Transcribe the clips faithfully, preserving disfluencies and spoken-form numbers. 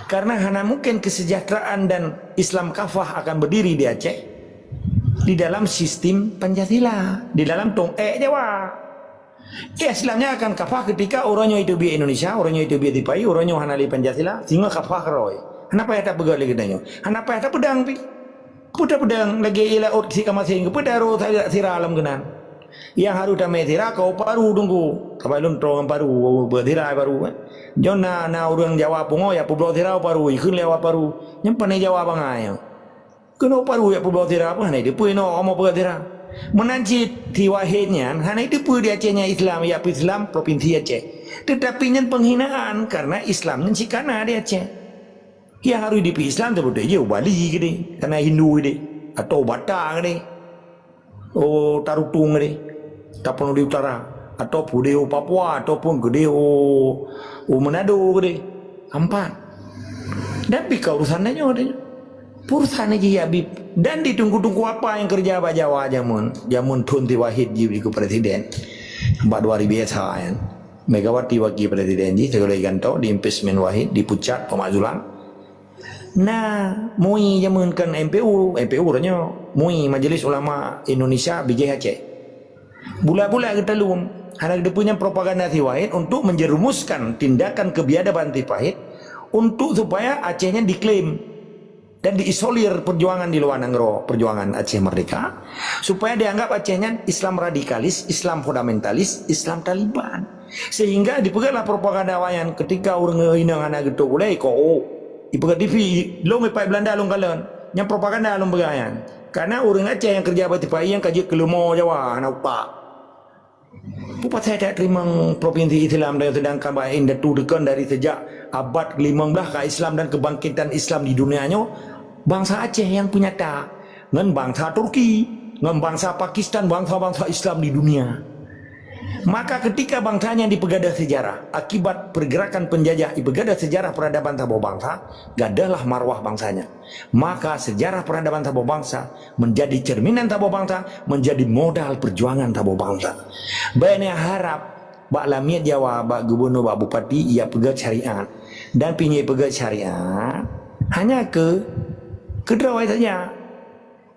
Karena hana mungkin kesejahteraan dan Islam kafah akan berdiri di Aceh di dalam sistem Pancasila, di dalam tong ék Jawa. Ya, Islam nyan akan kafah ketika uroe nyoe iteubiet Indonesia, uroe nyoe iteubiet sipa-i, uroe nyoe hana lé Pancasila, singoh kafah keudroe. Hana payah tapeugah lé geutanyoe. Hana payah tapeudang pih. Peue tapeudang lagée ié laôt si kamaséng, keupeue taroe sira lam keunan? Nyang harôh tamé sira ka u paru teungku. Saban lôn troh ngon paru, beuet sira paru, kan. Nyoe na, na ureuëng Jawa pungo, ya peubloe sira u paru, ikheun lé awak paru. Nyan pané Jawa bangai nyoe. Keunoe paru ya peubloe sira, peue hana iteupeue inoe omoe peugah sira. Meunan cit si Wahid nyan hana iteupeue di Aceh nyan Islam, ya peuislam provinsi Aceh. Tetapi nyan penghinaan karena Islam nyan cit kana di Aceh. Nyang harôh dipeu-Islam seubeutoe jih u Bali keudeh, kana Hindu keudeh, atau u Batak keudeh, u Tarutung keudeh, Tapanuli Utara, ataupun keudeh u Papua, ataupun keudeh u, u Manado keudeh. Ampat. Dan pih ka urusan tanyoe, tanyoe. Urusan jih ya bib. Dan di teungku-teungku apa nyang keureuja bak Jawa jameun, jameun thon si Wahid jih keu presiden. Bak dua ribu esa nyan. Megawati wakil presiden jih, segala ganto di impeachment Wahid, dipucat pemakzulan. Nah, MUI jameun kan M P U, M P U uroe nyoe, MUI, Majelis Ulama Indonesia, bijéh Aceh. Bulat-bulat geutaleuem, hana geuteupeue nyan propaganda si Wahid untuk menjerumuskan tindakan kebiadaban si Wahid untuk supaya Aceh nyan diklaim dan diisolir perjuangan di luar nanggroe, perjuangan Aceh Merdeka, supaya dianggap Aceh nyan Islam radikalis, Islam fundamentalis, Islam Taliban. Sehingga dipeugahlah propaganda awaknyan ketika ureuëng inong hana geutôp ulée iko, oh, ipeugah T V, lôn ipat Belanda lôn kalon. Nyan propaganda lôn peugah nyan. Karena ureuëng Aceh nyang keureuja bak sipa-i nyang ka jeuet keu leumo Jawa, hana utak. Peue pasai tak teurimong provinsi Islam dan sedangkan bak indatu deukon dari sejak abad kelimong blaih ka Islam dan kebangkitan Islam di dunia nyoe, bansa Aceh nyang peunyata ngon bansa Turki, ngon bansa Pakistan, bansa-bansa Islam di dunia. Maka ketika bansa nyan dipeugadôh sejarah, akibat pergerakan penjajah dipeugadôh sejarah peradaban saboh bansa, gadôhlah marwah bansa nyan. Maka sejarah peradaban saboh bansa menjadi cerminan saboh bansa, menjadi modal perjuangan saboh bansa. Bèk neuharab bak lamiet Jawa, bak gubunur, bak bupati, ia peugét syariat. Dan pih nyoe peugét syariat hanya keu, keu droe saja.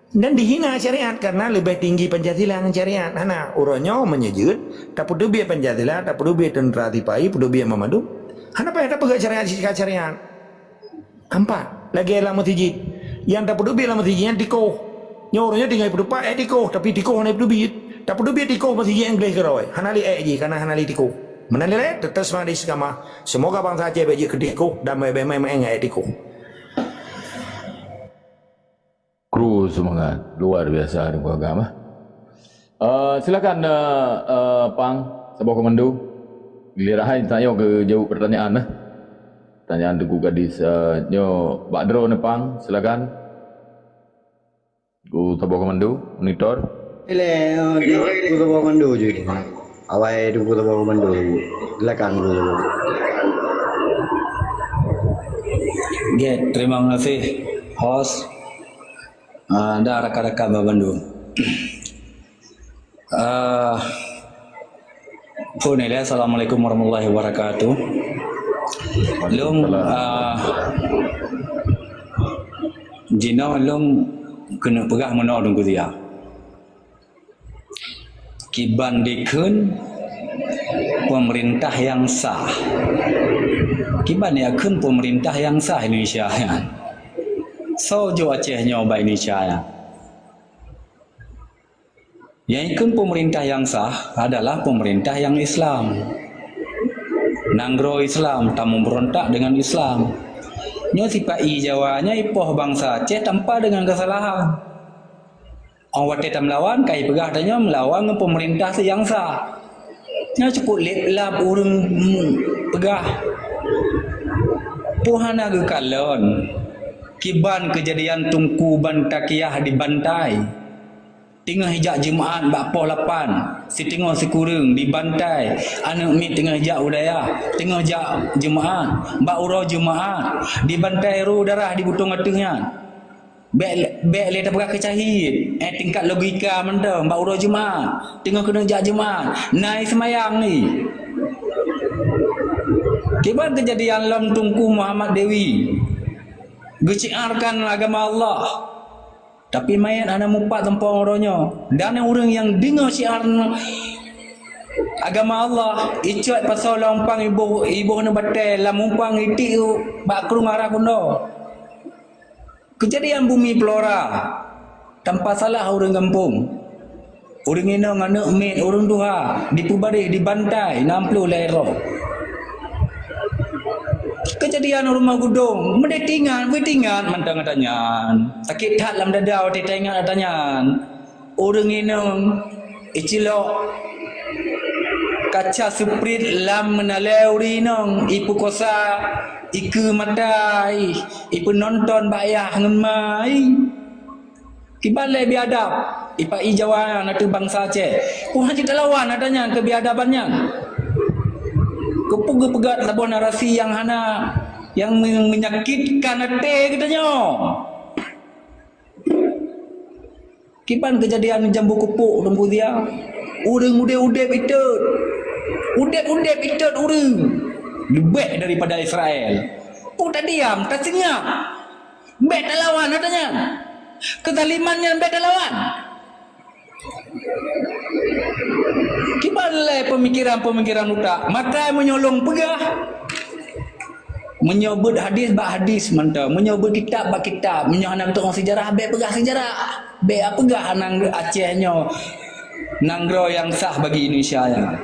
Dan dihina syariat karena leubeh tinggi Pancasila ngon syariat. Hana, uroe nyoe meunyoe jeuet, tapeuteubiet Pancasila, tapeuteubiet teuntra sipa-i, peuteubiet banmandum. Hana payah tapeugét syariat, syariat. Ampat, lagée lam meuseujid. Nyang tapeuteubiet lam meuseujid nyan tikoh. Nyoe uroe nyoe tinggai peuteupat ék tikoh, tapi tikoh hana peuteubiet. Tapeuteubiet tikoh meuseujid Inggris keudroe. Hana lé ék jih, karena hana lé tikoh. Meunan lé, teutap seumangat istiqamah. Seumoga bansa Aceh bék jeuet keu tikoh dan meuék-meuék ngon ék tikoh. Kru seumangat luar biasa di keluarga mah. Eh, silakan, eh, eh, Pang, saboh komando. Giliran hai tanyoe keu jaweueb pertanyaan, eh. Pertanyaan Teungku Gadis, eh, nyoe bak droeneuh, Pang, silakan. Teungku saboh komando, monitor. Ilée, eh, Teungku saboh komando je. Awai Teungku saboh komando. Silakan, Teungku saboh. Oke, terima kasih, host. Ah, dan rakan-rakan bak bandum. Ah, phon ilée, Assalamualaikum warahmatullahi wabarakatuh. Lôn, ah, jinoe lôn keuneuk peugah meunoe Teungku Zia. Kiban dikheun pemerintah nyang sah. Kiban dikheun pemerintah nyang sah Indonesia nyan. Soe jok Aceh nyoe bak Indonesia nyan? Nyang ikheun pemerintah nyang sah adalah pemerintah nyang Islam. Nanggroe Islam, tameuberontak deungon Islam. Nyoe sipa-i Jawa nyoe ipoh bansa Aceh tanpa deungon keusalahan. Óh watée tameulawan, ka ipeugah tanyoe meulawan ngon pemerintah nyang sah. Nyoe cukôp lép-lap ureuëng, hmm, peugah. Peue hana geukalon kiban keujadian Teungku Bantaqiah dibantai. Teungoh ijak jeumaat bak poh lapan, siteungoh sikureueng dibantai, aneuëk miet teungoh ijak u dayah, teungoh jak jeumaat, bak uroe jeumaat, dibantai roh darah di butông ateueh nyan. Bék, bék lé tapeugah keu cahit, eh, tingkat logika mantong bak uroe jeumaat, teungoh keuneuk jak jeumaat, na seumayang ni. Kiban keujadian lom Teungku Muhammad Dewi geusiarkan agama Allah, tapi manyét hana mupat sampoe uroe nyoe. Dan ureuëng nyang deungoe siar agama Allah, icok pasoe lam umpang iboh, iboh neubatée lam umpang itiek bak krueng arah gundoe. Keujadian bumi peulora, tanpa salah ureuëng gampông. Ureuëng inong aneuëk miet ureuëng tuha dipeubareh dibantai nam ploh lhée droe. Keujadian rumoh gudong, meudeh tingat, beutingat mantong ata nyan. Sakét that lam dada watée taingat ata nyan. Ureuëng inong icilok kaca seuprit lam meunalée ureuëng inong, ipeukosa, ikeue mata, ipeunonton bak yah ngon ma. Kiban lé biadab, ipai Jawa nyan ateueh bansa Aceh. Peue hana jitalawan ata nyan keubiadaban nyan. Keupeue geupeugah saboh narasi nyang hana, nyang me-, menyakitkan até geutanyoe. Kiban keujadian jambu keupok Teungku Zia. Ureuëng udeb-udeb itot. Udeb-udeb itot ureuëng. Leubeh daripada Israel. Peue tadiam, taseungab. Bék talawan ata nyan. Keuzaliman nyan bék talawan. Kiban lé peumikiran-peumikiran utak. Maka meunyoe lôn peugah, meunyoe beuet hadis bak hadis mantong, meunyoe beuet kitab bak kitab, meunyoe hana geutueng seujarah, bék peugah seujarah. Bék peugah nang-, Aceh nyoe nanggroe nyang sah bagi Indonesia nyan.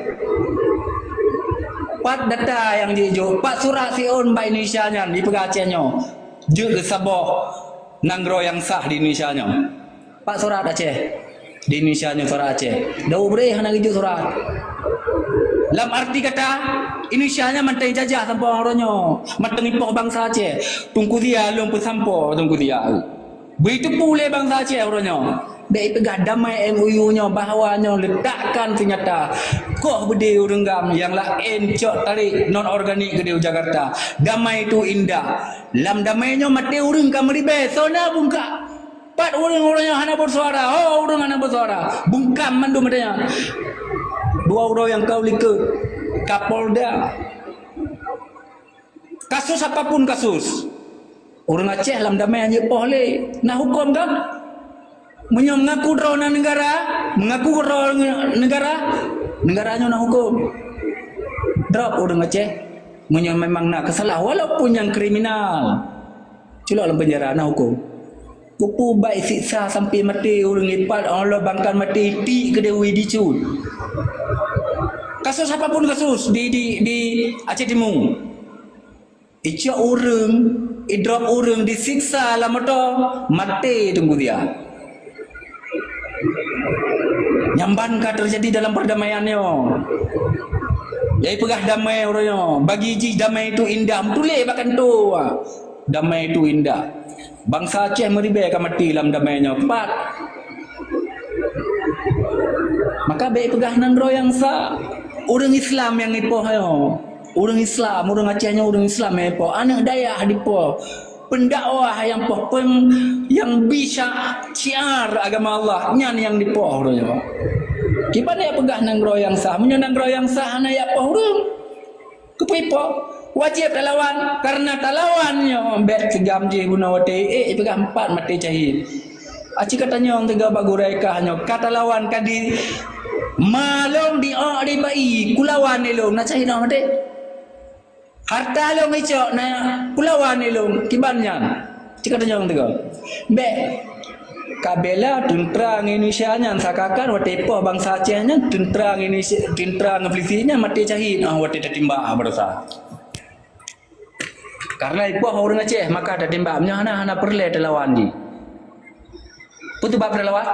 Pat data nyang jijok, pat surat siôn bak Indonesia nyan jipeugah Aceh nyoe jeuet keu saboh nanggroe nyang sah di Indonesia nyoe. Pat surat Aceh. Di Indonesia nyoe surat Aceh. Daud Bri hana geujok surat. Lam arti kata, Indonesia nyan mantong jajah sampoe uroe nyoe. Mantong ipoh bansa Aceh. Teungku Zia lôn peusampoe Teungku Zia. Bri teupeu lé bansa Aceh uroe nyoe. Bék ipeugah damai M O U nyoe bahwa nyoe letakkan senjata. Koh beudé ureuëng GAM nyang laén cok tarék non organik keudéh u Jakarta. Damai itu indah. Lam damai nyoe maté ureuëng ka meuribée, soe na bungkam. Pat ureuëng-ureuëng nyang hana beusuara, ho ureuëng hana beusuara. Bungkam mandum maté nyan. Dua uroe nyang ka u likot, Kapolda. Kasus apapun kasus, ureuëng Aceh lam damai hana jipoh lé. Na huköm kan? Meunyoe mengaku droe na negara, mengaku droe negara, negara nyoe na huköm. Drop ureuëng Aceh. Meunyoe memang na keusalah, walaupun nyang kriminal, culok lam penjara na huköm. Keupeue bak siksa sampai maté ureuëng ipat Allah bangkan maté tiek keudéh wui dicut. Kasus apapun kasus di, di, di Aceh Timu. Icok ureuëng, idrop ureuëng disiksa lam moto, maté Teungku Zia. Nyamban ka teujadi dalam perdamaian nyoe. Jadi peugah damai uroe nyoe, bagi jih damai itu indah, meutuléh bak kantô. Damai itu indah. Bansa Aceh meuribée ka maté lam damai nyoe. Pat. Maka bék peugah nanggroe nyang sa. Ureuëng Islam nyang ipoh nyoe. Ureuëng Islam, ureuëng Aceh nyoe ureuëng Islam nyang ipoh. Aneuëk dayah dipoh. Pendakwah nyang poh peng nyang bisa syiar agama Allah nyan nyang dipoh uroe nyoe. Kiban jak peugah nanggroe nyang sa. Meunyoe nanggroe nyang sa hana jak poh ureuëng. Keupeue ipoh? Wajéb talawan, kareuna talawan nyoe bék sigam jih bunoe watée ék peugah empat maté cahid. Aci ka tanyong teuga bak gurée kah nyoe, ka talawan ka di malong di ôk di bai, kulawan ilong na cahid ôk maté. Harta long icok na kulawan ilong kiban nyan. Cit ka tanyong teuga. Bék kabela teuntra ngon Indonesia nyan sakakan watée poh bansa Aceh nyan teuntra ngon Indonesia, teuntra ngon Palestin nyan maté cahid ah watée tatimbak ah barosa. Karena ipoh ureuëng Aceh maka tatimbak meunyoe hana hana peureulée teulawan jih. Peue teubab teulawan?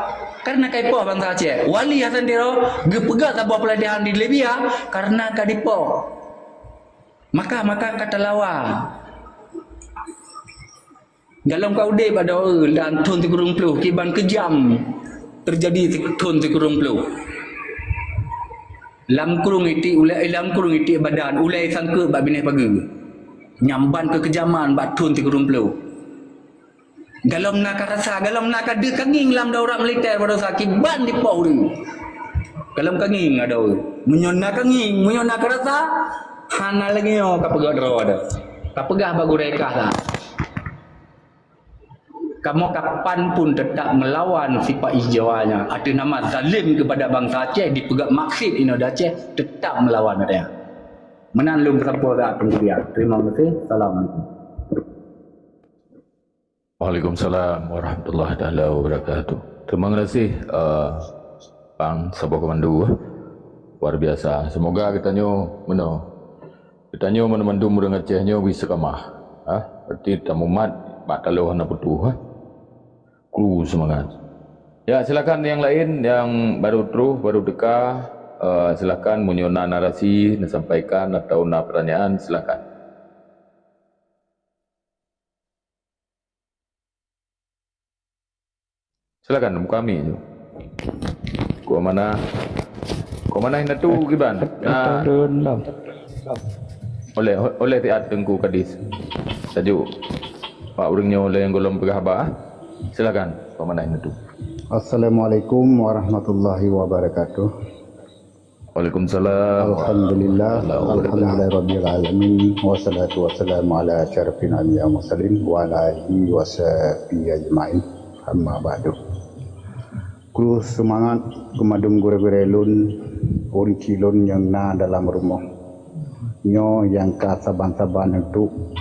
Karena ka ipoh bansa Aceh. Wali Hasan Tiro geupeugah saboh peulatihan di Libya karena ka dipoh. Maka maka ka teulawan. Galom ka udeb adoe lam thon sikureueng ploh kiban keujam teujadi thon sikureueng ploh. Lam krueng itiek ulée, lam krueng itiek badan ulée sangkot bak binéh pageue. Nyamban keu keujaman bak thon sikureueng ploh. Galom na ka rasa, galom na ka deuh ka ngieng lam daurat militer barosa kiban dipoh ureuëng. Galom ka ngieng adoe. Meunyoe na ka ngieng, meunyoe na ka rasa, Hana lagée nyoe ka peugah droe deh. Ka peugah bak gurée kah lah. Kamoe kapan pun tetap melawan sifat ijawanya. Ateueh nama zalim kepada bangsa Aceh, dipeugah maksud inoe di Aceh, tetap melawan ada. Meunan lôn peusampoe saat peumulia. Terima kasih. Assalamualaikum. Waalaikumsalam warahmatullahi taala wabarakatuh. Terima kasih, eh, Bang Saboh Komando, eh. Luar biasa. Semoga geutanyoe meunoe. Geutanyoe mandum-mandum ureuëng Aceh nyoe bri istiqamah, ha? Berarti tamumat bak taloh hana putôh, ha? Kru seumangat. Ya, silakan yang lain yang baru troh, baru teuka, eh, silakan meunyoe na narasi neusampaikan atau na pertanyaan, silakan. Silakan, buka mic tu. Kok mana? Kok mana Hinatu kiban? Nah. Turun dong. Oleh, oleh siat Teungku Kadis. Sajuk. Pak ureuëng nyoe oleh nyang golom peugah haba, ah. Silakan, Kok mana Hinatu. Assalamualaikum warahmatullahi wabarakatuh. Waalaikumsalam. Alhamdulillah. Alhamdulillah rabbil alamin. Wassalatu wassalamu ala asyrafil anbiya wal mursalin wa ala alihi wa sahbihi ajmain. Amma ba'du. Kru seumangat keu mandum gurée-gurée lôn, ureuëng chik lôn nyang na dalam rumoh. Nyoe nyang ka saban-saban untuk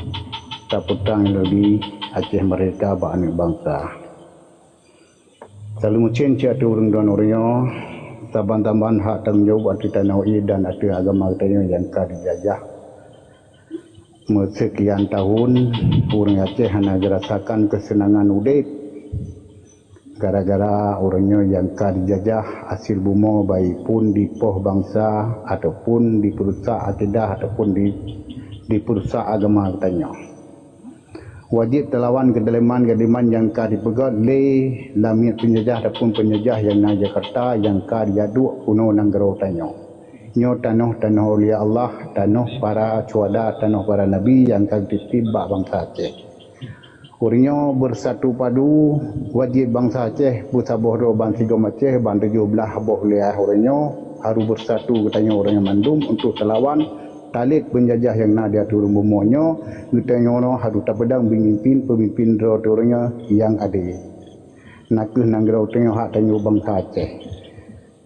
tapeutang lodi Aceh Merdeka bak aneuëk bansa. Saleuem ucen cit ateueh ureuëng droe uroe nyoe, saban-saban hak tanggong jaweueb ateueh tanoh ié dan ateueh agama geutanyoe nyang ka dijajah. Meuseukian tahun, ureuëng Aceh hana geurasakan keuseunangan udeb gara-gara ureuëng nyoe nyang ka dijajah asil bumoe, baik pun di poh bansa, ataupun dipeurusak akidah, ataupun di, dipeurusak agama geutanyoe. Wajéb talawan keudaliman-keudaliman nyang ka dipeugét lé lamiet peunjajah ataupun peunjajah nyang na Jakarta nyang ka jiduek punoe nanggroe tanyoe. Nyoe tanoh-tanoh aulia Allah, tanoh para syuhada, tanoh para nabi nyang ka geutitip bak bansa Aceh. Uroe nyoe beusatu padu, wajéb bansa Aceh beusaboh droe bansigom Aceh ban tujoh blaih boh wilayah uroe nyoe harôh beusatu geutanyoe uroe nyoe mandum untuk talawan talét peunjajah nyang na di ateueh bumoe nyoe, geutanyoe harôh tapeudong peumimpin-peumimpin droe teuh uroe nyoe nyang adé. Na kheueh nanggroe tanyoe hak tanyoe bansa Aceh.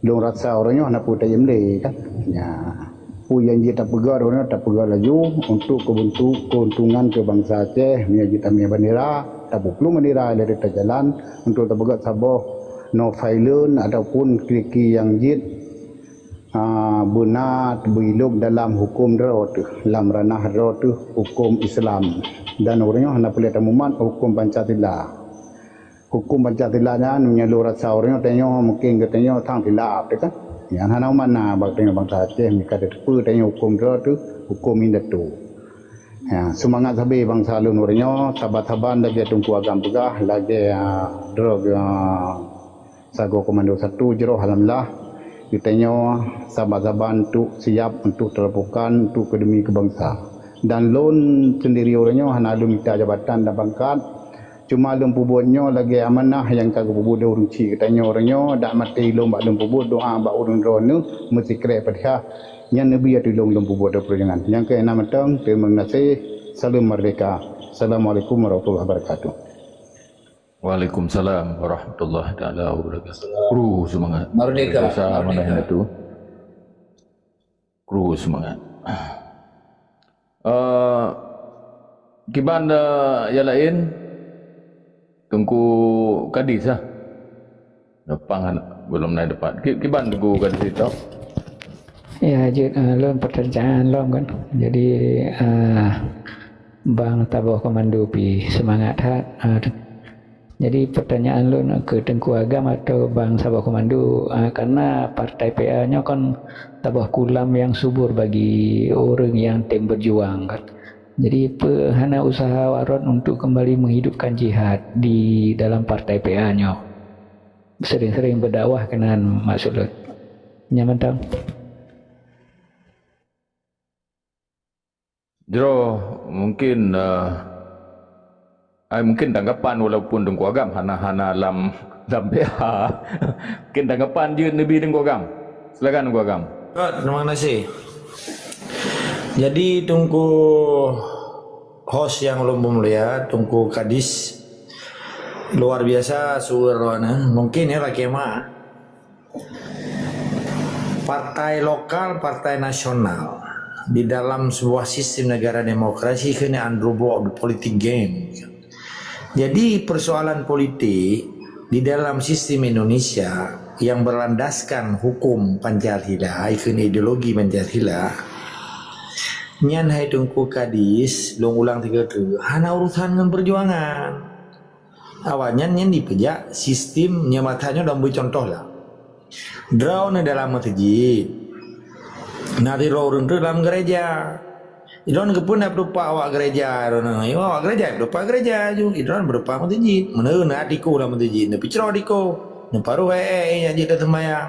Lôn rasa uroe nyoe hana peue tajém lé kan. Nya. Peue nyang jeuet tapeugah uroe nyoe tapeugah laju untuk keubuntu-, keuntungan keu bansa Aceh, meunyoe jeuet tamé bandera, tapeuplueng bandera lé tajalan untuk tapeugah saboh no violent ataupun kiri-kiri nyang jeuet ah, beuna teubeuilok dalam huköm droe teuh, lam ranah droe teuh huköm Islam. Dan uroe nyoe hana peureulée tamumat huköm Pancasila. Huköm Pancasila nyan meunyoe lôn rasa uroe nyoe tanyoe mungken geutanyoe sang silap teuh kan. Nyan hana makna bak tanyoe bansa Aceh meunyoe ka tateupeue tanyoe huköm droe teuh huköm indatu. Ya, seumangat sabe bansa lôn uroe nyoe, saban-saban lagée Teungku Agam peugah, lagée, ah, droe, ah, Sagoe Komando satu jroh alhamdulillah geutanyoe saban-saban untuk siap untuk talakukan untuk keu demi keu bansa. Dan lôn sendiri uroe nyoe hana lôn mita jabatan dan pangkat, cuma lôn peubuet nyoe lagée amanah nyang ka geupeubuet lé ureuëng chik geutanyoe uroe nyoe, dak maté lôn bak lôn peubuet doá bak ureuëng droeneueh meusikrek Fatihah nyan neubi ateueh lôn lôn peubuet dua ploh jangan. Nyang keu na mantong, teurimong gaséh, salam merdeka. Assalamualaikum warahmatullahi wabarakatuh. Waalaikumsalam warahmatullahi taala wabarakatuh. Kru seumangat. Merdeka, merdeka. Kru seumangat. Eh, kiban, eh, nyang laén, Teungku Kadis, ah. Depan, belum naik depan. Ki-, kiban Teungku Kadis itu? Ya, jeuet, eh, lôn peutanyaan lom kan. Jadi, eh, Bang Saboh Komando pih seumangat that. Eh, jadi peutanyaan lôn keu Teungku Agam atau Bang Saboh Komando, eh, karena partai P A nyoe kan saboh kulam nyang subur bagi ureuëng nyang tem beujuang kan. Jadi peue hana useuha Warot untuk kembali menghidupkan jihad di dalam partai P A nyoe? Sering-sering berdakwah keunan maksud lôn. Nyan mantong. Jroh mungkin, eh, ai mungkin tanggapan walaupun Teungku Agam hana, hana lam, lam P A. Mungkin tanggapan jeuet neubi Teungku Agam. Silakan Teungku Agam. Terima kasih. Jadi Teungku host nyang ulôn peumulia, Teungku Kadis, luar biasa suara droeneuh. Mungkin ya laki ma. Partai lokal, partai nasional di dalam sebuah sistem negara demokrasi keuneuk androbok di politik game. Jadi persoalan politik di dalam sistem Indonesia yang berlandaskan hukum Pancasila, ikon ideologi Pancasila, nyan hai Teungku Kadis, lôn ulang tiga kali, hana urusan ngon perjuangan. Awaknyan nyan dipeujak sistem nyamatan nyoe dan beri contoh lah. Droeneuh dalam meuseujid. Na sidroe ureuëng teuk lam gereja. Idroeneuh keupeue na peutupak awak gereja, droeneuh. Awak gereja peutupak gereja ju. Idroeneuh peutupak meuseujid. Meuneureuh na tikoh lam meuseujid, neupicroh tikoh. Neuparoh eh eh nyang jeuet teuseumayang.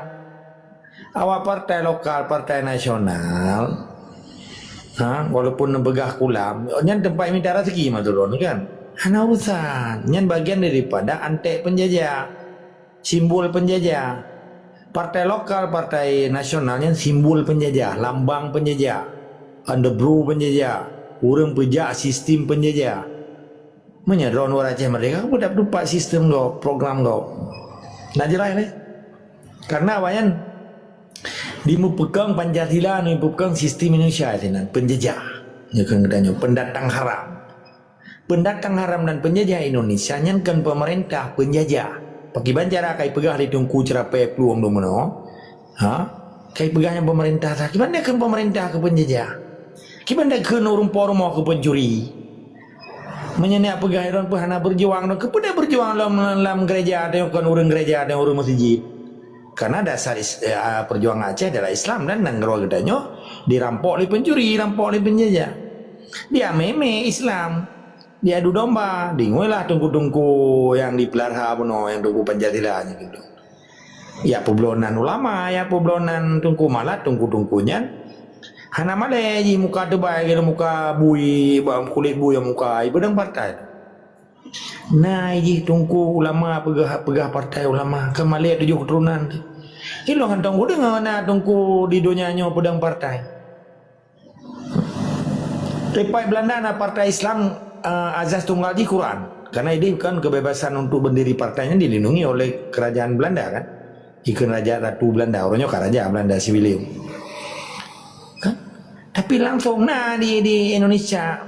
Awak partai lokal, partai nasional, ha, walaupun neupeugah kulam, nyan teumpat mita rezeki mah droeneuh kan. Hana urusan. Nyan bagian daripada antek penjajah. Simbol penjajah. Partai lokal, partai nasional nyan simbol penjajah, lambang penjajah, underbro penjajah, ureuëng peujak sistem penjajah. Meunyoe droeneuh Aceh Merdeka, peue dap tupat sistem gob, program gob. Nah jelas lé. Karena awaknyan dimeupeukong Pancasila, dimeupeukong sistem Indonesia sinan, penjajah. Nyoe keuneuk geutanyoe, pendatang haram. Pendatang haram dan penjajah Indonesia nyan kon pemerintah, penjajah. Pakiban cara kai peugah lé Teungku Ceurapée plueng dum meunoe? Ha? Kai peugah nyan pemerintah tah. Kiban dia kon pemerintah keu penjajah? Kiban dia kon ureuëng po rumoh keu pencuri? Meunyoe neujak peugah droeneuh peuhana berjuang, droeneuh keupeue neujak berjuang lam, lam gereja, droeneuh kon ureuëng gereja, droeneuh ureuëng meuseujid? Karena dasar is-, eh, perjuangan Aceh adalah Islam dan nanggroe geutanyoe dirampok lé pencuri, dirampok lé penjajah. Dia meme Islam. Diadu domba, deungoe lah teungku-teungku nyang dipeulara bunoe, nyang teungku Pancasila nyan gitu. Ya peublonan ulama, ya peublonan teungku, malah teungku-teungku nyan hana malée jih muka teubai, kira muka bui, ba-, kulét bui muka, ipeudong partai. Na jih teungku ulama peugah, peugah partai ulama, keu malée tujoh keuturonan tu. Ilong hantong kudeungoe na teungku di donya nyoe peudong partai. Teumpat Belanda na partai Islam, eh, azas tunggal jih Quran. Karena ini kan kebebasan untuk berdiri partainya dilindungi oleh kerajaan Belanda kan. Ikon raja ratu Belanda, orangnya kan raja Belanda sibileu. Kan? Tapi langsung na di, di Indonesia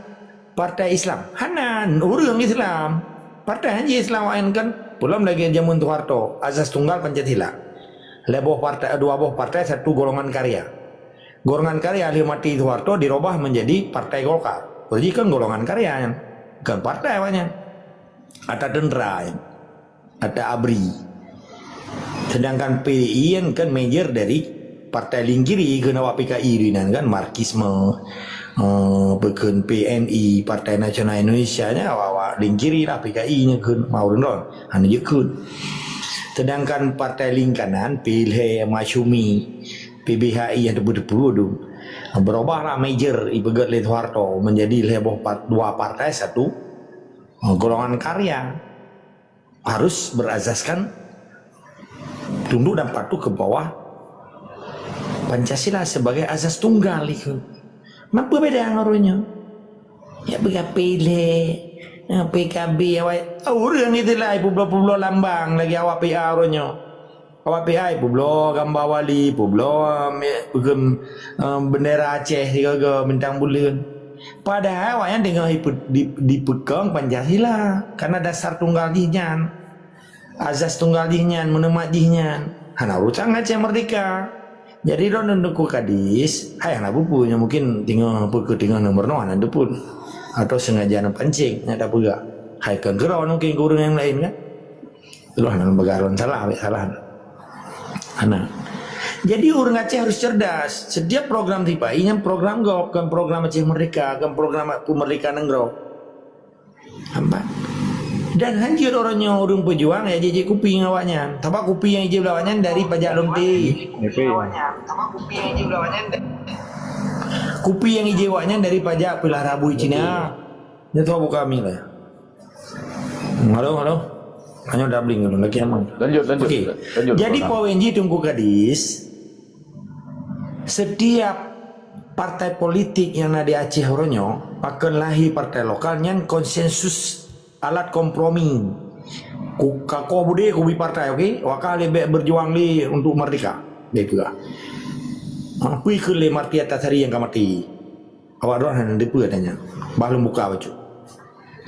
partai Islam. Hana ureuëng Islam. Partai hanya Islam lain kan. Belum lagi zaman Soeharto, azas tunggal Pancasila. Leboh partai, dua boh partai, satu golongan karya. Golongan karya lheueh mati Soeharto dirubah menjadi Partai Golkar. Jadi kan golongan karya nyan. Bukan partai awaknyan. Ata tentera nyan. Ata abri. Sedangkan P I nyan kan major dari partai lingkiri keu awak P K I di nan kan, Marxisme, eh, peukheun P N I, Partai Nasional Indonesia nyan awak-awak lingkiri lah P K I nyan kheun, ma ureuëng droe. Hana jeuet kheun. Sedangkan partai lingkanan, P L H, Masyumi, P B H I nyang teupeu-teupeu tu. Berubahlah major ipeugét lé Soeharto menjadi lhée boh par-, dua partai satu, eh, golongan karya. Harus berazaskan tunduk dan patuh ke bawah Pancasila sebagai azas tunggal itu. Mapa beda ngon ureuëng nyoe? Ya, P K P lé, ya, P K B awai. Ureuëng itu lah, publoe-publoe lambang lagi awak P A ureuëng nyoe. Awak P A publoe gamba wali, publoe, eh, bendera Aceh sigoe-goe bintang buleuen. Padahai awaknyan teungoh ipe-, di-, dipeukong Pancasila karena dasar tunggal jih nyan. Azas tunggal jih nyan, meunumat jih nyan. Hana urusan ngon Aceh Merdeka. Jadi droeneuh Teungku Kadis, hai hana peue-peue nyoe mungkin teungoh peue keu teungoh neumeurunoe hana teupeu. Atau sengaja neupancing, nyak tapeugah. Hai kon keudroe mungkin keu ureuëng nyang laén kan. Itulah nan bagaron salah, ambil salah. Hana. Jadi ureuëng Aceh harus cerdas. Setiap program sipai nyan program gob, bukan program Aceh Merdeka, bukan program peumerdeka nanggroe. Nampak? Dan hanjeuet uroe nyoe ureuëng peujuang ya jijak kupi ngon awaknyan. Sabab kupi nyang ijak bak awaknyan dari pajak lonte. Kupi. Kupi nyang ijak awaknyan dari pajak peulah rabui Cina. Nyoe buka mic lah. Halo, halo. Hanya doubling dulu lagi aman. Lanjut, lanjut. Okey. Lanjut. Jadi poin jih Teungku Kadis, setiap Partai politik nyang na di Aceh uroe nyoe, pakon lahé partai lokal nyan konsensus, alat kompromi. Ku, ka koh beudé kubi partai, oke? Waka lé bèk berjuang lé untuk merdeka. Bèk peugah. Ha, peue keu lé Marty Antasari nyang ka maté? Awak droe hana deupeue tanya. Bah lôn buka bacut.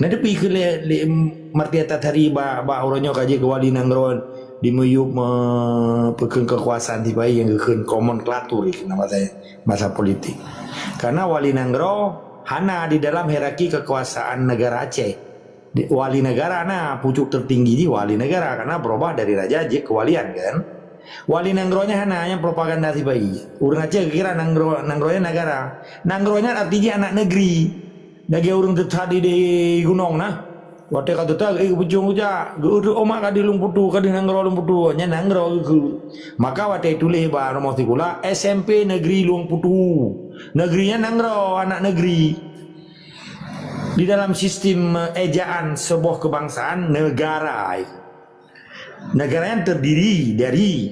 Na deupeue keu lé, lé Marty Antasari bak, bak uroe nyoe ka jeuet keu wali nanggroe di miyueb me-, peukheun keukuasaan sipai nyang geukheun nomenklatur keu na bahasa, bahasa politik. Karena wali nanggroe hana di dalam hierarki kekuasaan negara Aceh. Di, wali negara na pucuk tertinggi jih wali negara, karena berubah dari raja jeuet keu walian kan. Wali nanggroe nyan hana, nyang propaganda sipai. Ureueng Aceh kira nanggroe, nanggroe nyan negara. Nanggroe nyan arti jih anak negeri. Lagèe ureueng teutat di, di gunong na. Watèe ka teutat, eh, pucong kujak, geu-, oma ka di Lueng Putu, ka di nanggroe Lueng Putu, nyan nanggroe geukheun. Maka watèe tuléh bak rumoh sikula, S M P Negeri Lueng Putu. Negeri nyan nanggroe, anak negeri. Di dalam sistem, eh, ejaan sebuah kebangsaan, negara. Negara yang terdiri dari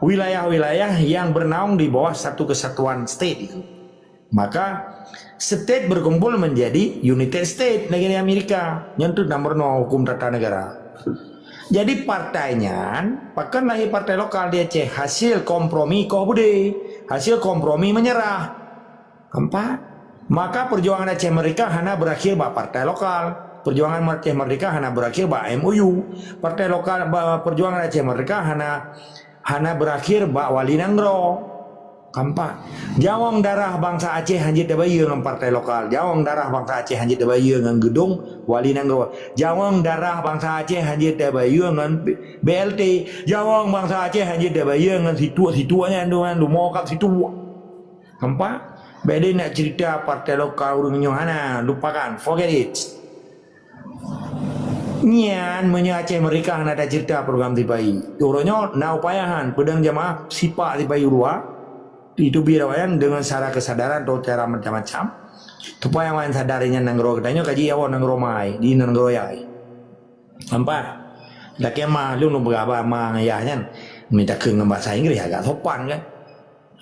wilayah-wilayah yang bernaung di bawah satu kesatuan state itu. Maka, state berkumpul menjadi United States, negeri Amerika. Nyan tu nomor nol hukum tata negara. Jadi, partai nyan, pakon lahé partai lokal di Aceh, hasil kompromi koh beudé, hasil kompromi menyerah. Keempat, maka perjuangan Aceh Merdeka hana berakhir bak partai lokal. Perjuangan Aceh Merdeka hana berakhir bak M O U. Partai lokal, ba-, perjuangan Aceh Merdeka hana, hana berakhir bak wali nanggroe. Keempat, jawong darah bansa Aceh hana jeuet tabayeue ngon partai lokal. Jawong darah bansa Aceh hana jeuet tabayeue ngon geudong wali nanggroe. Jawong darah bansa Aceh hana jeuet tabayeue ngon B-, B L T. Jawong bansa Aceh hana jeuet tabayeue ngon situek-situek nyan, nyan, lumoe kap situek. Keempat, bèk lé nak cerita partai lokal ureueng nyoe hana, lupakan, forget it. Nyan meunyoe Aceh Merdeka hana tacerita program sipai. Uroe nyoe na upaya han peudong jamaah sipak sipai u luwa, itu biar awaknyan dengan cara kesadaran atau cara macam-macam. Supaya awaknyan sadar nyan nanggroe geutanyoe ka jeuet awak nanggroe mai, di nanggroe yai. Keempat, lakèe ma lôn, lôn peugah bak ma ngon yah nyan, mita keu ngon bahasa Inggris agak sopan kan.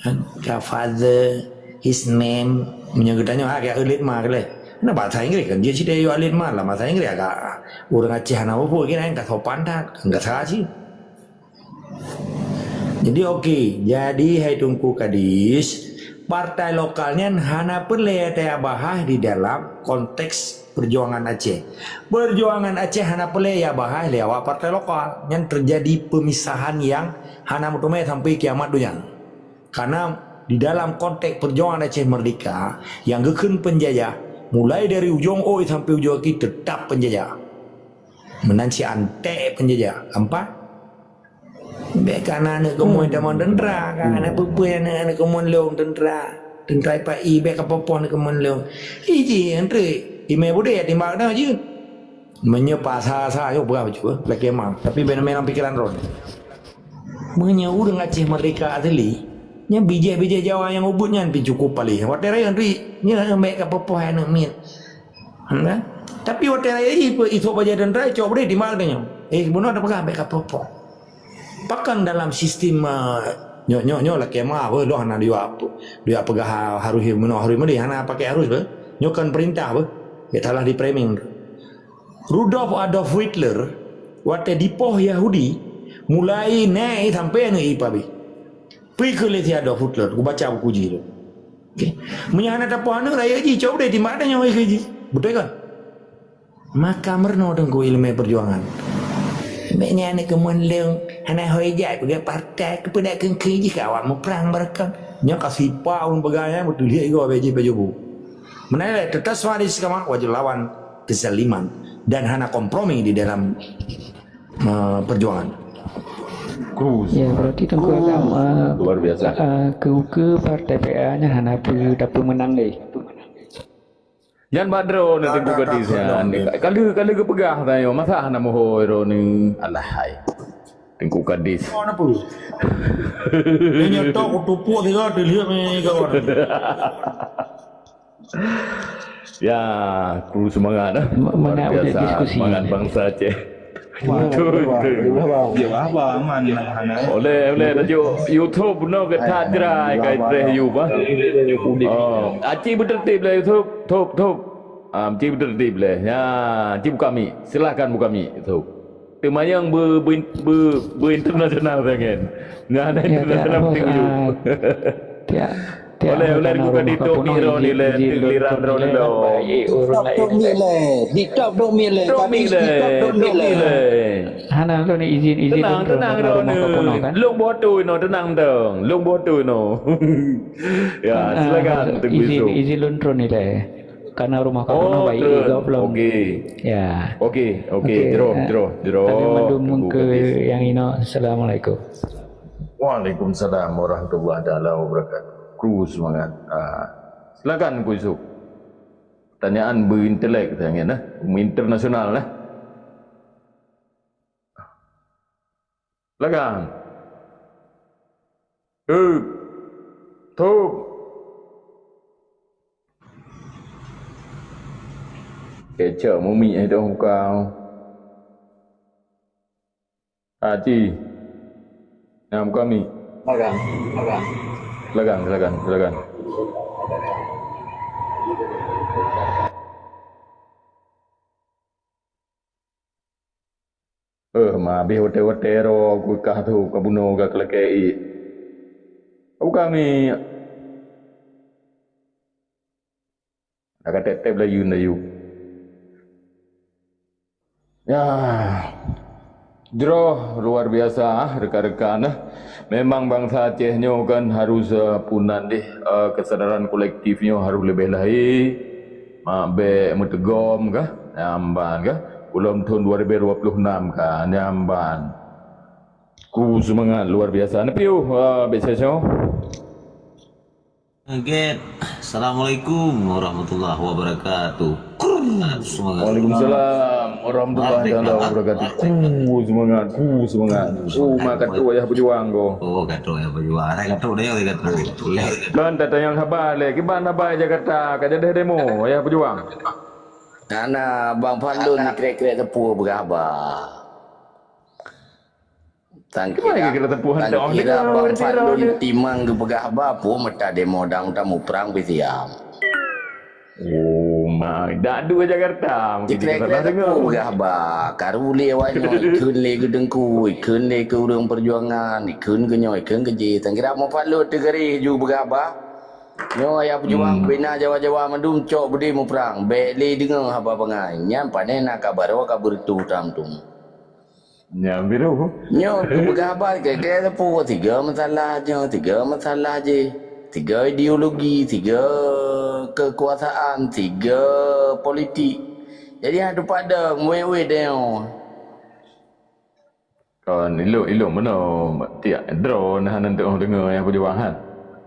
Kan? Ka father, his name, meunyoe geutanyoe agak eulet ma keu lé. Na bahasa Inggris kan, jeuet sidéh yue eulet ma, lam bahasa Inggris agak ureueng Aceh hana peue-peue, kira ka sopan that, kan ka sa cit. Jadi, oke, jadi hai Teungku Kadis, partai lokal nyan hana peureulèe tajak bahas di dalam konteks perjuangan Aceh. Perjuangan Aceh hana peureulèe tajak bahas lé awak partai lokal. Nyan teujadi peumisahan nyang hana meuteumé sampai kiamat donya. Karena di dalam konteks perjuangan Aceh Merdeka, nyang geukheun penjajah, mulai dari ujong ôi sampai ujong aki, tetap penjajah. Meunan cit antek penjajah. Keempat, bèk ka na aneuk keumuen tamong teuntra, ka na peue-peue aneuk, aneuk keumuen lôn teuntra. Teuntra ipa i, bèk ka poh-poh aneuk keumuen lôn. Iji, antre, imè budé ya timbak na jeuet. Meunyoe pasa-sa, yôh peugah bacut, lakèe ma. Tapi bèk na meunan pikeran droen. Meunyoe ureueng Aceh Merdeka asli, nyan bijèh-bijèh Jawa nyang ubit nyan pih cukup paléh. Watèe rayeuk duek, nyan bèk ka poh-poh aneuk miet. Kan? Tapi watèe rayeuk jih, isôk bajèe teuntra, cok budé timbak geutanyoe. Eh, bunoe tapeugah bèk ka poh-poh. Pakon dalam sistem, eh, nyoe, nyoe, nyoe lakèe ma beuh, lôn hana dua, dua peugah harus meunoe, harus meudeh, hana pakai harus beuh. Nyoe kan perintah beuh. Bèk salah di-framing. Rudolf Adolf Hitler, watèe dipoh Yahudi, mulai nèk sampai aneuk ipa bih. Peue keu lé si Adolf Hitler, kubaca buku jih tu. Okey. Meunyoe hana tapoh aneuk, rayeuk jih, cok budé timbak geutanyoe keu jih. Beutôi kan? Maka meurunoe teungku ileumèe peujuangan. Bèk nyan aneuk keumuen lôn, hana hôi jak peugah partai, keupeue dak kheun-kheun jih ka awak muprang barakon. Nyoe ka sipa ureueng peugah nyan beutôi liek igoe bèk jih baju bu. Meunan lé teutas suara istiqamah wajib lawan kezaliman dan hana kompromi di dalam, eh, perjuangan. Cruz. Ya, berarti Teungku Cruz. Agam, eh, luar biasa. Eh, keu, keu partai P A nyan hana peu, dapeu meunang lé. Nyan bak droeneuh Teungku Gadis nyan. Ka lheueh, ka lheueh geupeugah tanyoe, masa hana meuhôi droeneuh. Alah hai. Teungku Gadis. Oh, napa? Nyoe tok kutupuk tiga dilihat ni kawan. Ya, kru semangat dah. Ma-, mana luar biasa diskusi. Semangat bangsa Aceh. Betul, betul. Jawab apa aman hana. Oleh, oleh tajuk YouTube bunoe ke that jrai kai treh you bah. Oh, aci beutertib lah YouTube. Top, top. Ah, aci beutertib leh. Ya, aci buka mic. Silakan buka mic YouTube. Teuma nyang be, be, be, be internasional sangat. Nyan internasional penting you. Tiak, tiak. Oleh, oleh buka di top mic ro ni leh, giliran ro ni leh. Top, top mic leh. Di top, top mic leh. Top mic leh. Top mic leh. Hana lôn izin, izin. Tenang, tenang ro ni. Lôn boh tu no, tenang dong. Lôn boh tu no. Ya, silakan Teungku Yusuf. Izin, izin lôn tron ni leh. Karena rumah kapono baik gob lom. Okey. Ya. Okey, okey. Jroh, jroh, jroh. Tapi mandum ke yang ino, assalamualaikum. Waalaikumsalam warahmatullahi taala wabarakatuh. Kru semangat. Ah, silakan Teungku Yusuf. Pertanyaan berintelek sangat nah, internasional nah. Silakan. Hup. Top. Kecek mumi eh dong kau. Aci. Nyam kami. Silakan, silakan. Silakan, silakan, silakan. Eh, ma habéh watée-watée ro ku kah tu ka bunoe ka keulakée ié. Au kami. Ka tép-tép layeue-layeue. Ya. Jroh luar biasa, rekan-rekan. Memang bansa Aceh nyoe kan harus, eh, punan deh, eh, kesadaran kolektif nyoe harus leubeh lahé. Mak bèk meuteugom kah? Nyang ban kah? Ulôn thôn dua ribu dua puluh enam kah? Nyang ban. Ku seumangat luar biasa. Neupiôh, eh, bèk sia-sia. Get. Assalamualaikum warahmatullahi wabarakatuh. Krrr, semangat. Waalaikumsalam warahmatullahi taala wabarakatuh. Ku semangat, ku semangat. Ku ma ka trok ayah pejuang ko. Oh, ka trok ayah pejuang. Ada ka trok dia, ada ka trok. Kan tatanyong haba lé, kiban haba Jakarta, ka jadi demo ayah pejuang. Ana Bang Fadlun ni krek-krek teupue peugah haba. Tang kira, tang kira Bang Fadlun timang geupeugah haba, peue meuta demo dang tamuprang pih siam. Oh my, dak dua Jakarta. Jikrek-krek peugah haba, karu lé awak nyoe, ikheun lé keu teungku, ikheun lé keu ureuëng peujuangan, ikheun keu nyoe, ikheun keu jih. Tang kira Bang Fadlun teugaréh ju peugah haba. Nyoe ayah peujuang pih na Jawa-Jawa mandum cok beudé muprang, bèk lé deungoe haba bangai. Nyan pané na ka barô ka beureutoh tam-tum. Nyan biru. Nyoe geupeugah haba keu-keu teupeu tiga masalah nyoe, tiga masalah jih, tiga ideologi, tiga kekuasaan, tiga politik. Jadi hana teupadang wéh-wéh deungoe. Kon ilok-ilok meunoe tiak droe nah hana teuoh deungoe ayah peujuang han.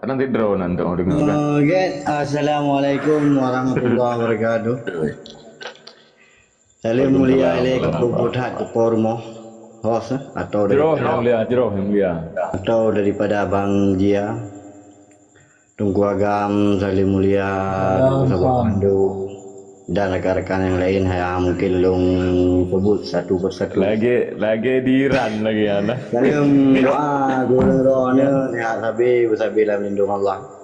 Kadang ti droe nah teuoh deungoe kan. Oke, assalamualaikum warahmatullahi wabarakatuh. Salam mulia ilée keu peue that keu po rumoh, host, eh, atau dari, jroh yang mulia, jroh yang mulia, atau daripada Abang Jia, Teungku Agam, salam mulia, Teungku Saboh Pandu, dan rakan-rakan yang lain yang mungkin lôn sebut satu persatu. Lagi, lagi di Iran lagi ya nah. Salam doa guru roh ni sihat sabe beusabe lam lindung Allah.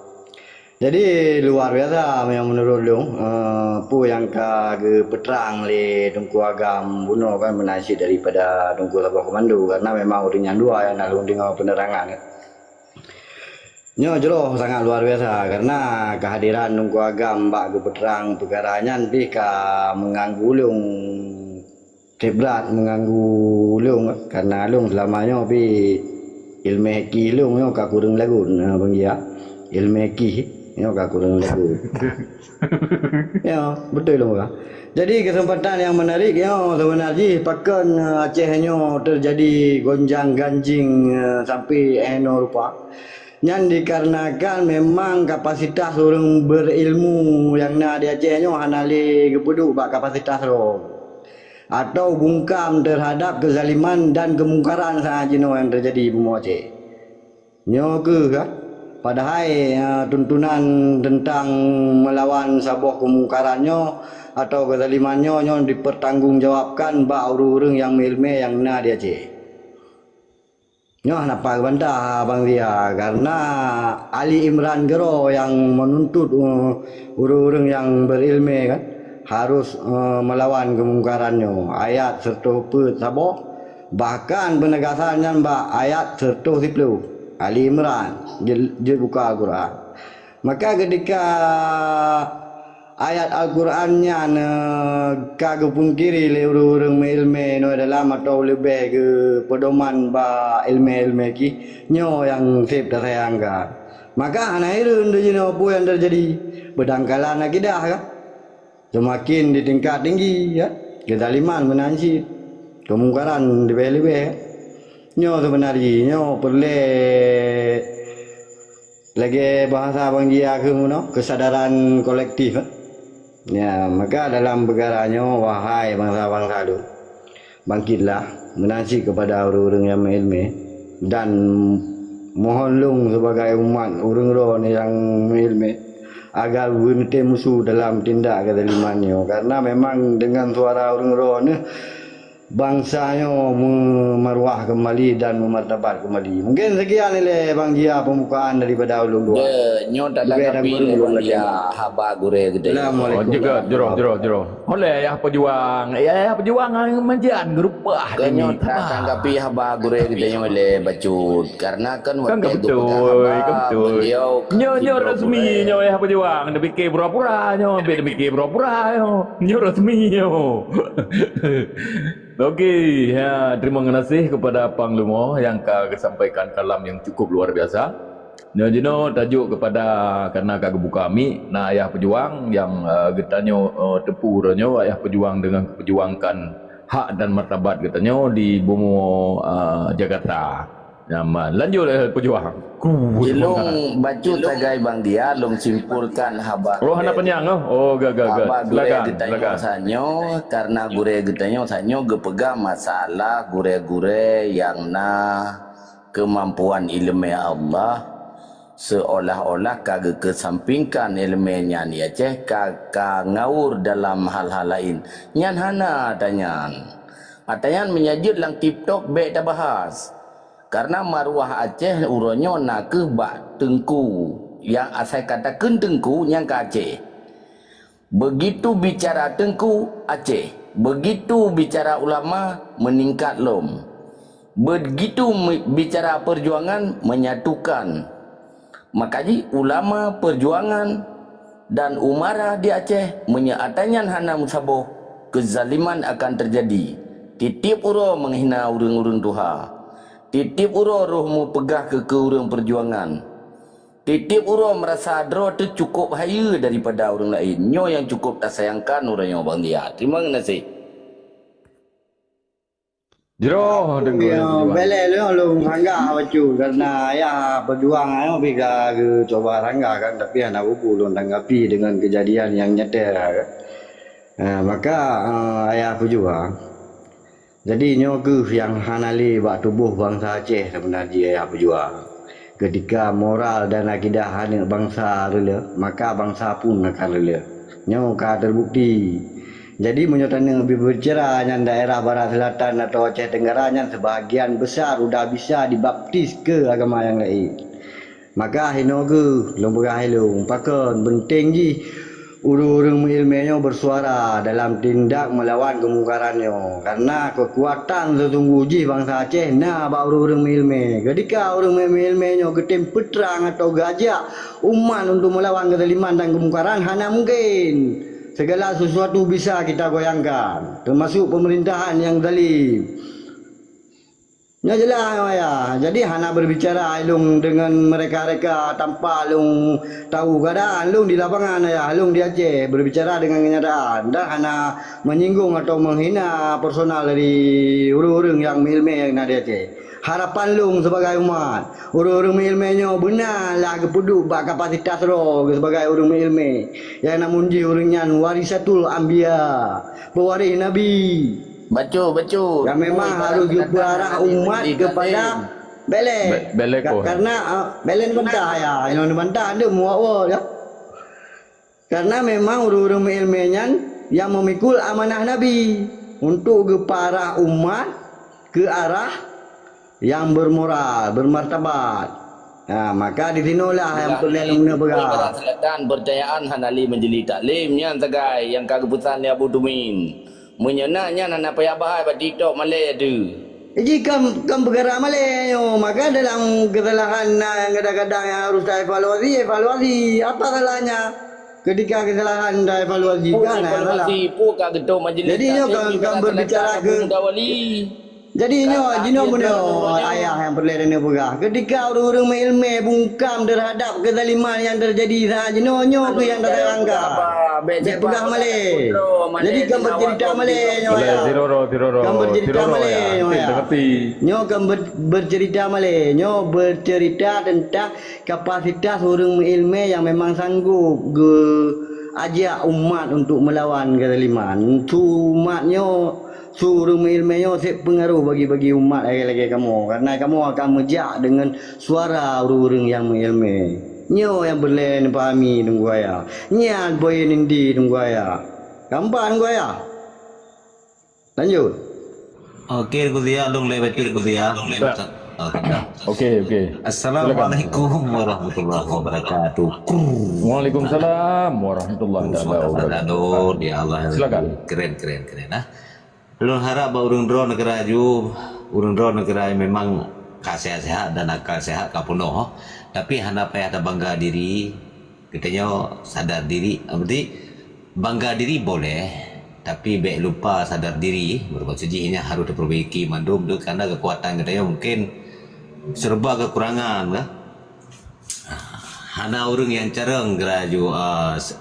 Jadi, luar biasa nyang meunurot lôn, eh, peue nyang ka geupeutrang lé Teungku Agam bunoe kan meunan cit daripada Teungku Saboh Komando, karena memang ureuëng nyang dua nyang na lôn deungoe peunerangan. Nyoe jroh sangat luar biasa, karena kehadiran Teungku Agam bak geupeutrang peukara nyan pih ka meuganggu lôn. Treb brat meuganggu lôn, karena lôn seulama nyoe pih ileumèe ki lôn nyoe ka kureueng lagon, ha, Bang Gia. Ileumèe ki nyoe ka kureueng lagon. Ya, beutôi lôn peugah. Jadi, keuseumpatan nyang meunarik nyoe seubeuna jih pakon, eh, Aceh nyoe teujadi gonjang-ganjing, eh, sampai 'oh noe rupa. Nyan dikarenakan memang kapasitas ureuëng beurilmu nyang na di Aceh nyoe hana lé geupeuduek bak kapasitas droe. Atau bungkam teuhadab keuzaliman dan keumungkaran saát jinoe nyang teujadi bumoe Aceh. Nyoe kheueh ka, padahai, eh, tuntunan teuntang meulawan saboh keumungkaran nyoe atau keuzaliman nyoe, nyoe dipertanggungjawabkan bak ureuëng-ureuëng nyang meuiéleumé nyang na di Aceh. Nyoe hana pat geubantah Bang Zia, karena Ali Imran keudroe nyang meununtut, eh, ureuëng-ureuëng nyang beriéleumé kan, harus, eh, meulawan keumungkaran nyoe. Ayat seratus peuet saboh, bahkan peunegasan nyan bak ayat seratus siplôh. Ali Imran, jeuet, jeuet buka Al-Quran. Maka ketika ayat Al-Quran nyan, eh, ka geupungkiri lé ureuëng-ureuëng meuiéleumé inoe dalam atau leubeh geupeudoman bak iéleumé-iéleumé jih, nyoe nyang seb tasayangkan. Maka hana hireuen teuh jinoe peue nyang teujadi, peudangkalan akidah kan. Seumaken di tingkat tinggi, ya. Keuzaliman meunan cit. Keumungkaran leubeh-leubeh, ya. Nyoe seubeuna jih, nyoe peureulée lagée bahasa Bang Jia keuh meunoe, keusadaran kolektif, ya. Ya, maka dalam peukara nyoe, wahai bansa-bansa lôn, bangkitlah, meunan cit keupada ureuëng-ureuëng nyang meuiéleumé, dan mohon lôn sibagai umat ureuëng droeneuh nyang meuiéleumé, agar beuneutem musu dalam tindak keuzaliman nyoe. Karena memang deungon suara ureuëng droeneuh, bansa nyoe meumaruah keumbali dan meumartabat keumbali. Mungken sekian ilée Bang Jia pembukaan daripada ulôn dua. Ya, nyoe tatanggapi lé Bang Jia haba gurée geutanyoe. Assalamualaikum. Oh, jeuet, jroh, jroh, jroh. Oleh Ayah Pejuang. Eh, Ayah Pejuang, ah, manjan geurupah. Kon nyoe tatanggapi haba gurée geutanyoe lé bacut. Karena kan watée geupeugah haba, beliau nyoe, nyoe resmi nyoe Ayah Pejuang. Dipike pura-pura nyoe, bek dipike pura-pura nyoe. Nyoe resmi nyoe. Oke, ya, terima kasih kepada Panglima yang ka sampaikan kalam yang cukup luar biasa. Nyoe jinoe tajok kepada, karena ka geubuka mic, na Ayah Pejuang yang, eh, geutanyoe, eh, teupeu uroe nyoe, Ayah Pejuang dengan memperjuangkan hak dan martabat geutanyoe di bumoe, eh, Jakarta. Nyaman. Lanjut, eh, Pejuang. Ku, ilong bacut tagai Bang Dia, lôn simpulkan haba. Oh, hana panyang, oh. Oh, ga, ga, ga. Haba gurée geutanyoe sanyoe, karena gurée geutanyoe sanyoe geupeugah masalah gurée-gurée nyang na keumampuan iéleumé Allah, seolah-olah ka geukeusampingkan iéleumé nyan, ya ceh ka, ka ngawur dalam hal-hal laén. Nyan hana atanyan. Atanyan meunyo jeuet lam TikTok bék tabahas. Karena maruah Aceh uroe nyoe na kheueh bak teungku, nyang asai ka takheun teungku nyang ka Aceh. Begitu bicara teungku, Aceh. Begitu bicara ulama, meuningkat lom. Begitu mi-, bicara peujuangan, menyatukan. Maka jih ulama, peujuangan dan umara di Aceh, meunyo atanyan hana meusaboh, keuzaliman akan teujadi. Tieb-tieb uroe meuhina ureuëng-ureuëng tuha. Tieb-tieb uroe roh meupeugah keu, keu ureuëng peujuangan. Tieb-tieb uroe meurasa droe teuh cukôp hayeue daripada ureuëng laén. Nyoe nyang cukôp tasayangkan uroe nyoe, Bang Dia. Terima kasih. Jroh, deungoe. Ya, bele lôn, lôn sanggah bacut, karena Ayah Pejuang nyoe pih ka geucuba sanggah kan, tapi hana bubu lôn tanggapi dengan kejadian yang nyata kan. Ha, maka, eh, Ayah Pejuang, jadi nyoe kheueh nyang hana lé bak tuboh bansa Aceh sebenar jih Ayah Pejuang. Keutika moral dan akidah aneuk bansa reuloh, maka bansa pun akan reuloh. Nyoe ka teubukti. Jadi, meunyoe taneuk berbicara nyan daerah Barat Selatan atau Aceh Tenggara nyan, sebahagian besar udah bisa dibaptis keu agama nyang laén. Maka hinoe geuh lôn peugah ilong, pakon peunteng jih ureuëng-ureuëng meuiéleumé nyoe bersuara dalam tindak meulawan keumungkaran nyoe. Karena keukuatan seusunggoh jih bansa Aceh na bak ureuëng-ureuëng meuiéleumé. Keutika ureuëng meuiéleumé nyoe geutem peutrang atau geujak umat untuk meulawan keuzaliman dan keumungkaran, hana mungken. Segala sesuatu bisa kita goyangkan, termasuk pemerintahan yang zalim. Nyoe jeulaih, Ayah. Jadi, hana berbicara ilong dengan mereka-reka tanpa lôn tahu keadaan. Lôn di lapangan, Ayah. Lôn di Aceh, berbicara dengan kenyataan. Dan hana menyinggung atau menghina personal dari ureuëng-ureuëng nyang meuiéleumé nyang na di Aceh. Harapan lôn sebagai umat, ureuëng-ureuëng meuiéleumé nyoe beuna lah geupeuduek bak kapasitas droe sebagai ureuëng meuiéleumé. Nyang namun jih ureuëng nyan warisatul anbiya, pewaréh nabi. Bacut, bacut. Nyang memang harus geupeurarah umat keupada bele. Be-, bele ko. Karena, ah, bele neubantah, ya. Inoe neubantah, ande muak-muak, ya. Karena memang ureuëng-ureuëng meuiéleumé nyan nyang memikul amanah Nabi untuk geuparah umat keu arah nyang bermoral, bermartabat. Ha, maka di sinolah nyang peureulée lôn peugah. Barat Selatan, percayaan hana lé majelis taklim nyan sagai nyang ka geupesan lé Abu Tumin. Meunyoe na nyan hana payah bahai bak TikTok malée teuh. Ji kan, kan peukara malée nyoe, maka dalam kesalahan na nyang kadang-kadang nyang harus taevaluasi, evaluasi. Apa salahnya ketika kesalahan taevaluasi? Kan hana salah. Evaluasi, peue ka geutoh majelis taklim. Jadi nyoe kan, kan berbicara ke Jadi nyoe, jinoe bunoe ayah nyang peureulée droeneuh peugah. Ketika ureuëng-ureuëng meuilmé bungkam terhadap kezaliman nyang terjadi saat jinoe, nyoe keuh nyang tasayangkan. Bék peugah malée. Jadi kan bercerita malée nyoe, ayah. Kan bercerita malée nyoe, ayah. Nyoe kan ber-, bercerita malée. Nyoe bercerita tentang kapasitas ureuëng meuilmé nyang memang sanggup geuajak umat untuk melawan kezaliman. Su umat nyoe, su ureuëng meuilmé nyoe seb peungaroh bagi-bagi umat lagée-lagée kamoe. Karena kamoe akan meujak deungon suara ureuëng-ureuëng nyang meuilmé. Nyoe nyang peureulée neupahami Teungku Ayah. Nyan poin inti Teungku Ayah. Gampang Teungku Ayah. Lanjut. Oke, Teungku Zia, lôn lé bacut, Teungku Zia. Oke, dah. Oke, oke. Assalamualaikum warahmatullahi wabarakatuh. Waalaikumsalam warahmatullahi taala wabarakatuh. Silakan. Keren, keren, keren, ah. Lôn harap bak ureuëng droe neugeura ju, ureuëng droe neugeura memang ka sehat-sehat dan akal sehat ka peunoh. Tapi hana payah tabangga diri. Geutanyoe sadar diri, berarti bangga diri boleh, tapi bék lupa sadar diri. Maksud jih nyan harôh tapeurbaiki mandum tu, karena keukuatan geutanyoe mungkin serba kekurangan, kan? Hana ureuëng nyang carông geura ju, a, s-,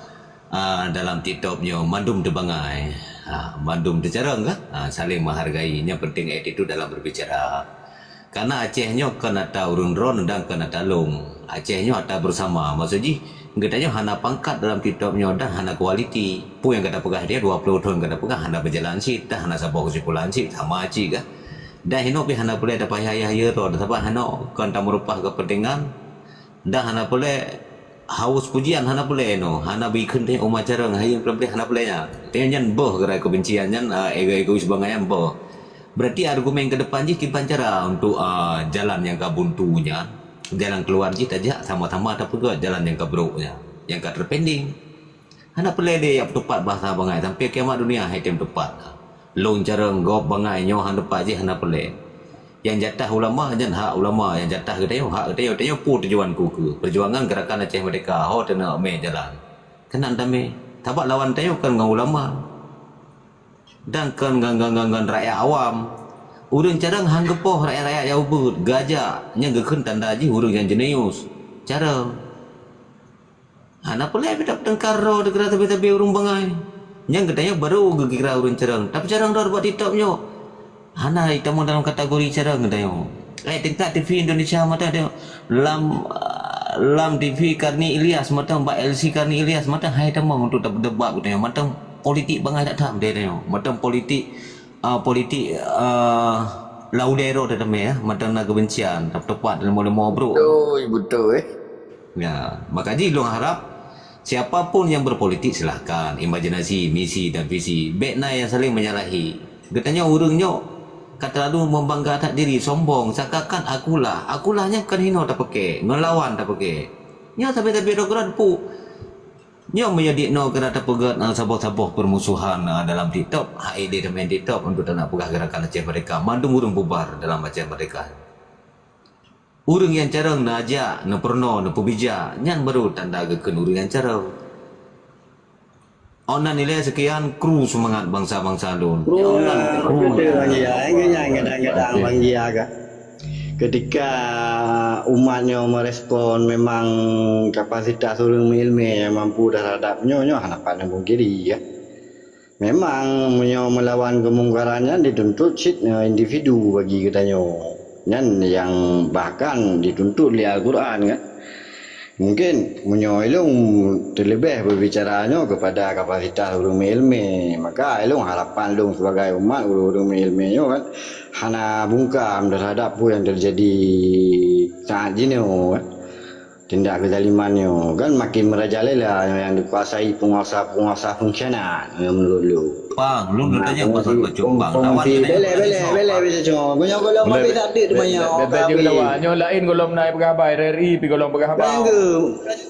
a, dalam TikTok nyoe mandum teubangai. Ha, mandum teucarông, kan? Ha, saling menghargai. Nyang penting attitude dalam berbicara. Karena Aceh nyoe kon ata ureuëng droe dan kon ata lôn. Aceh nyoe ata bersama. Maksud jih, geutanyoe hana pangkat dalam TikTok nyoe dan hana kualiti. Peue nyang gata peugah dia dua puluh thon gata peugah hana beujalan cit, dan hana saboh keusimpulan cit, sama cit kah. Dan hinoe pih hana peureulée tapayah-yah droe, sabab hinoe kon tameurupah keupeuntengan, dan hana peureulée haus pujian, hana peureulée nyoe, hana bri kheun teuh uma carông, hai nyang peureulée hana peureulée nyan. Teuh nyan boh geura keubencian nyan, a, ego-egois bangai nyan boh. Berarti argumen ke depan jih kiban cara untuk, a, jalan nyang ka buntu nyan, jalan keluar jih tajak sama-sama tapeugét jalan nyang ka brok nyan, nyang ka terpending. Hana peureulée lé jak peutupat basa bangai sampai kiamat dunia hai tem tupat. Lôn carông gob bangai nyoe hana tupat jih hana peureulée. Nyang jatah ulama nyan hak ulama, nyang jatah geutanyoe hak geutanyoe. Tanyoe peue tujuan ku keu perjuangan gerakan Aceh Merdeka ho teuneuk mé jalan. Keunan tamé, sabab lawan tanyoe kon ngon ulama. Dan kon ngon, ngon, ngon, ngon rakyat awam. Ureuëng carông han geupoh rakyat-rakyat nyang ubit, gajak, nyang geukheun tanda jih ureuëng nyang jenius. Carông. Hana peureulée pih tapeuteuka droe dikira sabe-sabe ureuëng bangai. Nyang geutanyoe barô geukira ureuëng carông. Tapeucarông droe bak TikTok nyoe. Hana jitamong dalam kategori carông geutanyoe. Eh, tingkat TV Indonesia mantong tengok. Lam, lam TV Karni Ilyas mantong, bak LC Karni Ilyas mantong hai tamong untuk debat geutanyoe. Mantong politik bangai that-that geutanyoe. Mantong politik, ah, politik, ah, laudero tetamé, ya. Mantong na kebencian, tepat leumo-leumo brok. Betul, betul, eh. Ya, maka jih lôn harap siapa pun yang berpolitik silahkan, imajinasi, misi dan visi, bék na nyang saling menyalahi. Geutanyoe ureuëng nyoe ka terlalu membangga that diri, sombong, seakan-akan akulah. Akulah nyan kon hinoe tapeuke, ngon lawan tapeuke. Nyoe sabe-sabe droe keudroe pu. Nyoe meunyoe di noe keunan tapeugét, eh, saboh-saboh permusuhan, eh, dalam TikTok, hai lé teuma TikTok untuk tanak peugah gerakan Aceh Merdeka, mandum ureuëng bubar dalam Aceh Merdeka. Ureuëng nyang carông neujak, neupeurunoe, neupeubijak, nyan baru tanda geukheun ureuëng nyang carông. Óh nan ilée seukian kru seumangat bansa-bansa lôn. Kru, beutôi Bang Jia, eh, nyan kadang-kadang Bang Jia ka. Ketika umat nyoe merespon memang kapasitas ureuëng meuilmé nyang mampu terhadap nyoe, nyoe hana pat neupungkiri, ya. Memang, meunyoe meulawan keumungkaran nyan dituntut cit, eh, individu bagi geutanyoe. Nyan nyang bahkan dituntut lé Al-Quran, kan? Mungkin, meunyoe ilôn teuleubeh beubicara nyoe keupada kapasitas ureuëng meuilmé, maka ilôn harapan lôn sibagai umat ureuëng-ureuëng meuilmé nyoe, kan, hana bungkam teuhadap peue nyang teujadi saat jinoe, kan. Tindak kezaliman nyoe kan makin merajalela nyang dikuasai penguasa-penguasa pengkhianat, meunurot lôn. Bang, lôn geutanyong pasal keucok, Bang. Lawan geutanyong pasal keucok, Bang. Beleh, beleh, beleh, beleh, cuma. Nyoe gohlom habéh tak deuk teumanyong. Nyoe laén gohlom na peugah haba, R R I pih gohlom peugah haba. Kan ke?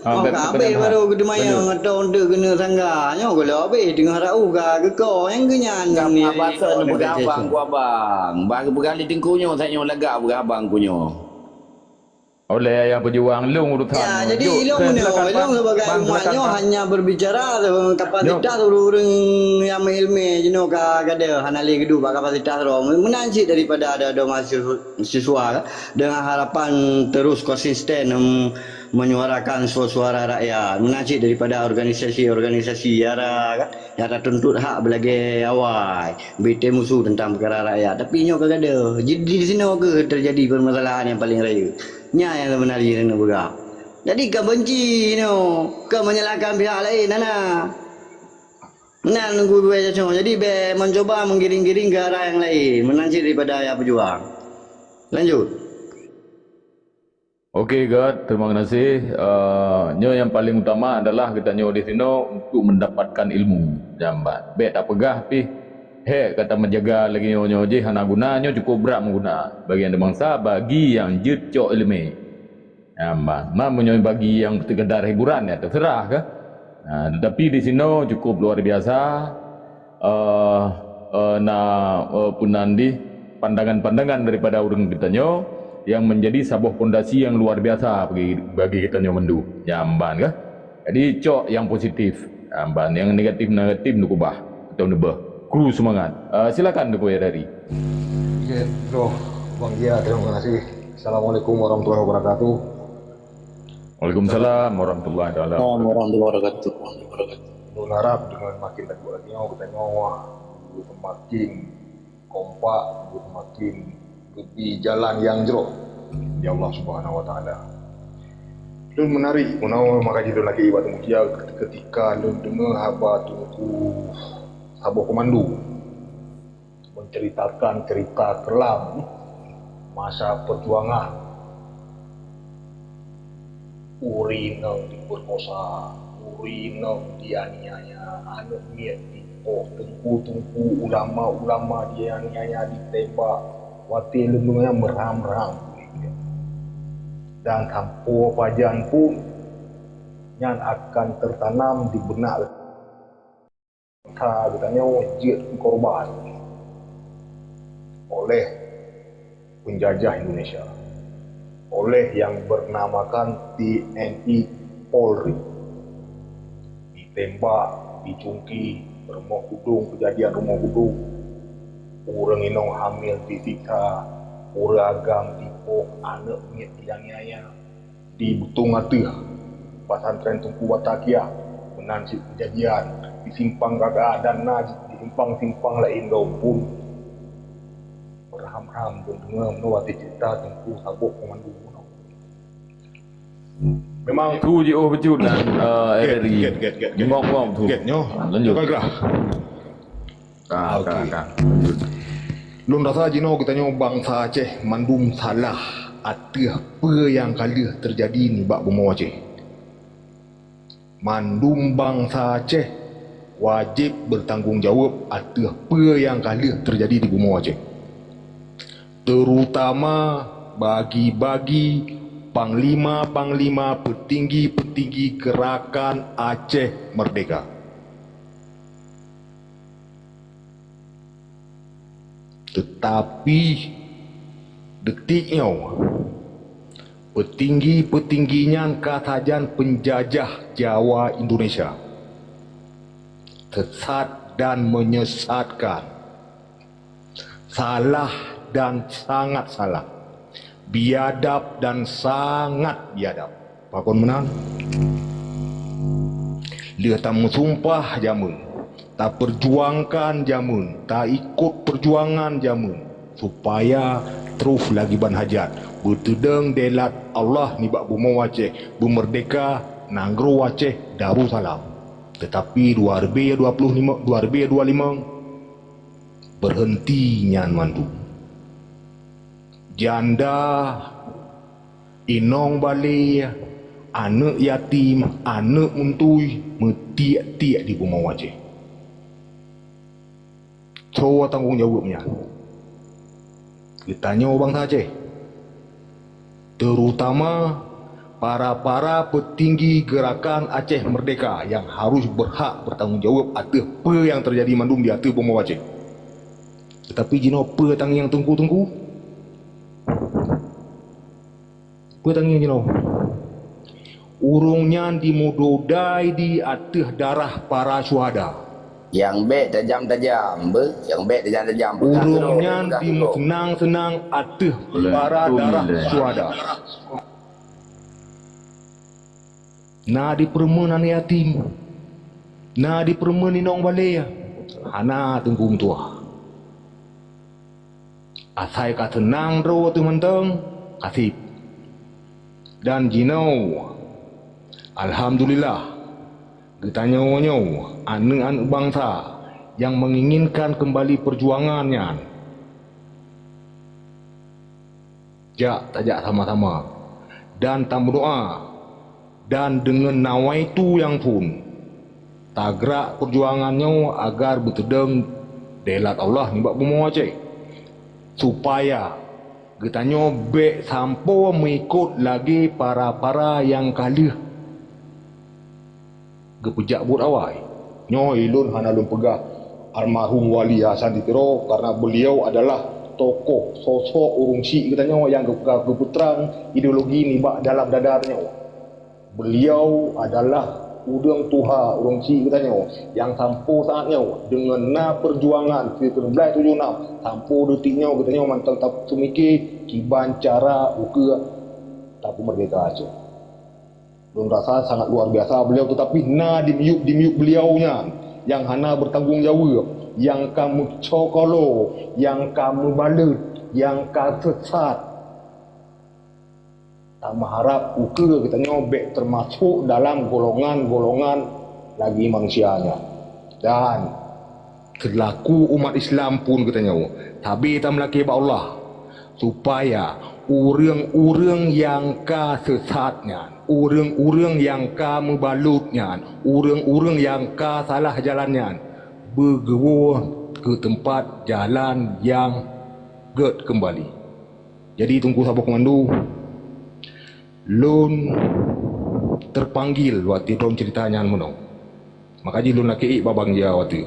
Ah, oh, beb, ka habéh baru geuteumanyong atau untuk keuneuk sangga. Nyoe gohlom habéh teungoh raoh ka geuko nyang geunyan. Ka ni. Abang peugah haba ku abang. Bah geupeugah lé teungku nyoe, saat nyoe lagak peugah haba ku nyoe. Oleh ayah pejuang lôn urusan. Ya, jadi ilong meunyoe, ilong sebagai umat nyoe hanya berbicara kapasitas ureuëng nyang meuilmé jinoe ka gadeuh hana lé geuduek bak kapasitas droe. Meunan cit daripada adoe-adoe mahasiswa, mahasiswa dengan harapan terus konsisten menyuarakan suara-suara rakyat. Meunan cit daripada organisasi-organisasi yara kan, nyang tatuntut hak beulagée awai, bit musu tentang peukara rakyat. Tapi nyoe ka gadeuh, jadi di sinoe keuh terjadi permasalahan yang paling rayeuk. Nyan nyang sebenarnya keuneuk peugah. Jadi ka benci nyoe, ka menyalahkan pihak laén hana. Meunan gurée nyoe. Jadi bèk mencoba menggiring-giring ke arah yang lain, meunan cit daripada ayah pejuang. Lanjut. Oke, Gad, terima kasih. Eh, nyoe yang paling utama adalah geutanyoe di sinoe untuk mendapatkan ilmu. Nyang ban. Bèk tapeugah pih, hék ka tameujaga lagée nyoe, nyoe jih hana guna, nyoe cukup brat meuguna bagi aneuk bansa, bagi nyang jeuet cok iéleumé. Nyang ban. Ma meunyoe bagi nyang sekadar hiburan, ya terserah kah. Nah, tetapi di sinoe cukup luar biasa. Eh, eh, na, eh, peunan dih pandangan-pandangan daripada ureuëng geutanyoe yang menjadi saboh pondasi yang luar biasa bagi, bagi geutanyoe mandum. Nyang ban kah? Jadi, cok yang positif. Nyang ban, yang negatif-negatif neukubah atau neubeuh. Kru semangat. Eh, silakan, Teungku Yadari. Ya, bro. Bang Gia, terima kasih. Assalamualaikum warahmatullahi wabarakatuh. Waalaikumsalam warahmatullahi taala. Assalamualaikum warahmatullahi wabarakatuh. Lôn harap dengan makin takot lagi nyoe, geutanyoe semakin kompak, semakin geubi jalan nyang jroh di Allah Subhanahu Wa Taala. Lôn menarik, meunyoe maka jih lôn lagée ibat mutia ketika lôn deungoe haba Teungku saboh komando menceritakan cerita kelam masa perjuangan. Ureuëng inong diperkosa, ureuëng inong dianiaya, aneuk miet dipoh, teungku-teungku, ulama-ulama dianiaya, ditembak, watée leumoh nyan meuram-ram. Dan sampoe pajan pun nyan akan tertanam di benak Ka geutanyoe jeuet keu korban oleh penjajah Indonesia, oleh yang bernamakan T N I Polri. Ditembak, dicungki, rumoh gudong, kejadian rumoh gudong. Ureuëng inong hamil disiksa, ureuëng agam dipoh, aneuk miet dianiaya. Di Butong Ateueh, pesantren Teungku Batavia, meunan cit kejadian di Simpang Gaga dan na di simpang-simpang laén dum pun. Meuram-ram deungoe meunoe watée cerita Teungku saboh komando meunoe. Memang tu jiôh bacut dan, eh, R R I. Ngok-ngok tu. Lanjut. Ka gerah. Ka, ka, ka. Lanjut. Lôn rasa jinoe geutanyoe bansa Aceh mandum salah ateueh peue nyang ka lheueh teujadi nibak bumoe Aceh. Mandum bansa Aceh wajéb bertanggung jaweueb ateueh peue nyang ka lheueh teujadi di bumoe Aceh. Terutama bagi-bagi panglima-panglima, petinggi-petinggi Gerakan Aceh Merdeka. Teutapi detik nyoe, petinggi-petinggi nyan ka sajan penjajah Jawa Indonesia. Sesat dan menyesatkan. Salah dan sangat salah. Biadab dan sangat biadab. Pakon meunan? Lheueh tameusumpah jameun, taperjuangkan jameun, taikot perjuangan jameun, supaya troh lagi ban hajat beuteudong deulat Allah nibak bumoe Aceh, beumeurdeka nanggroe Aceh Darussalam. Teutapi dua ribu dua puluh lima, dua ribu dua puluh lima, beureunti nyan mandum. Janda, inong balée, Aneuëk yatim, aneuëk muntui meutiek-tiek di bumoe Aceh. Soe tanggong jaweueb nyan? Geutanyoe bansa Aceh, terutama para-para peutinggi geurakan Aceh Meurdehka nyang harôh beurhak beurtanggung jaweueb ateueh peue nyang teujadi mandum di ateueh bumoe Aceh. Teutapi jinoe peue tangieng teungku-teungku? Peue tangieng jinoe? Ureuëng nyan jimeudodai di ateueh darah para syuhada. Nyang bék tajam-tajam, beuh, nyang bék tajam-tajam, peugah keudroe, ureuëng nyan peugah keudroe. Jimeuseunang-seunang ateueh para darah syuhada. Na jipeureumeun aneuëk yatim, na jipeureumeun inong balée, hana teungku meutuwah. Asai ka seunang droe teuh mantong, ka sip. Dan jinoe, alhamdulillah, geutanyoe nyoe aneuëk-aneuëk bansa nyang meunginginkan keumbali peujuangan nyan. Jak tajak sama-sama dan tameudoá dan deungon nawaitu nyang phon, tagrak peujuangan nyoe agar beuteudong deulat Allah nibak bumoe Aceh, supaya geutanyoe bék sampoe meuikot lagée para-para nyang ka lheueh geupeujak buet awai. Nyoe ulôn hana lôn peugah almarhum Wali Hasan di Tiro, karena beliau adalah tokoh, sosok ureuëng syiek geutanyoe nyang geupeugah geupeutrang ideologi nibak dalam dada tanyoe. Beliau adalah ureuëng tuha ureuëng syiek geutanyoe nyang sampoe saát nyoe deungon na peujuangan sikureueng blaih tujoh nam sampoe detik nyoe geutanyoe mantong tapeumike kiban cara ukeue tapeumeurdehka Aceh. Lôn rasa sangat luar biasa beliau, teutapi na di miyueb-di miyueb beliau nyan nyang hana beurtanggong jaweueb, nyang ka meucokolo, nyang ka meubalot, nyang ka seusat. Tameuharab ukeue geutanyoe bék teumasok dalam golongan-golongan lagée manusia nyan. Dan seulaku umat Islam phon geutanyoe, sabe tameulakée bak Allah, supaya ureuëng-ureuëng nyang ka seusat nyan, ureuëng-ureuëng nyang ka meubalot nyan, ureuëng-ureuëng nyang ka salah jalan nyan, beugeuwoe keu teumpat jalan nyang gét keumbali. Jadi, Teungku saboh keumandu, lôn teupanggil watée droen ceurita nyan meunoe. Maka jih lôn lakée ék babang ja watée.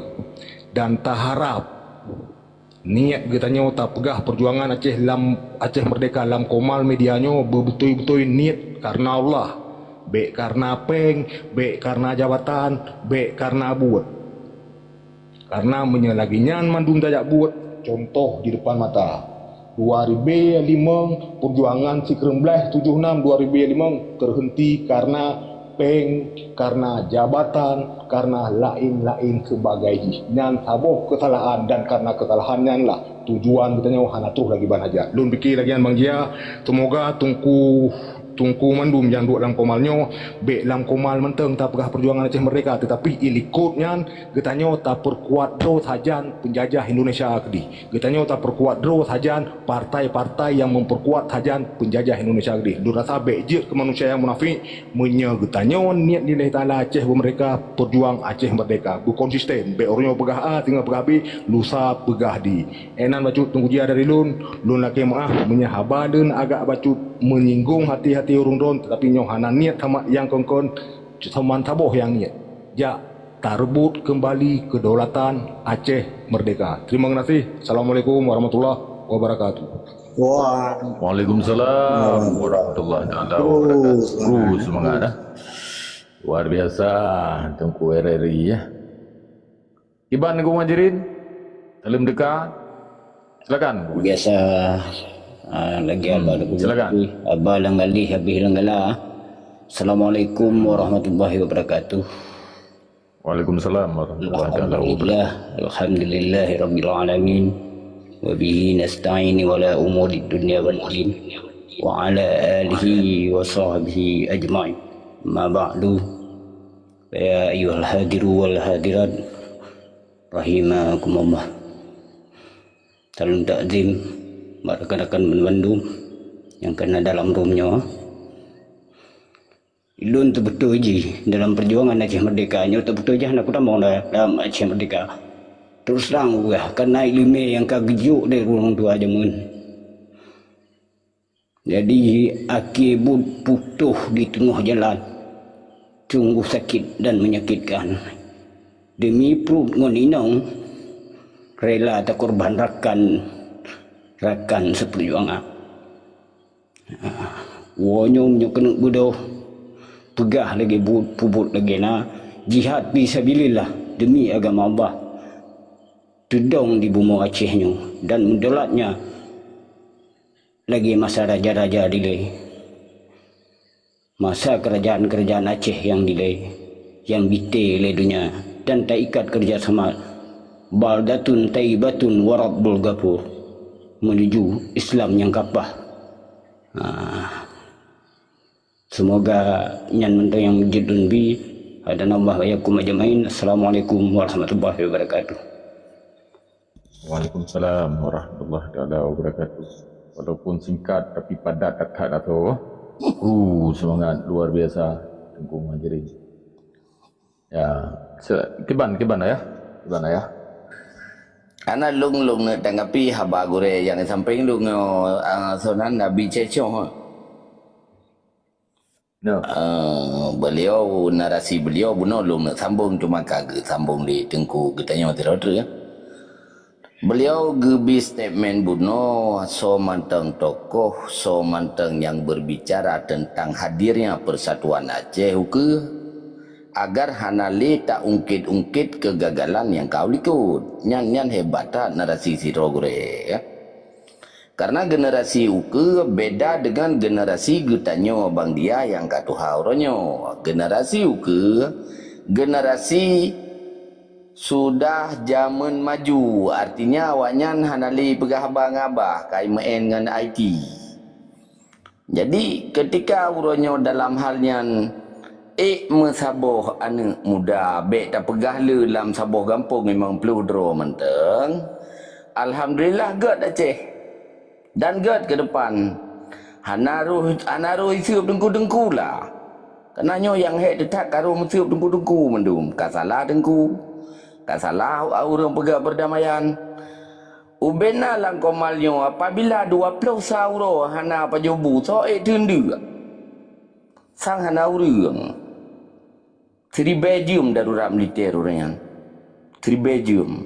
Dan taharab niet geutanyoe tapeugah peujuangan Aceh lam, Aceh Meurdehka lam komal media nyoe beubeutôi-beutôi niet kareuna Allah, bék kareuna péng, bék kareuna jabatan, bék kareuna buet. Kareuna meunyoe lagée nyan mandum tajak buet, cuntoh di depan mata, dua ribée limong, peujuangan sikureueng blaih tujoh nam dua ribée limong teuhenti kareuna péng, kareuna jabatan, kareuna laén-laén sibagai jih. Nyan saboh keusalahan dan kareuna keusalahan nyan lah tujuan geutanyoe hana troh lagée ban hajat. Lôn pike lagée nyan Bang Jia, seumoga Teungku Teungku mandum nyang duek lam komal nyoe, bék lam komal mantong tapeugah peujuangan Aceh Meurdehka, teutapi i likot nyan geutanyoe tapeukuat droe sajan peunjajah Indonesia keudeh. Geutanyoe tapeukuat droe sajan partai-partai nyang meupeurkuat sajan peunjajah Indonesia keudeh. Lôn rasa bék jeuet keu manusia nyang munafék, meunyoe geutanyoe niet lillahi ta'ala Aceh beumeurdehka, peujuang Aceh Meurdehka, beukonsisten, bék uroe nyoe peugah A, teungoh peugah B, lusa peugah D. Inan bacut Teungku Jia dari lôn, lôn lakée meuáh meunyoe haba lôn agak bacut meunyinggung hati-hati ureuëng droen, teutapi nyoe hana niet samat nyang kon-kon, cuma saboh nyang niet. Jak tareubot keumbali keudaulatan Aceh Meurdehka. Terima kasih. Assalamualaikum warahmatullahi wabarakatuh. Wah. Waalaikumsalam warahmatullahi taala wabarakatuh. Kru semangat, dah. Luar biasa, Teungku R R I, ya. Iban Teungku Muhajirin, saleuem teuka. Silakan. Biasa, ah, lagi Hmm, abang Teungku silakan. Lutfi. Abang Langgalih habis Langgala. Assalamualaikum warahmatullahi wabarakatuh. Waalaikumsalam warahmatullahi taala wabarakatuh. Alhamdulillah, alhamdulillahirabbil alamin. Wa bihi nasta'in wa la umuri dunya wal din. Wa ala alihi wa sahbihi ajma'in. Ma ba'du. Ya ayyuhal hadiru wal hadirat rahimakumullah. Saleuem takzim bak rakan-rakan banmandum nyang kana dalam room nyoe. Ulôn teubeutôi jih dalam peujuangan Aceh Merdeka. Nyoe teubeutôi jih hana kutamong dalam Aceh Merdeka. Terus terang, wah, karena ileumèe nyang ka geujok lé ureueng tuha jameun. Jadi, akhé buet putôh di teungoh jalan. Sungguh sakit dan menyakitkan. Demi pruet ngon inong, rela takorban rakan, rakan seperjuangan. Woe nyoe meunyoe keuneuk beudôh, peugah lagèe buet, peubuet lagèe na, jihad fi sabilillah, demi agama Allah, teudong di bumoe Aceh nyoe, dan meudolatnya lagèe masa raja-raja dilèe. Masa keurajaan-keurajaan Aceh nyang dilèe, nyang bite lé donya, dan taikat keureuja sama, baldatun thayyibatun wa rabbun ghafur, menuju Islam nyang kapah. Ah. Seumoga nyan mantong nyang jeuet lôn bi. Hadanallahu wa iyyakum ajmain. Assalamualaikum warahmatullahi wabarakatuh. Waalaikumsalam warahmatullahi taala wabarakatuh. Walaupun singkat tapi padat that-that, Dato'. Uh, semangat luar biasa, Teungku Muhajirin. Ya, se-, kiban, kiban, Ayah. Kiban, Ayah. Ana lôn, lôn neuk tanggapi haba gurèe nyang sampéng lôn nyoe, ah, soe nan Abi Cecong. Nah. Eh, beliau, narasi beliau bunoe lôn neuk sambung, cuma ka geusambung lé Teungku geutanyoe sidroe treuk, ya. Beliau geubi statement bunoe soe mantong tokoh, soe mantong nyang berbicara tentang hadirnya persatuan Aceh ukeue, agar hana lé taungkit-ungkit kegagalan nyang ka u likot. Nyan, nyan hebat that narasi sidroe gurèe, ya. Karena generasi ukeue beda dengan generasi geutanyoe Bang Diah nyang ka tuha uroe nyoe. Generasi ukeue, generasi sudah jameun maju, artinya awaknyan hana lé peugah haba ngon babah, ka imeu'en ngon I T. Jadi, ketika uroe nyoe dalam hal nyan, ék meusaboh aneuk muda, bèk tapeugah le lam saboh gampông limong ploh droe mantong, alhamdulillah gèt Aceh. Dan gèt keu depan. Hana roh, hana roh iseup teungku-teungku lah. Karena nyoe nyang hék teutat ka roh meuseup teungku-teungku mandum. Ka salah teungku. Ka salah ureueng peugah perdamaian. Ubena lam komal nyoe, apabila dua ploh sa uroe hana pajoh bu, soe ék teundeuk? Sang hana ureueng. Siribèe jeuem darurat militer ureueng nyan. Siribèe jeuem.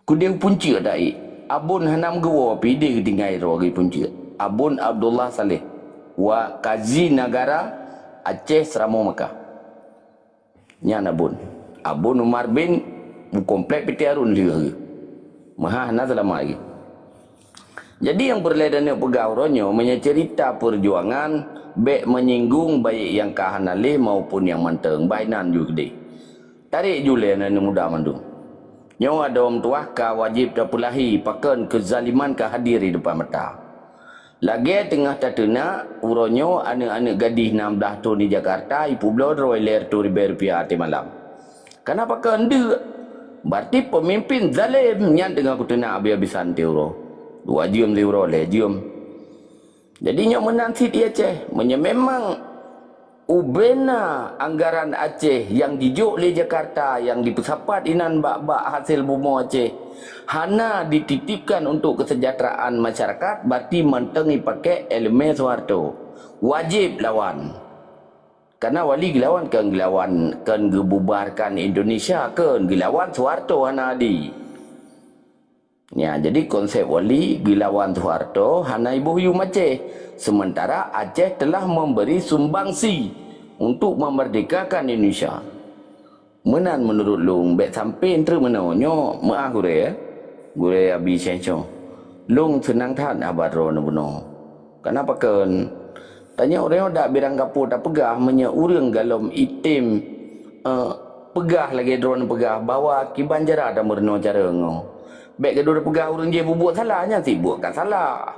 Keudeh u Punceuek taék. Abon hana meugeuwoe pih idéh geutinggai droe geuh Punceuek. Abon Abdullah Saleh, wa Kazi Nagara Aceh Seuramoe Makkah. Nyan Abon. Abon Umar bin u komplek P T Harun lheueh geuh. Meuhah na seulamat geuh. Jadi nyang peureulèe taneuk peugah uroe nyoe, meunyoe cerita peujuangan bèk menyinggung baik nyang ka hana lé maupun nyang mantong, bah inan ju keudeh. Tarek ju lé aneuk muda mandum. Nyoe adoe meutuwah ka wajéb tapeulahi pakon keuzaliman ka hadir di depan mata. Lagèe teungoh tateunak, uroe nyoe aneuk-aneuk gadih nam blaih thon di Jakarta jipeubloe droe lhèe reutôh ribèe rupiah watèe malam. Kana pakon deuk? Berarti peumimpin zalém nyan teungoh kuteunak abéh-abésan teuh uroe. Dua jeuem teuh uroe, lhèe jeuem. Jadi nyoe meunan cit di Aceh. Meunyoe memang ubena anggaran Aceh nyang jijok lé Jakarta nyang jipeusapat inan bak-bak hasil bumoe Aceh hana dititipkan untuk kesejahteraan masyarakat, berarti mantong jipakèk ileumèe Soeharto. Wajéb lawan. Karena Wali geulawan kon geulawan, kon geububarkan Indonesia, kon geulawan Soeharto hana adi. Nya, jadi konsep Wali geulawan Soeharto hana iboh yum Aceh, sementara Aceh telah memberi sumbangsi untuk memerdekakan Indonesia. Meunan meunurot lôn, bèk sampé treuk meunoe nyoe, meu'ah gurèe, eh? Gurèe Abi Syeng Syong. Lôn seunang that haba droeneuh bunoe. Kana pakon? Tanyoe uroe nyoe dak birang kapo tapeugah meunyoe ureueng galom item, eh, peugah lagèe droeneuh peugah bahwa kiban cara tameurunoe carông nyoe. Bèk gadoh tapeugah ureueng jéh bubuet salah, nyan cit buet ka salah.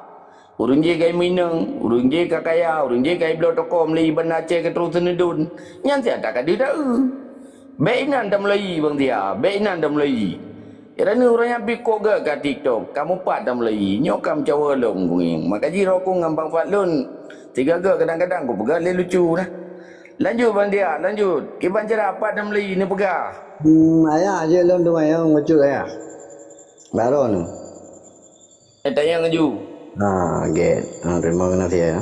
Ureueng jéh ka imeuinong, ureueng jéh ka kaya, ureueng jéh ka ibloe toko meulayeue Banda Aceh keu troh seuneudon, nyan cit ata ka deuh taeu. Bèk inan tameulayeue Bang Tia, bèk inan tameulayeue. Droeneuh ureuëng nyan pih kok gét ka TikTok, kamoe pat tamulai, nyoe ka meucawa lom kuning. Maka jih rokong ngon Bang Fadlon, sigaga kadang-kadang kupeugah lé lucu nah. Lanjut Bang Diak, lanjut. Kiban cara pat tamulai neupeugah. Hmm, ayah, jeuet lôn teumanyong bacut ayah. Baroe nyoe. Eh, tanyong laju. Ha, gét. Ha, terima kasih ya.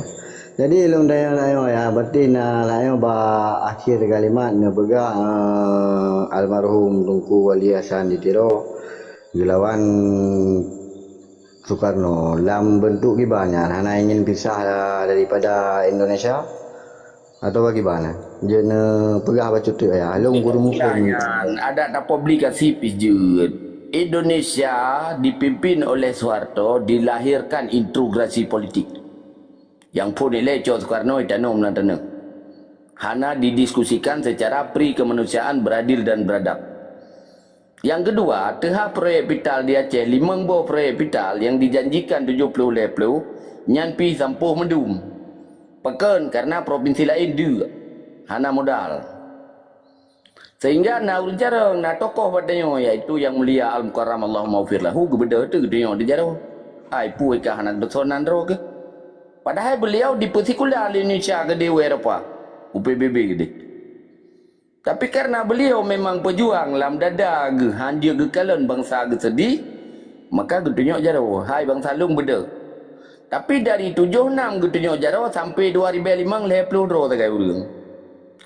Jadi lôn tanyong-tanyong ya, berarti na tanyong bak akhir kalimat neupeugah, eh, almarhum Teungku Wali Hasan di Tiro geulawan Soekarno lam bentuk kiban nyan, hana ingin pisah daripada Indonesia. Atau bagaimana? Jeuet neupeugah bacut teuk ya. Lôn guru mukon. Nyan, adat tapublikasi pih jeuet. Indonesia dipimpin oleh Soeharto dilahirkan integrasi politik. Yang phon ilée cok Soekarno itanom lam taneuh. Hana didiskusikan secara pri kemanusiaan beradil dan beradab. Yang kedua, teuhah proyek vital di Aceh, limong boh proyek vital nyang dijanjikan tujoh ploh lhée ploh, nyan pih sampôh meudum. Pakon? Karena provinsi laén deuk, hana modal. Sehingga na ureuëng carông, na tokoh bak tanyoe, yaitu Yang Mulia Al-Mukarram Allahumma ghfir lahu, geubeudôh teuh geutanyoe di jaroe. Hai, peue ka hana geupeusönan droe geuh? Padahai beliau dipeusikula lé Indonesia keudeh u Eropa, u P B B keudeh. Tapi karena beliau memang peujuang lam dada geuh, han jeuet geukalon bansa geuseudeh, maka geutunyok jaroe, hai bansa lôn beudôh. Tapi dari tujoh nam geutunyok jaroe sampai dua ribée limong lhée ploh droe sagai ureuëng.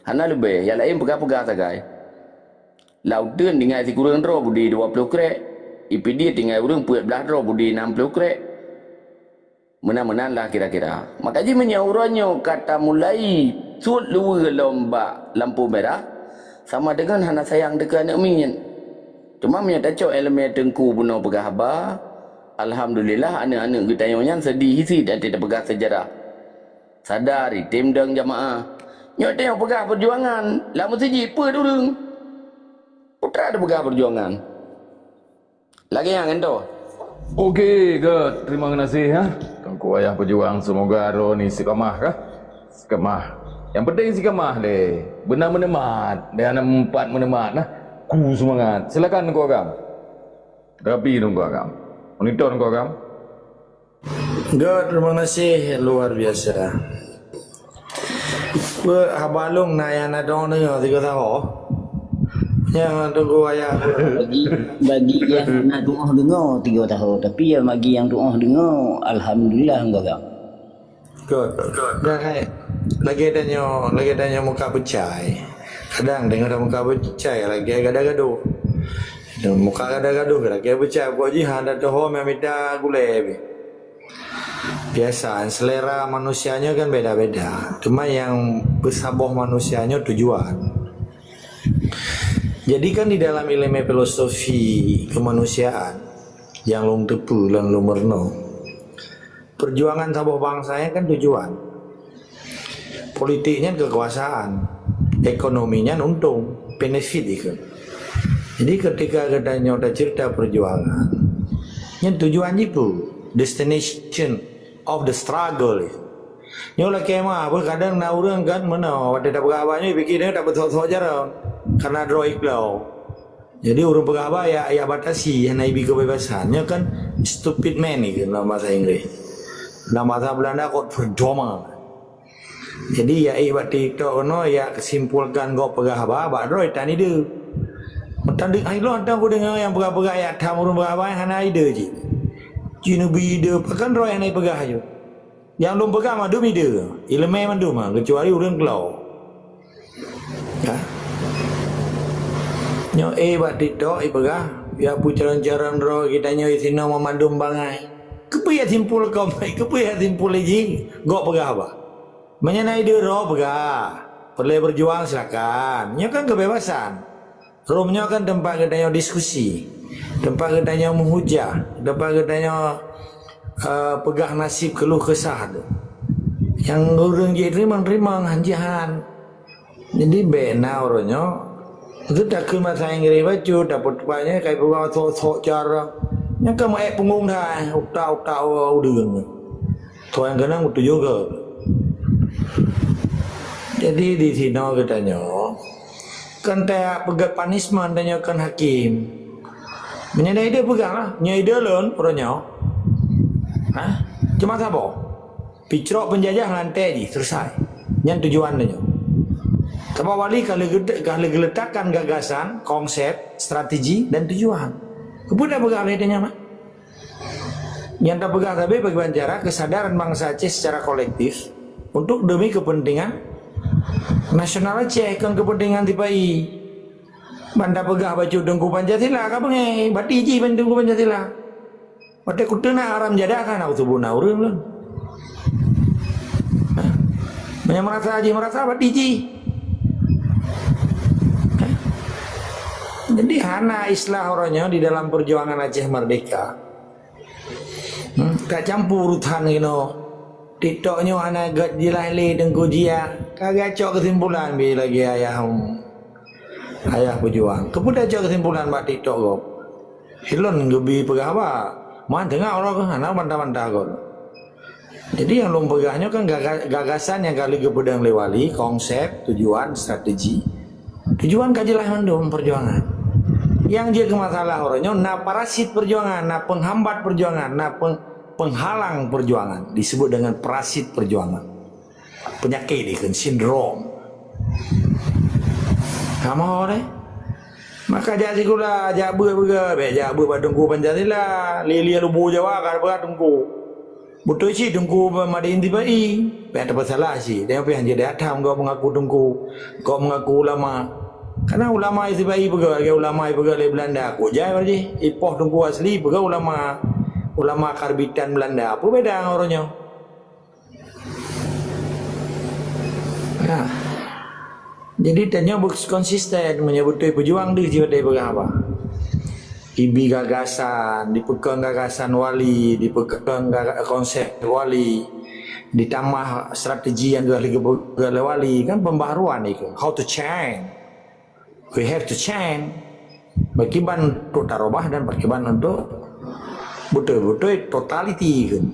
Hana leubeh, nyang laén peugah-peugah sagai. Lam uteuen tinggai sikureueng droe budi dua ploh krek, i Pidie tinggai ureuëng peuet blaih droe budi nam ploh krek. Meunan-meunan lah kira-kira. Maka jih meunyoe uroe nyoe ka tamulai suet luweue lom bak lampu merah, sama deungon hana sayang teuh keu aneuëk miet. Teuma meunyoe tacok iéleumé teungku bunoe peugah haba, alhamdulillah aneuëk-aneuëk geutanyoe nyan seudeh cit até tapeugah seujarah. Sadar item dong jamaah. Nyoe tanyoe peugah peujuangan, lam meuseujid peuet ureuëng. Peue teuma tapeugah peujuangan. Lagée nyan kan tu. Oke, good. Terima kasih ya. Teungku Ayah Pejuang, semoga droe ni istiqamah kah? Istiqamah. Yang penting istiqamah deh. Beuna meuneumat. Deh aneuk empat meuneumat nah. Ku semangat. Silakan Teungku Agam. Rapi Teungku Agam. Monitor Teungku Agam. Good, terima kasih luar biasa. Peue haba lôn na nyang na dong deungoe tiga tahun. Nyang tunggu ayah. Bagi, bagi nyang na tuoh deungoe tiga tahun, tapi ya bagi nyang tuoh deungoe, alhamdulillah enggak. Good. Dah hai. Lagi ada nyo, lagi ada nyo muka pecai. Kadang dengar muka pecai lagi gada-gado. Muka gada-gado lagi pecai. Pokok jih ada toho memita gulai. Biasa, selera manusia nyoe kan beda-beda. Cuma nyang peusaboh manusia nyoe tujuan. Jadi kan di dalam ileumé filosofi kemanusiaan nyang lôn teupeu lôn lôn meurunoe, perjuangan saboh bansa nyan kan tujuan. Politik nyan kekuasaan, ekonomi nyan untông, benefit ikeu. Jadi ketika geutanyoe tacerita perjuangan, nyan tujuan jih peue? Destination of the struggle. Nyoe lakée meuah, kadang na ureuëng kan meunoe, watée tapeugah haba nyoe, pike nyoe tapeusok-sok jaroe, karena droe iklau. Jadi ureuëng peugah haba ya, ya batasi, hana ibi kebebasan. Nyoe kan stupid man ikeu dalam bahasa Inggris. Dalam bahasa Belanda godverdomme. Jadi ya ék bak TikTok keunoe ya kesimpulkan gob peugah haba bak droe tan ide. Tan di ai lôn tan kudeungoe nyang peugah-peugah ya tham ureuëng peugah haba hana ide jih. Cina bi ide pakan droe hana peugah aju. Nyang lôn peugah mandum ide, ileumé mandum, kecuali ureuëng klo. Ha? Nyoe éh bak TikTok ipeugah, ya peucarang-carang droe geutanyoe sinoe mandum bangai. Keupeue ya simpul kau mai? Keupeue ya simpul jih? Gok peugah haba. Meunyoe na ide droe peugah, peureulée berjuang silakan. Nyoe kan kebebasan. Rom nyoe kan teumpat geutanyoe diskusi, teumpat geutanyoe meuhujah, teumpat geutanyoe, eh, peugah nasib keuluh kesah tu. Nyang ureuëng jih teurimong-teurimong, han jih han. Jadi bék na uroe nyoe. Itu takheun bahasa Inggris bacut, dapet teumpat nyoe kai peugah sok-sok cara. Nyang ka meuék punggong dah, utak-utak ureuëng. Tuhan keunong beutujôh keu. Jadi di sinoe geutanyoe kan tapeugét punishment tanyoe kan hakim. Meunyoe ide peugah lah, nyoe ide lôn, uroe nyoe. Ha? Cuma saboh. Picrok penjajah ngon até jih, selesai. Nyan tujuan tanyoe. Sabab wali ka leuge-, ka leuge-, letakkan gagasan, konsep, strategi, dan tujuan. Keupeue tapeugah lé tanyoe, mak? Nyang tapeugah sabe bagaimana cara kesadaran bangsa Aceh secara kolektif untuk demi kepentingan nasional Aceh, kon kepentingan sipa-i. Ban tapeugah bacut Teungku Pancasila ka beungéh, bati jih ban Teungku Pancasila. Watée kuteunak haram jadah ka na usubuna ureuëng lôn. Hah? Meunyoe meurasa jih meurasa, bati jih. Hah? Jadi hana islah uroe nyoe di dalam perjuangan Aceh Merdeka. Hmm, ka campur urusan inoe. TikTok nyoe hana gét jeulaih lé Teungku Jia. Ka geucok keusimpulan bi lagée ayah, ayah peujuang. Keupeue tacok keusimpulan bak TikTok gob? Ilôn geubi peugah haba. Man teungoh uroe keuh hana bantah-bantah gob. Jadi nyang lôn peugah nyoe kan gaga-, gagasan nyang ka lheueh geupeudong lé wali, konsep, tujuan, strategi. Tujuan ka jeulaih mandum perjuangan. Nyang jeuet keu masalah uroe nyoe na parasit perjuangan, na penghambat perjuangan, na peng-, penghalang perjuangan, disebut dengan parasit perjuangan. Penyakit dikheun sindrom. Kamoe deh. Maka jak sikula, jak beuet peugah, bék jak beuet bak Teungku Pancasila, li-li lubu Jawa ka peugah Teungku. Beutôi cit Teungku Madin Tibai, bék tapeusalah cit. Tapi han jeuet that tham gob mengaku Teungku, gob mengaku ulama. Karena ulama Tibai peugah lagée ulama peugah lé Belanda, kok jai bak jih. Ipoh Teungku asli peugah ulama, ulama karbitan Belanda. Apa beda ngon uroe nyoe? Nah, jadi tanyoe beu-, konsisten meunyoe beutôi peujuang deuh jih watée peugah haba. Ibi gagasan, dipeukong gagasan wali, dipeukong gaga-, konsep wali, ditamah strategi nyang geuh lé geupeugah lé wali, kan pembaharuan itu. How to change? We have to change. Pakiban untuk tarubah dan pakiban untuk beutôi-beutôi totality kan.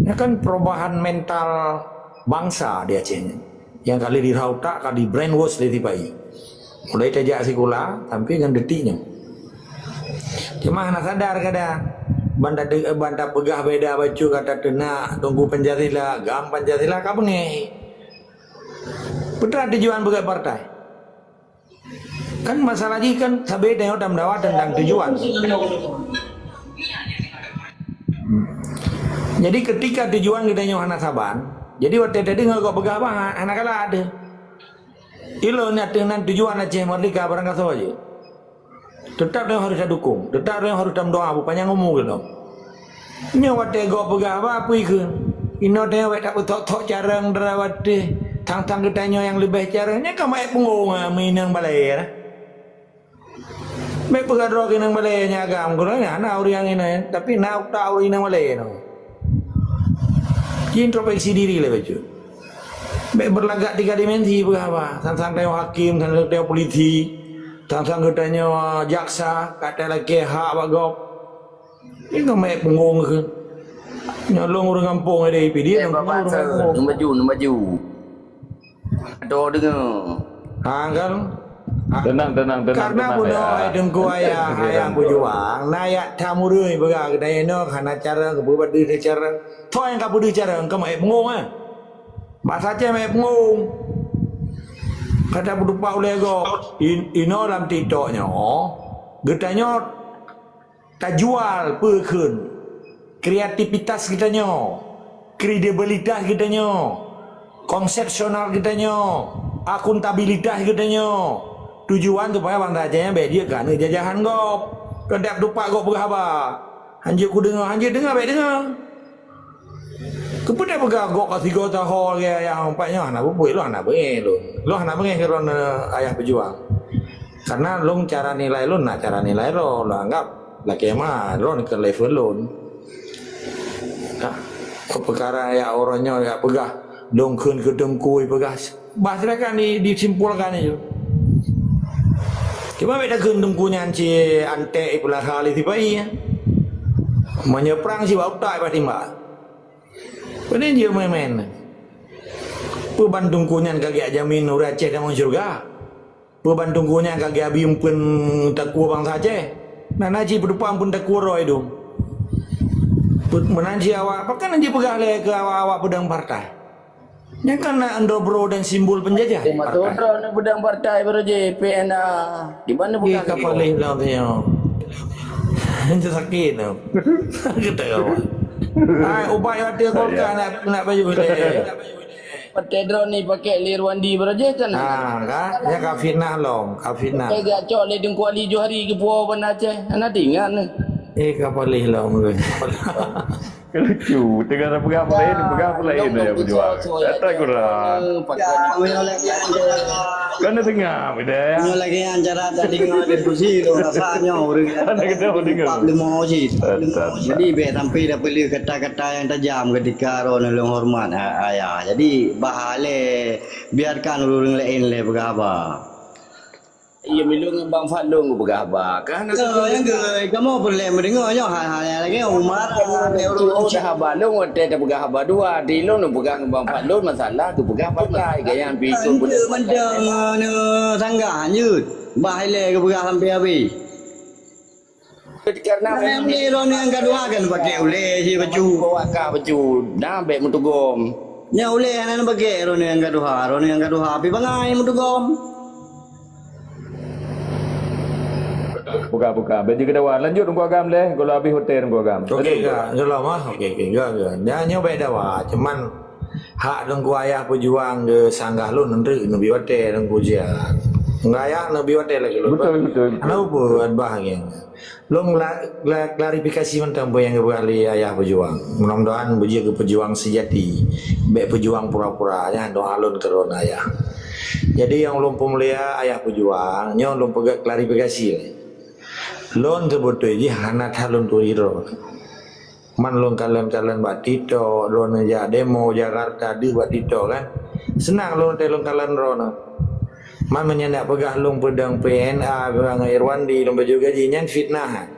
Nya kan perubahan mental bangsa di Aceh ni. Nyang ka lheueh dirhah utak, ka di brainwash lé sipa-i. Mulai tajak sikula sampai ngon detik nyoe. Cuma hana sadar kadang ban ta-, ban tapeugah beda bacut ka tateunak Teungku Pancasila, gam Pancasila ka beungéh. Peue teuma tujuan peugét partai? Kan masalah jih kan sabe tanyoe tameudawa teuntang tujuan. Jadi ketika tujuan geutanyoe hana saban, jadi watée tadeungoe gob peugah haba hana galak deuh. Ilôn ateueh nan tujuan Aceh Merdeka barangkasoe jih. Teutap tanyoe harôh tadukong, teutap tanyoe harôh tameudoá beupanyang umu keunoe. Nyoe watée gob peugah haba apui kheun. Inoe tanyoe bék tapeuthok-thok carông dara watée, tang-tang geutanyoe nyang leubeh carông, nyan ka meuék punggong meuinong balée. Bék peugah droe keuinong balée nyang agam, keunoe hana ureuëng inong, tapi na utak ureuëng inong balée nyoe. Ji introspeksi diri lé bacut. Bék beulagak tiga dimensi peugah haba, sang-sang tanyoe hakém, sang-sang tanyoe polisi, sang-sang geutanyoe jaksa, ka talakée hak bak gob. Nyoe ka meuék punggong kheun. Nyoe lôn ureuëng gampông deh, pih dia ureuëng gampông. Neumaju, neumaju. Adoe deungoe. Ha kan? Ha. Tenang, tenang, tenang. Karena bunoe hai Teungku ayah, ayah peujuang, na yak that ureuëng peugah geutanyoe nyoe hana carông, keupeue bak deuh carông. Toh nyang ka peudeuh carông, ka meuék punggong, eh? Basa Aceh meuék punggong. Ka tapeutupat ulée gob. In-, inoe lam TikTok nyoe, geutanyoe tajual peue kheun kreativitas geutanyoe, kredibilitas geutanyoe, konsepsional geutanyoe, akuntabilitas geutanyoe. Tujuan supaya bansa Aceh nyan bék jeuet keu aneuëk jajahan gob. Keu dap tupat gob peugah haba. Hanjeuet kudeungoe, hanjeuet deungoe, bék deungoe. Keupeue tapeugah gob ka sigoe taho lagée ayah empat nyoe hana beupeuet, lôn hana beungéh lôn. Lôn hana beungéh keu droeneuh ayah peujuang. Karena lôn cara nilai lôn na cara nilai lôn, lôn anggap lakée ma droeneuh keu level lôn. Nah, peukara yak uroe nyoe yak peugah, lôn kheun keu teungku peugah, bah silakan di, disimpulkan itu. Cuma bék takheun teungku nyan ci antek ipeulara lé sipa-i. Meunyoe prang sibak utak bah timbak. Peue jeuet meuén-meuén? Peue ban teungku nyan ka geujak jamin ureuëng Aceh tamong syeuruga? Peue ban teungku nyan ka geuabi umpeuen takue bansa Aceh? Nah, na jih peudupang pun takue roh idong. Meunan jih awak, pakon na jipeugah lé keu awak-awak peudong partai? Nyan kan na underbro dan simbol penjajah. Eh, mata droe na peudong partai baroe jih, P N A. Di mana peugah lagi? Kapal leh lah tu nyo. Itu sakit tu. Kita kawan. Ai, ubat yang ada Golkar nak, nak baju leh. Partai droe ni pakai lé Rwandi baroe jih kan? Ah, kan? Ya, ka fitnah lom, ka fitnah. Pakai gak cok lé Teungku Ali Johari keu puwoe Banda Aceh. Hana teuingat ni. Eh, ka palih lom. Lucu, tengah peugah pun lain, peugah pun lain ya berjuang. Kata kurang. Ya, meunyoe lagèe nyan, Kan dah tengah beda ya. Meunyoe lagèe nyan cara tadeungoe diskusi tu rasa nyoe ureueng Anda kena mendengar. Pak Lemo cit. Jadi bèk sampai dah peuleuh kata-kata yang tajam ketika roh neuh lôn hormat, ha, ayah. Jadi bah lé, biarkan ureueng laén lé peugah haba. Iya, milôn ngon Bang Fadlon geupeugah haba. Kah na Kamoe peureulèe meudeungoe nyoe hal-hal nyang lagèe Umar, oh, dah haba lôn watèe tapeugah haba dua. Di lôn peugah ngon Bang Fadlon masalah geupeugah partai. Gaya pih ikôt mantong neusanggah hanjeuet. Bah ilèe geupeugah sampai habéh. Karena memang di roh nyang gadôh kan pakai ulèe si bacut. Bawa kah bacut. Nah, bèk meutugom. Nya ulèe hana pakai roh nyang gadôh, roh nyang gadôh pih bangai meutugom. Buka-buka. Baju kedawa. Lanjut Teungku Agam leh. Kalau habis hotel Teungku Agam. Okey, ka. Insyaallah mah. Okey, okey. Enggak, enggak. Nya nyoe bèk dawa. Cuman hak Teungku Ayah Peujuang geusanggah lôn neuk neubi watèe Teungku Jia. Enggak ya neubi watèe lagi lôn. Betul, betul, betul. Kenapa buat bah lagèe nyan? Lôn la-, la-, klarifikasi mantong peue nyang geupeugah lé Ayah Peujuang. Mudah-mudahan beujeuet keu peujuang seujati. Bèk peujuang pura-pura, nyan doa lôn keu droeneuh Ayah. Jadi nyang lôn peumulia Ayah Peujuang, nyoe lôn peugah klarifikasi lé. Lôn seubeutôi jih hana that lôn turi droe. Man lôn kalon-kalon bak TikTok, droeneuh jak demo Jakarta deuh bak TikTok kan. Seunang lôn watèe lôn kalon droeneuh. Man meunyoe neuk peugah lôn peudong P N A, peudong Irwandi, lôn pajoh gaji, nyan fitnah.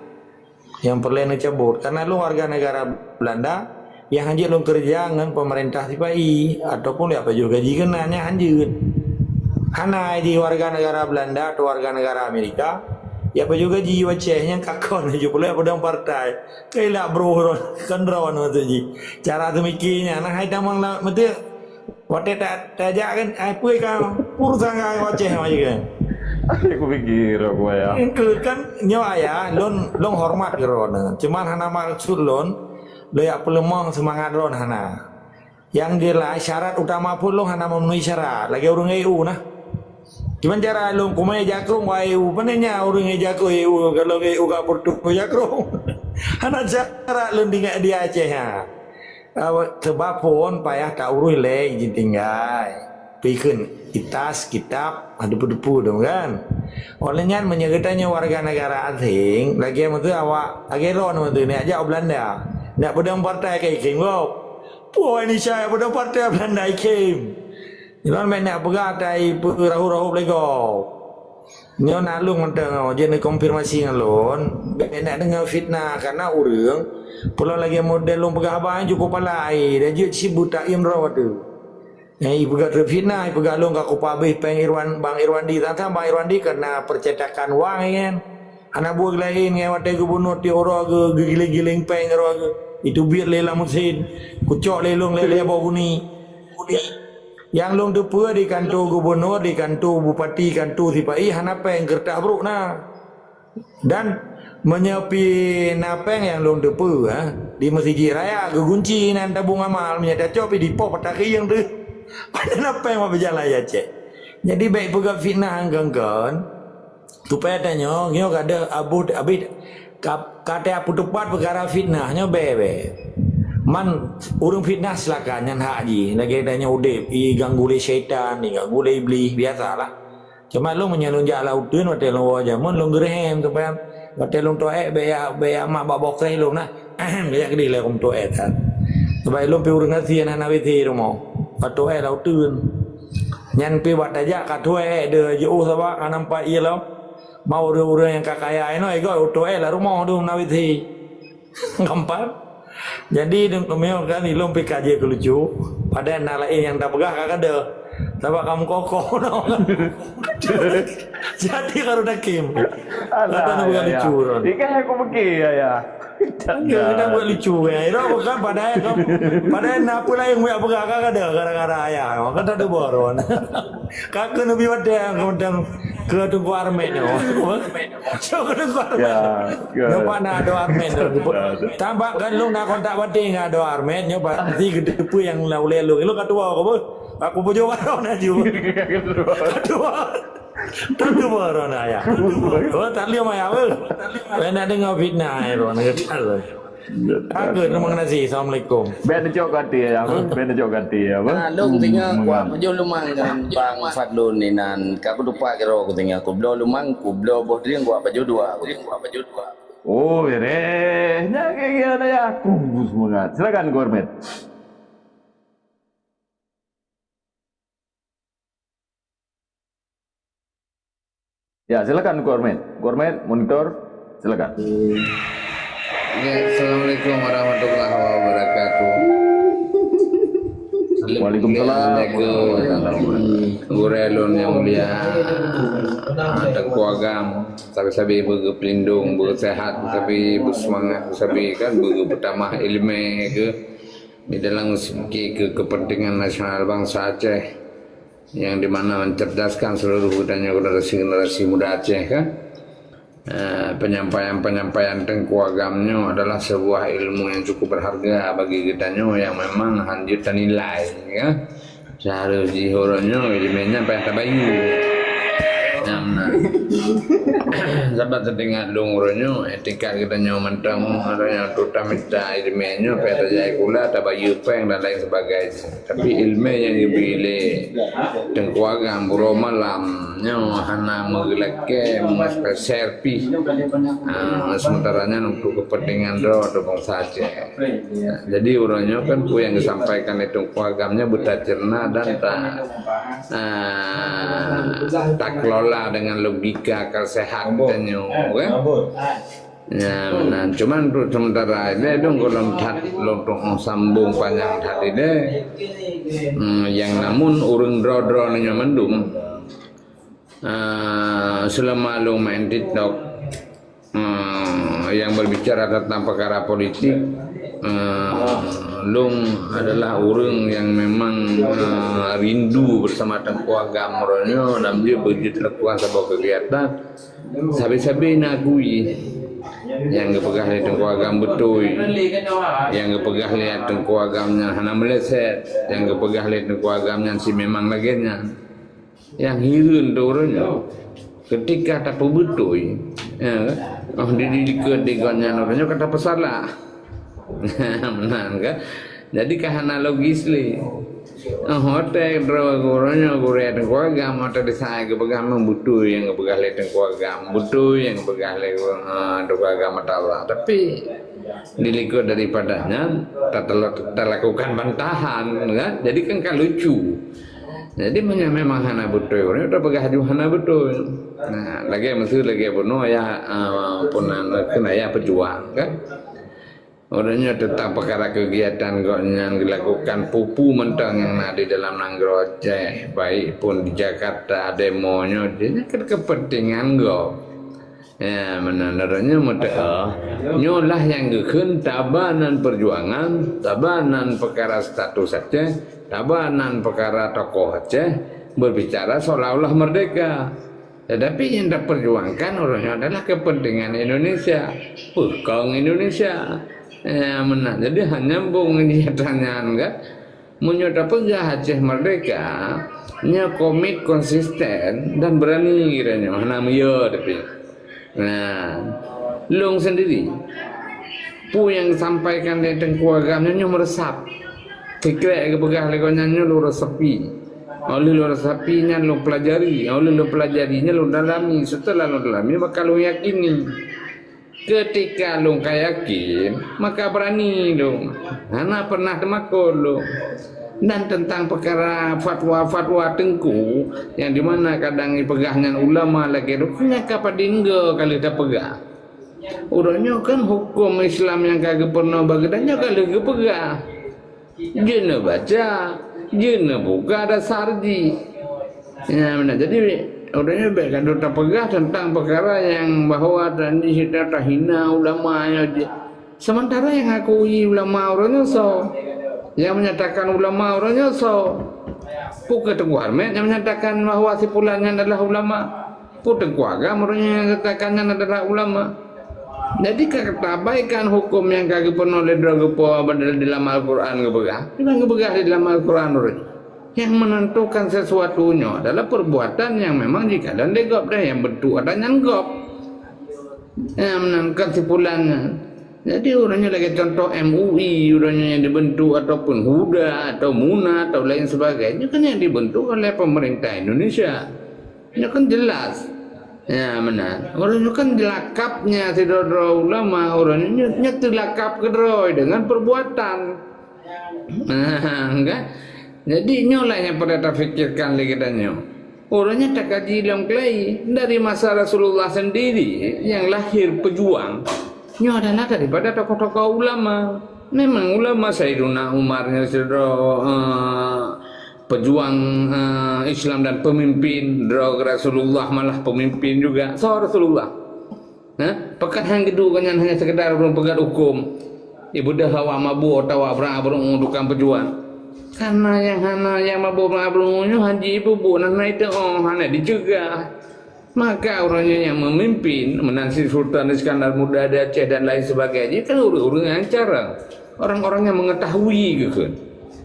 Nyang peureulèe neucabot. Karena lôn warga negara Belanda, nyang hanjeuet lôn keureuja ngon pemerintah sipa-i, ataupun jak pajoh gaji keunan, nyan hanjeuet. Hana jih warga negara Belanda atau warga negara Amerika, jak pajoh gaji u Aceh, nyan ka kon laju peureulèe peudong partai. Keuilak broh droe, kon droe maksud jih. Cara teumikir nyan, nah, hai tamong lam, beutôi. Watèe ta-, tajak kan, ai peue ka urusan ka Aceh macam kan. Aku fikir aku ya. Engke kan nyoe Ayah, lôn, lôn hormat keu droeneuh. Cuman hana maksud lôn, lôn jak peuleumah seumangat droeneuh hana. Nyang jeulaih syarat utama phôn lôn hana memenuhi syarat, lagèe ureueng E U nah. Cuman cara lôn kumai jakrong bak E U, pane nya ureueng jakrong E U, kalau E U ka peututoe jakrong. Hana syarat lôn tinggai di Aceh ha. Awa-, sebab phôn payah taurus lé izin tinggai. Peukheun itas, kitab, ha, depu-depu tu kan. Oleh nyan, meunyoe geutanyoe warga negara asing, lagèe meuteu awak, lagèe lôn meuteu, neujak u Belanda. Neuk peudong partai ka ikhém gob. Peue Indonesia nyang peudong partai Belanda ikhém. Nyoe meunan peugah tai peurahôb-rahôb lé gob. Nyoe na lôn mantong, oh, jeuet neukonfirmasi ngon lôn. Bèk neuk deungö fitnah, karena ureueng, peue lom lagèe model lôn peugah haba nyan cukôp palai, dan jeuet sibeuet taiem droe teuh. Eh, ipeugah treuk fitnah, ipeugah lôn ka kupabéh péng Irwan, Bang Irwandi, tang-tang Bang Irwandi keunan percetakan wang nyan. Hana buet laén ngon watèe gubunur tiep uroe geu-, geugiléng-giléng péng uroe geu-, iteubiet lé Lam Husein, kucok lé lôn lé-lé boh guni. Nyang lôn teupeue di kanto gubunur, di kanto bupati, kanto sipa-i hana péng, keureutah brôk na. Dan meunyoe pih na péng nyang lôn teupeue, ha, di Meuseujid Raya geugunci nan tabong amal, meunyoe tacok pih dipoh patah keuieng teuh. Padahai na péng bak beujalan ya cék. Jadi bèk peugah fitnah angkon-kon. Supaya tanyoe, nyoe ka deuh abéh, abéh ka, ka teupeuteupat peukara fitnah nyoe bèk-bèk. Man ureueng fitnah silakan, nyan hak jih. Lagèe tanyoe udép, iganggu lé syaitan, iganggu lé iblih, biasalah. Cuma lôn meunyoe lôn jak lam uteuen watèe lôn woe jameun lôn geureuhem supaya watèe lôn toh èk bèk ya, bèk ya mak bak boh kréh lôn nah. Bèk ya keudeh lé lôn toh èk that. Sabab lôn pih ureueng gasien hana WC rumoh. Bak toh èk lam uteuen. Nyan pih bak tajak ka toh èk deuh jiôh sabab ka nampak ie lom. Mau ureueng-ureueng nyang ka kaya inoe igoe toh èk lam rumoh dum na WC. Gampang. Jadi, deungon meunyoe kan ilôn pih ka jeuet keu lucu, padahai na laén nyang tapeugah ka kadeuh. Sabab kamu kokoh, no. Jadi kalau dakim. Alah, kata nak buat ya, ya. Lucu, Ron. Ikan aku pergi, ya, ya. Ya, kita buat lucu, ya. Ron, bukan padahal, padahal nak apa lain buat pegang, kan ada gara-gara ayah. Kan tak ada boron. Kakak Nabi Wadang, kemudian ke Tungku Armet, no. Cok ke Tungku Armet. Ya, ya. Nampak nak ada Armet, no. Ada. Tambah kan lu nak kontak batin dengan ada Armet, nyoba nanti gede apa yang lah uleh lu. Lu kat dua ke apa? Aku bujur baru nak jumpa. Aduh. Tentu baru nak ya. Oh, tak lihat maya apa? Saya nak dengar fitnah ya, orang kata. Aku terima kasih. Assalamualaikum. Biar dicok ganti ya, apa? Biar dicok ganti ya, apa? Ah, long tinggal kuat baju lumang dengan Bang Fadlun ni nan. Aku lupa kira aku tinggal. Aku bloe lumang, aku bloe boh dring, kuat baju dua. Aku tinggal kuat baju dua. Oh, beres. Nak kira ya, aku semangat. Silakan, Gormet. Ya, silakan, Gormet. Gormet, monitor, silakan. Ya, assalamualaikum warahmatullahi wabarakatuh. Waalaikumsalam warahmatullahi wabarakatuh. Gurée lôn nyang mulia, ah, Teungku Agam, sabe-sabe beugeupeulindeung, beuseuhat, sabe beuseumangat, sabe kan beugeutamah iéleumé ke di dalam ke kepentingan nasional bangsa Aceh, yang di mana mencerdaskan seluruh geutanyoe generasi-generasi muda Aceh, kan? Eh, penyampaian-penyampaian Teungku Agam nyoe adalah sebuah ilmu yang cukup berharga bagi geutanyoe yang memang hanjeuet tanilai, ya. Seharus jih uroe nyoe iéleumé nyan payah tabayeue. Nyang meunan. Sabab teuingat lôn uroe nyoe, tingkat geutanyoe mantong, uroe nyoe tu tamita iéleumé nyoe payah tajak sikula, tabayeue péng dan lain sebagainya. Tapi iéleumé nyang geubri lé Teungku Agam uroe malam nyoe hana meugeulakée, meuspesial pih. Ah, sementara nyan untuk kepentingan droe atau bangsa Aceh. Jadi uroe nyoe kan peue nyang geusampaikan lé Teungku Agam nyoe beutacerna dan ta-, ah, takelola dengan logika akal sehat geutanyoe, kan? Ya, meunan. Cuman untuk sementara ini dong golom that, lôn tu'oh sambung panyang that ini. Hmm, yang namun ureuëng droe-droe nyoe mandum, ah, selama lôn main TikTok, eh, yang berbicara tentang perkara politik, eh, lôn adalah ureuëng yang memang, eh, rindu bersama Teungku Agam uroe nyoe dan dia beujeuet lakukan saboh kegiatan. Sabe-sabe na akui nyang geupeugah lé Teungku Agam beutôi, nyang geupeugah lé Teungku Agam nyan hana meuleset, nyang geupeugah lé Teungku Agam nyan si memang lagée nyan. Nyang hireuen tu ureuëng nyoe, keutika tapeubeutôi, ya, oh, di, di, dikeue di gobnyan ureuëng nyoe ka tapeusalah. Meunan kan? Jadi ka hana logis lé. Oh, watée droe gurée nyoe gurée Teungku Agam, watée desai geupeugah memang beutôi nyang geupeugah lé Teungku Agam, beutôi nyang geupeugah lé, eh, Teungku Agam mata Allah. Tapi di likot daripada nyan, ta-, ta-, talakukan bantahan, kan? Jadi kan ka lucu. Jadi meunyoe memang hana beutôi, ureuëng tapeugah ju hana beutôi. Nah, lagée meuseu lagée bunoe ya, eh, peunan keunan ya peujuang, kan? Ureuëng nyoe teuntang peukara kegiatan gobnyan geulakukan peue-peue mantong nyang na di dalam nanggroe Aceh, baik pun di Jakarta, demo nyoe, jadi kan kepentingan gob. Ya, meunan, ureuëng nyoe meuteu'oh. Nyoe lah nyang geukheun taba nan peujuangan, taba nan peukara status Aceh, taba nan peukara tokoh Aceh, berbicara seolah-olah merdeka. Tetapi yang diperjuangkan ureuëng nyoe adalah kepentingan Indonesia, peukong Indonesia. Ya, meunan. Jadi, hana nyambung ngon nyata nyan, kan? Meunyoe tapeugah Aceh merdeka, nyoe komit, konsisten, dan berani, kira nyoe. Hana meuyo, tapi. Nah, lôn sendiri, peue nyang sampaikan lé Teungku Agam nyoe, nyoe meureusap. Sikrek geupeugah lé gobnyan nyoe lôn resepi. Oleh lôn resepi nyan lôn pelajari, oleh lôn pelajari nyan lôn dalami, setelah lôn dalami maka lôn yakini. Keutika lôn ka yakin, maka berani lôn. Hana pernah teumakot lôn. Dan tentang peukara fatwa-fatwa teungku, nyang di mana kadang jipeugah nyan ulama lagée lôn, nyan ka padum goe ka lheueh tapeugah. Uroe nyoe kan huköm Islam nyang ka geupeurunoe bak geutanyoe ka lheueh geupeugah. Jeuet neubaca, jeuet neubuka dasar jih. Ya, benar. Jadi, orang nyoe bèk gadoh tapeugah tentang peukara nyang bahwa tadi kita tahina ulama nyoe. Sementara yang akui ulama orang nyoe so, yang menyatakan ulama orang nyoe so, bukan Teungku Harmet yang menyatakan bahwa si fulan nyan adalah ulama. Peue Teungku Agam ureuëng nyang nyatakan nyan adalah ulama. Jadi ka taabaikan huköm nyang ka geupeurunoe lé droe geupo di dalam Al-Quran geupeugah. Memang geupeugah di dalam Al-Quran ureuëng. Yang menentukan sesuatu nyoe adalah perbuatan yang memang jika dan lé gob dan yang bentuk ada nyan gob. Yang menentukan si fulan nyan. Jadi ureuëng nyoe lagée contoh M U I, ureuëng nyoe yang dibentuk ataupun HUDA atau MUNA atau lain sebagainya kan yang dibentuk oleh pemerintah Indonesia. Nyoe kan jelas. Ya, meunan. Ureuëng nyoe kan lakabnya sidroe-droe ulama, ureuëng nyoe, nyoe teulakab keudroe dengan perbuatan. Nah, kan? Jadi nyoe lah nyang pada tafikirkan lé geutanyoe. Ureuëng nyoe takaji lom keulai dari masa Rasulullah sendiri yang lahir pejuang. Nyoe adalah daripada tokoh-tokoh ulama. Memang ulama Sayyiduna Umar nyoe sidroe, eh, pejuang, eh, Islam dan pemimpin, droe Rasulullah malah pemimpin juga. Soe Rasulullah? Ha? Pakon han geuduek gobnyan hanya sekedar ureuëng peugét huköm, ibeudôh awak mabök atawa brang-brung tukang peujuang? Karena nyang hana nyang mabök brang-brung nyoe han jipubuet, hana iteu'oh, hana jiceugah. Maka ureuëng nyoe nyang memimpin, meunan si Sultan Iskandar Muda di Aceh dan lain sebagainya, kan ureuëng-ureuëng nyang carông. Orang-orang yang mengetahui geukheun.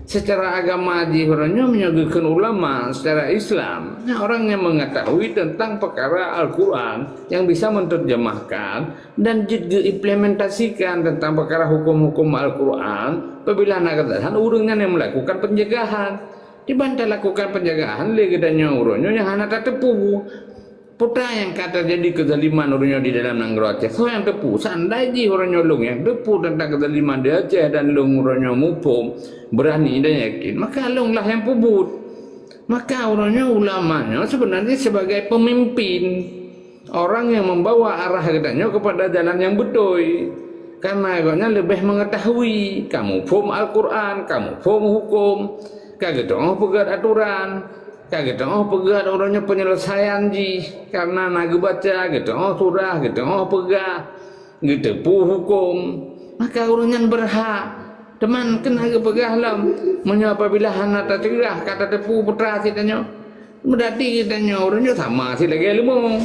Secara agama jih ureuëng nyoe meunyoe geukheun ulama secara Islam, nyan orang yang mengetahui tentang perkara Al-Quran yang bisa menerjemahkan dan jeuet geuimplementasikan tentang perkara hukum-hukum Al-Quran apabila na keadaan ureuëng nyan yang melakukan pencegahan. Diban talakukan pencegahan lé geutanyoe ureuëng nyoe nyang hana tateupeue. Peue nyang ka teujadi keuzaliman ureuëng nyoe di dalam nanggroe Aceh? Soe nyang teupeue? Seandai jih ureuëng nyoe lôn nyang teupeue teuntang keuzaliman di Aceh dan lôn ureuëng nyoe muphom, beurani dan yakin, maka lôn lah nyang peubuet. Maka ureuëng nyoe ulama nyoe sebenarnya sebagai pemimpin, orang yang membawa arah geutanyoe kepada jalan yang beutôi. Karena gobnyan leubeh mengetahui, ka muphom Al-Quran, ka muphom hukum, ka geuteu'oh peugét aturan. Ka geuteu'oh peugét ureuëng nyoe peunyeuleusayan jih, karena na geubaca, geuteu'oh surah, geuteu'oh peugah, geuteupeue huköm, maka ureuëng nyan beurhak. Teuma keuneuk geupeugah lom, meunyoe apabila hana taceugah ka tateupeue putra cit tanyoe, beurati geutanyoe ureuëng nyoe sama cit lagée leumô.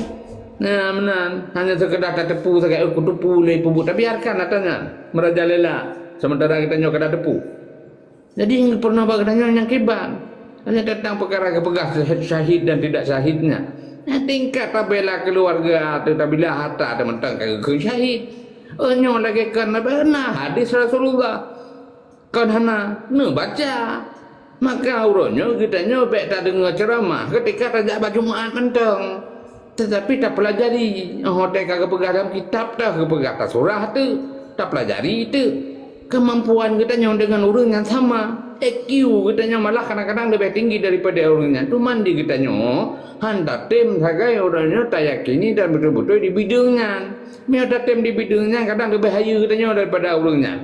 Nah, meunan, hanya seukeudar tateupeue sagai, "Oh, kuteupeue lé peubuet," tabiarkan ata nyan meurajalela, sementara geutanyoe ka tateupeue. Jadi, nyang peurunoe bak geutanyoe nyang kiban. Hanya teuntang peukara geupeugah syahid dan tidak syahidnya. Nyang tingkat tabela keuluwarga, tabela harta, teumantong ka geukheun syahid. Oh, nyoe lagée kon na hadis Rasulullah. Kon hana neubaca. Maka uroe nyoe geutanyoe bék tadeungoe ceuramah keutika tajak bak Jumat mantong. Tetapi tapeulajari, oh, watée ka geupeugah lam kitab teuh, geupeugah tasurah teuh, tapeulajari teuh. Keumampuan geutanyoe deungon ureuëng nyang sama, I Q geutanyoe malah kadang-kadang leubeh tinggi daripada ureuëng nyan. Teuma di geutanyoe han tatem sagai ureuëng nyoe tayakini dan beutôi-beutôi di bideueng nyan. Meunyoe tatem di bideueng nyan, kadang leubeh hayeue geutanyoe daripada ureuëng nyan.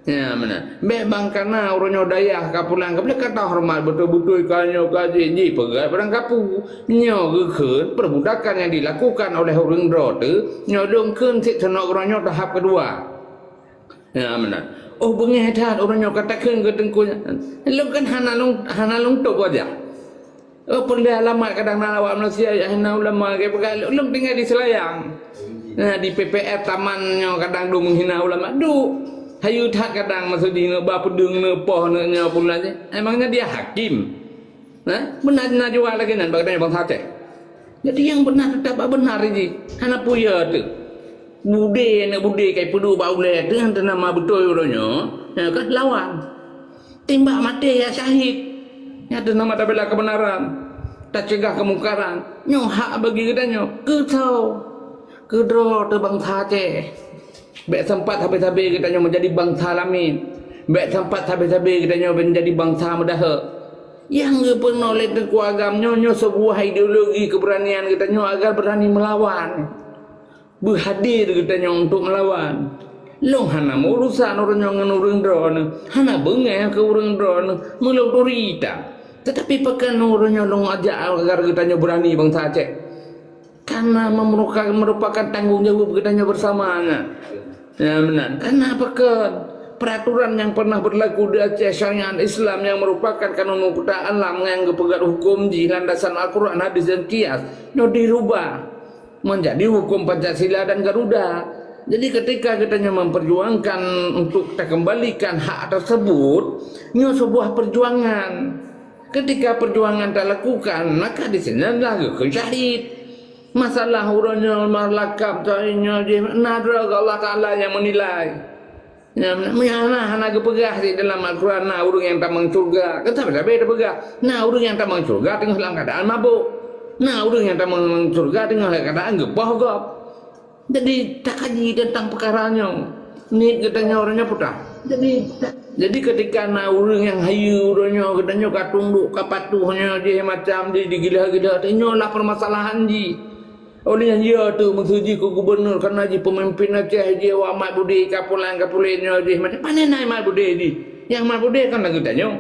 Ya, meunan. Bék bang kana uroe nyoe dayah ka pulang keubleh ka tahoreumat beutôi-beutôi ka nyoe ka jih, jipeugét barang kapeue. Nyoe geukheun perbudakan nyang dilakukan oleh ureuëng droe teuh, nyoe lôn kheun cit seunok uroe nyoe tahap keudua. Ya, meunan. Oh, beungéh that uroe nyoe ka takheun keu teungku nyan. Lôn kan hana lôn, hana lôn tôb wajah. Oh, peureulée alamat kadang na awak manusia nyang hina ulama, kapeugah, "Ulôn tinggai di Selayang." Nah, di P P R taman nyoe kadang duek meuhina ulama. Duek. Hayeue that kadang maksud jih, neuba peudeueng, neupoh, neu nyoe pula jih. Emangnya dia hakim? Nah, beuna na jua lagée nyan bak geutanyoe bansa Aceh. Jadi nyang beuna teutap bak beuna jih. Hana peue teuh. Budé, aneuk budé kai peuduek bak ulée teuh, nyang teunama beutôi uroe nyoe, nyan ka lawan. Timbak maté ya syahid. Nyan teunama tabela keubeunaran, taceugah keumungkaran. Nyoe hak bagi geutanyoe. Keu soe? Keu droe teuh bansa Aceh. Bék sampat habéh-habéh geutanyoe meujadi bansa lamin. Bék sampat habéh-habéh geutanyoe meujadi bansa meudaheuek. Nyang geupeurunoe lé Teungku Agam nyoe, nyoe seubuah ideologi keubeureunian geutanyoe agar beurani meulawan. Beuhadir geutanyoe untuk meulawan. Lôn hana meuurusan uroe nyoe ngon ureuëng droeneuh, hana beungéh keu ureuëng droeneuh, meulôn turi that. Tetapi pakon ureuëng nyoe lôn ajak agar geutanyoe beurani bansa Aceh? Karena memeruka-, merupakan tanggung jaweueb geutanyoe bersama nyan. Ya, meunan. Karena pakon? Peraturan yang pernah berlaku di Aceh, syariat Islam yang merupakan kanun muqtah alam nyang geupeugét huköm jih landasan Al-Quran, hadis dan qiyas, nyoe dirubah menjadi hukum Pancasila dan Garuda. Jadi ketika geutanyoe memperjuangkan untuk takembalikan hak tersebut, nyoe sebuah perjuangan. Ketika perjuangan talakukan, maka di sinilah geukheun syahid. Masalah uroe nyoe malakab, nyoe jih na droe Allah Taala nyang menilai. Nyan, nyan hana, hana geupeugah di dalam Al-Quran na ureuëng nyang tamong syurga. Kan sabe-sabe teupeugah, na ureuëng nyang tamong syurga teungoh lam keuadaan mabök. Na ureuëng nyang tamong syurga teungoh lam keuadaan geupoh gob. Jadi, takaji teuntang peukara nyoe. Niet geutanyoe uroe nyoe peue teuh. Jadi, jadi ketika na ureuëng nyang hayeue uroe nyoe, geutanyoe ka tundok, ka patuh nyoe jih macam di, digila-gila, nyoe lah permasalahan jih. Oleh nyan, ya tu, meuseu jih keu gubunur, karena jih peumimpin Aceh, jih awak Mat Budi, ka pulan, ka pulen nyoe jih, macam pane na Mat Budi jih? Nyang Mat Budi kan lagu tanyoe.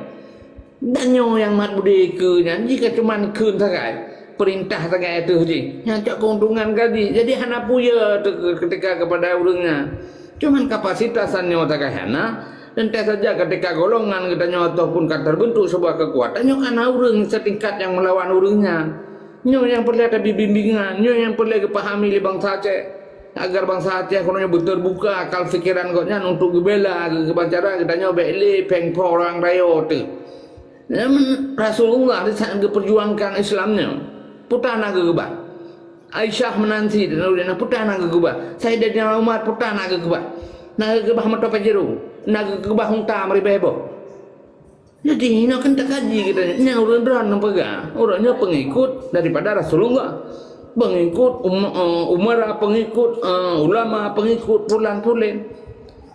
Dan nyoe nyang Mat Budi keu nyan, jih ka cuman kheun sagai, peurintah sagai ateueh jih. Nyang cok keuntungan ka jih. Jadi hana peue ya teu-, ketika kepada ureuëng nyan. Cuman kapasitas nyoe sagai hana, dan teuh saja ketika golongan geutanyoe ataupun ka terbentuk sebuah kekuatan, nyoe ka na ureuëng setingkat nyang melawan ureuëng nyan. Nyoe nyang peureulée tabi bimbingan, nyoe nyang peureulée geupahami lé bansa Aceh, agar bansa Aceh keunoe nyoe beuteubuka akal pikeran gobnyan untuk geubela keu, keu bansa geutanyoe bék lé péng po ureuëng rayeuk teuh. Nyan Rasulullah di saat geupeurjuangkan Islam nyoe, peue teuh na geukeubah. Aisyah meunan cit, peue teuh na geukeubah. Saidina Umar peue teuh na geukeubah. Na geukeubah moto Pajero, na geukeubah unta meuribée boh. Jadi, inoe kan takaji geutanyoe, nyang ureuëng droe nyang peugah, ureuëng nyoe pengikut daripada Rasulullah. Pengikut um-, eh, umara, pengikut, eh, ulama, pengikut pulan-pulen.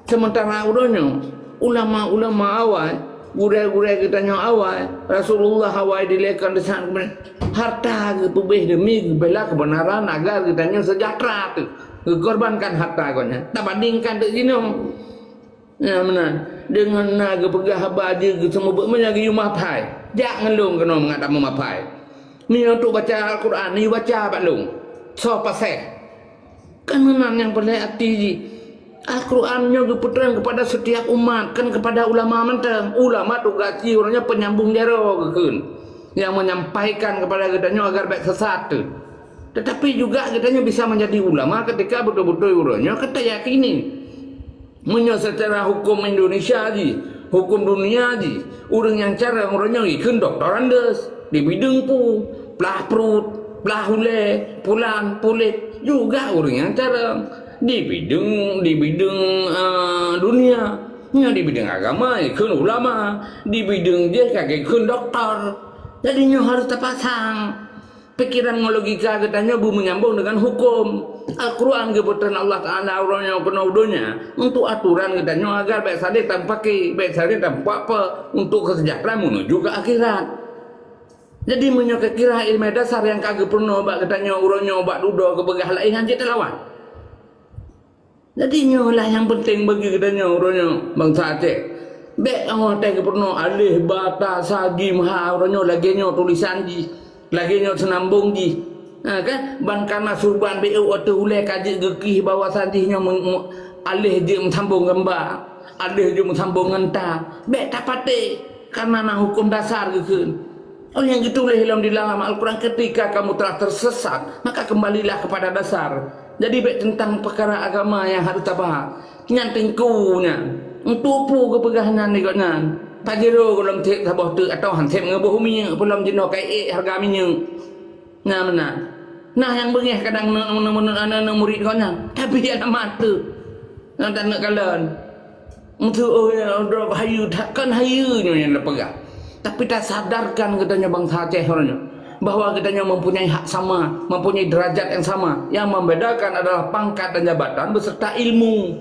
Sementara ureuëng nyoe, ulama-ulama awai, gurée-gurée geutanyoe awai, Rasulullah awai dilekon di saat kemudian, harta geupeubeh demi geubela kebenaran agar geutanyoe sejahtera teuh. Geukorbankan harta gobnyan. Tabandingkan deuk jinoe. Ya, meunan. Deungon na geupeugah haba jeuet geuseumeubeuet meunyoe geuyue mapai. Jak ngon lôn keunoe mangat tameumapai. Meunyoe tu baca Al-Quran, yue baca bak lôn. Soe paséh? Kan meunan nyang peureulée até jih. Al-Quran nyoe geupeutrön kepada setiap umat, kan kepada ulama mantong. Ulama tugas jih uroe nyoe penyambung jaroe geukheun. Nyang menyampaikan kepada geutanyoe agar bék sesat teuh. Tetapi juga geutanyoe bisa menjadi ulama ketika beutôi-beutôi uroe nyoe ka tayakini. Meunyoe secara huköm Indonesia jih, huköm dunia jih, ureuëng nyang carông uroe nyoe geukheun doktor Andes, di bideueng peue, plah pruet, plah ulée, pulan, pulet, juga ureuëng nyang carông. Di bideueng, di bideueng, eh, dunia, nyoe di bideueng agama geukheun ulama, di bideueng jih ka geukheun doktor. Jadi nyoe harôh tapasang. Pikeran ngon logika geutanyoe beumenyambong deungon huköm. Al-Quran geupeutrön Allah Taala uroe nyoe keunoe u donya untuk aturan geutanyoe agar bék saléng tapaké, bék saléng tapeupake untuk keuseujahteuraan meunuju keu akhirat. Jadi, meunyoe keu kira iéleumé dasar nyang ka geupeurunoe bak geutanyoe uroe nyoe bak dudoe geupeugah laén, nyan cit teulawan. Jadi nyoe lah nyang peunteng bagi geutanyoe uroe nyoe bansa Aceh. Bék angoh teuh geupeurunoe alif, ba, ta, sa, jim, ha, uroe nyoe lagée nyoe tulisan jih, lagée nyoe seunambong jih. Ha, kan? Ban kana surban bék ateueh ulée ka jeuet geukih bahwa sa jih nyoe me-, me-, alif jeuet meusambong ngon ba, alif jeuet meusambong ngon ta. Bék tapatéh, karena na huköm dasar geukheun. Oh, nyang geutuléh lom di dalam Al-Quran, "Ketika kamu telah tersesat, maka kembalilah kepada dasar." Jadi, bék teuntang peukara agama nyang harôh tabahas. Nyan teungku nyan. Untuk peue geupeugah nyan lé gobnyan? Pajero gohlom sép saboh teuk atawa han sép ngon boh minyeuk, peulom jinoe ka ék hareuga minyeuk. Nyan meunan. Nah, nyang beungéh kadang neu-, neu-, neu-, neu-, neu-, murit gobnyan. Tapi alamat tu. Nyan taneuk kalon. Untuk, oh, ya, droe hayeue, takkan hayeue nyoe nyang tapeugah. Tapi tasadarkan geutanyoe bansa Aceh uroe nyoe, bahwa geutanyoe mempunyai hak sama, mempunyai derajat yang sama. Yang membedakan adalah pangkat dan jabatan beserta ilmu.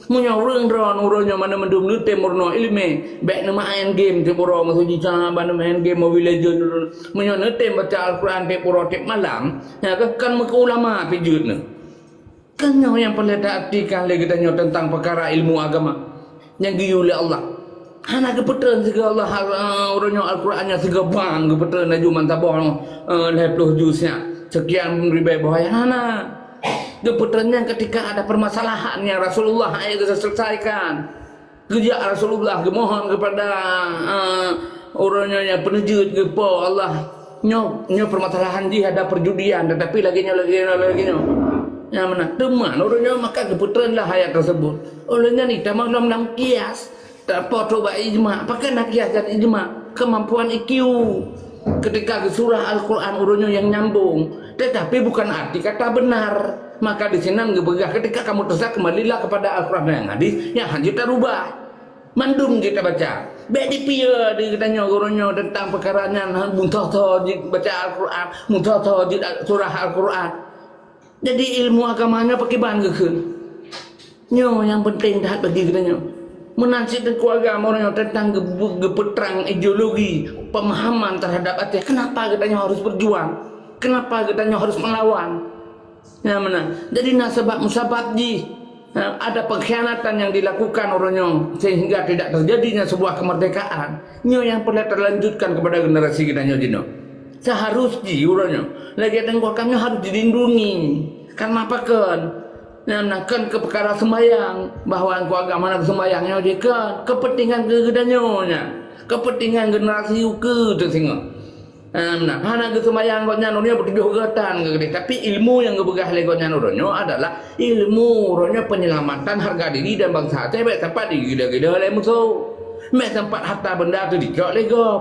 Meunyoe ureuëng droeneuh uroe nyoe mandum-mandum neutem meurunoe iéleumé, bék neumaén game tieb uroe, maksud jih, ban neumaén game Mobile Legend. Meunyoe neutem baca Al-Quran tieb uroe tieb malam, nyan kan, kan meukeu ulama pih jeuet nyoe. Kan nyoe nyang peureulée taartikan lé geutanyoe teuntang peukara ilmu agama nyang geuyue lé Allah. Hana geupeutreun sigoe Allah, eh, uroe nyoe Al-Quran nyan sigoe bang geupeutreun laju meusaboh, eh, lhèe ploh juz nyan. Sekian ribèe boh ayat hana. Geupeutreun nyan ketika ada permasalahan yang Rasulullah ayat geuselesaikan. Geujak Rasulullah geumohon kepada, eh, uroe nyoe nyang peuneujeuet geupo Allah. Nyoe, nyoe permasalahan jih ada perjudian, tetapi lagèe nyoe, lagèe nyoe, lagèe nyoe. Nyang meunan. Teuma uroe nyoe maka geupeutreun lah ayat tersebut. Oleh nyan itamong lom lam kias. Tapoh bak ijma, pakon na kias dan ijma? Kemampuan I Q. Ketika geusurah Al-Quran uroe nyoe nyang nyambung, tetapi bukan arti kata benar. Maka di sinan geupeugah, ketika kamu tersesat, kembalilah kepada Al-Quran dan hadis yang hana tarubah. Mandum jeuet tabaca. Bèk dipiôh di geutanyoe uroe nyoe tentang peukara nyan, ha, buntho-tho jeuet baca Al-Quran, buntho-tho jeuet surah Al-Quran. Jadi, ilmu agama nyoe pakriban geukheun? Nyoe nyang peunteng that bagi geutanyoe. Meunan cit Teungku Agam uroe nyoe teuntang geu-, geupeutrang ideologi, pemahaman terhadap Aceh. Kenapa geutanyoe harus berjuang? Kenapa geutanyoe harus melawan? Nyang meunan. Jadi, na sabab musabab jih. Ha, ada pengkhianatan yang dilakukan uroe nyoe sehingga tidak terjadinya sebuah kemerdekaan. Nyoe nyang peureulèe talanjutkan kepada generasi geutanyoe jinoe. Seharus jih uroe nyoe, lagèe Teungku Agam nyoe harus dilindungi. Karena pakon? Nyang na kon keu peukara seumayang, bahwa Teungku Agam hana seumayang nyoe jih kon keupeuntengan keu geutanyoe nyan, keupeuntengan generasi ukeue teuh singoh. Em, nah, hana geuseumayang gobnyan uroe nyoe beutujoh geutan geuh, tapi ilmu nyang geupeugah lé gobnyan uroe nyoe adalah ilmu uroe nyoe penyelamatan harga diri dan bansa Aceh bèk sampat digila-gila lé musoh. Bèk sampat harta benda teuh dicok lé gob.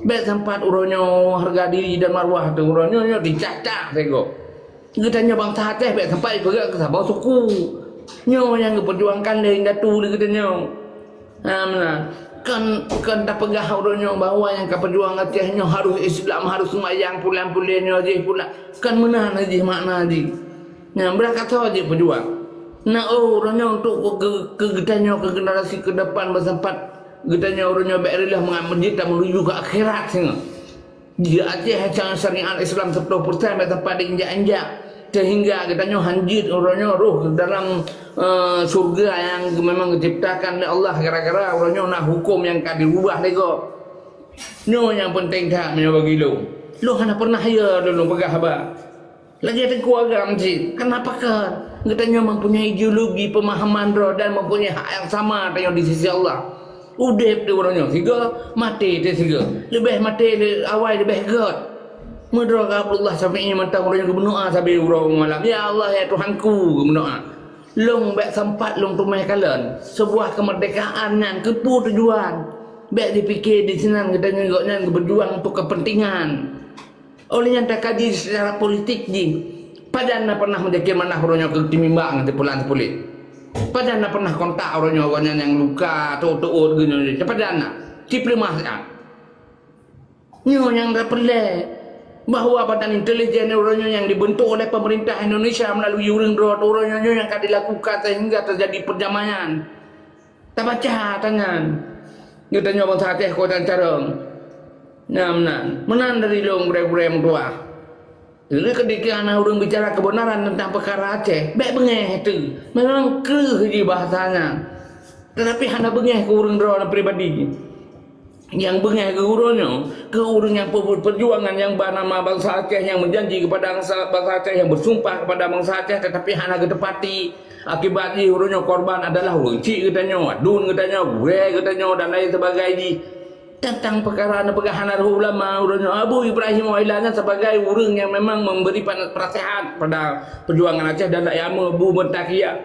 Bèk sampat uroe nyoe harga diri dan marwah teuh uroe nyoe, nyoe dicacah lé gob. Geutanyoe bansa Aceh bèk sampai jipeugah keu saboh suku. Nyoe nyang geupeujuangkan lé indatu lé geutanyoe. Ha, meunan. Kon, kon tapeugah uroe nyoe bahwa nyang ka peujuang Aceh nyoe harôh Islam, harôh seumayang, pulan-pulan nyoe jih pulan. Kon meunan jih makna jih. Nyan, beurangkat soe jih peujuang. Na, oh, uroe nyoe untuk keu, keu, keu geutanyoe, keu generasi keu depan beusampat geutanyoe uroe nyoe bèk reuloh mangat meujeuet tameunuju keu akhirat singoh. Di Aceh syariat Islam sepuluh persen bèk sampai diinjak-injak, sehingga geutanyoe hanjeuet uroe nyoe rôh dalam, eh, syurga yang memang diciptakan oleh Allah gara-gara uroe nyoe na huköm nyang ka dirubah lé gob. Nyoe nyang peunteng that meunyoe bagi lôn. Lôn hana pernah ya lôn peugah haba. Lagèe Teungku Agam cit, kenapa kan? Geutanyoe mempunyai ideologi pemahaman droe dan mempunyai hak yang sama tanyoe di sisi Allah. Udép di uroe nyoe sigoe, maté teuh sigoe. Leubeh maté le-, awai leubeh göt. Meudroe keu Abdullah Syafi'i mantong uroe nyoe geumeudoa sabe uroe malam, "Ya Allah, ya Tuhanku," geumeudoa. Lôn bèk sampat lôn teumé kalon, sebuah kemerdekaan nyan keupeue tujuan. Bèk dipike di sinan geutanyoe gobnyan geubeujuang untuk kepentingan. Oleh nyan takaji secara politik jih. Pajan na pernah meujaki manah uroe nyoe keu timimba ngon tipulan sipulit? Pajan na pernah kontak uroe nyoe awaknyan nyang luka, teuôt-teuôt geuh nyoe? Pajan na? Cit peuleumah siat. Nyoe nyang tapeureulèe bahwa badan intelijen uroe nyoe nyang dibentuk oleh pemerintah Indonesia melalui ureueng droe uroe nyoe nyang ka dilakukan sehingga terjadi perdamaian. Tabaca tanyan. Geutanyoe bansa Aceh kota carông. Nyan meunan. Meunan dari lôn gurèe-gurèe meutuah. Lé keudéh hana ureueng bicara keubeunaran teuntang peukara Aceh, bèk beungèh teuh. Memang kreueh jih bahasa nyan. Tetapi hana beungèh keu ureueng droe pribadi. Nyang beungèh keu uroe nyoe, keu ureueng nyang peubuet peujuangan nyang ba nama bansa Aceh, nyang meujanji kepada bansa, bansa Aceh, nyang beusumpah kepada bansa Aceh, tetapi hana geuteupati. Akibat jih uroe nyoe korban adalah ureueng chik geutanyoe, aduen geutanyoe, gurèe geutanyoe dan lain sebagainya. Teuntang peukara neupeugah hana rhot ulama uroe nyoe, Abu Ibrahim Wailah nyan sebagai ureueng nyang memang memberi pa-, penasehat pada peujuangan Aceh dan Abu Muntakia.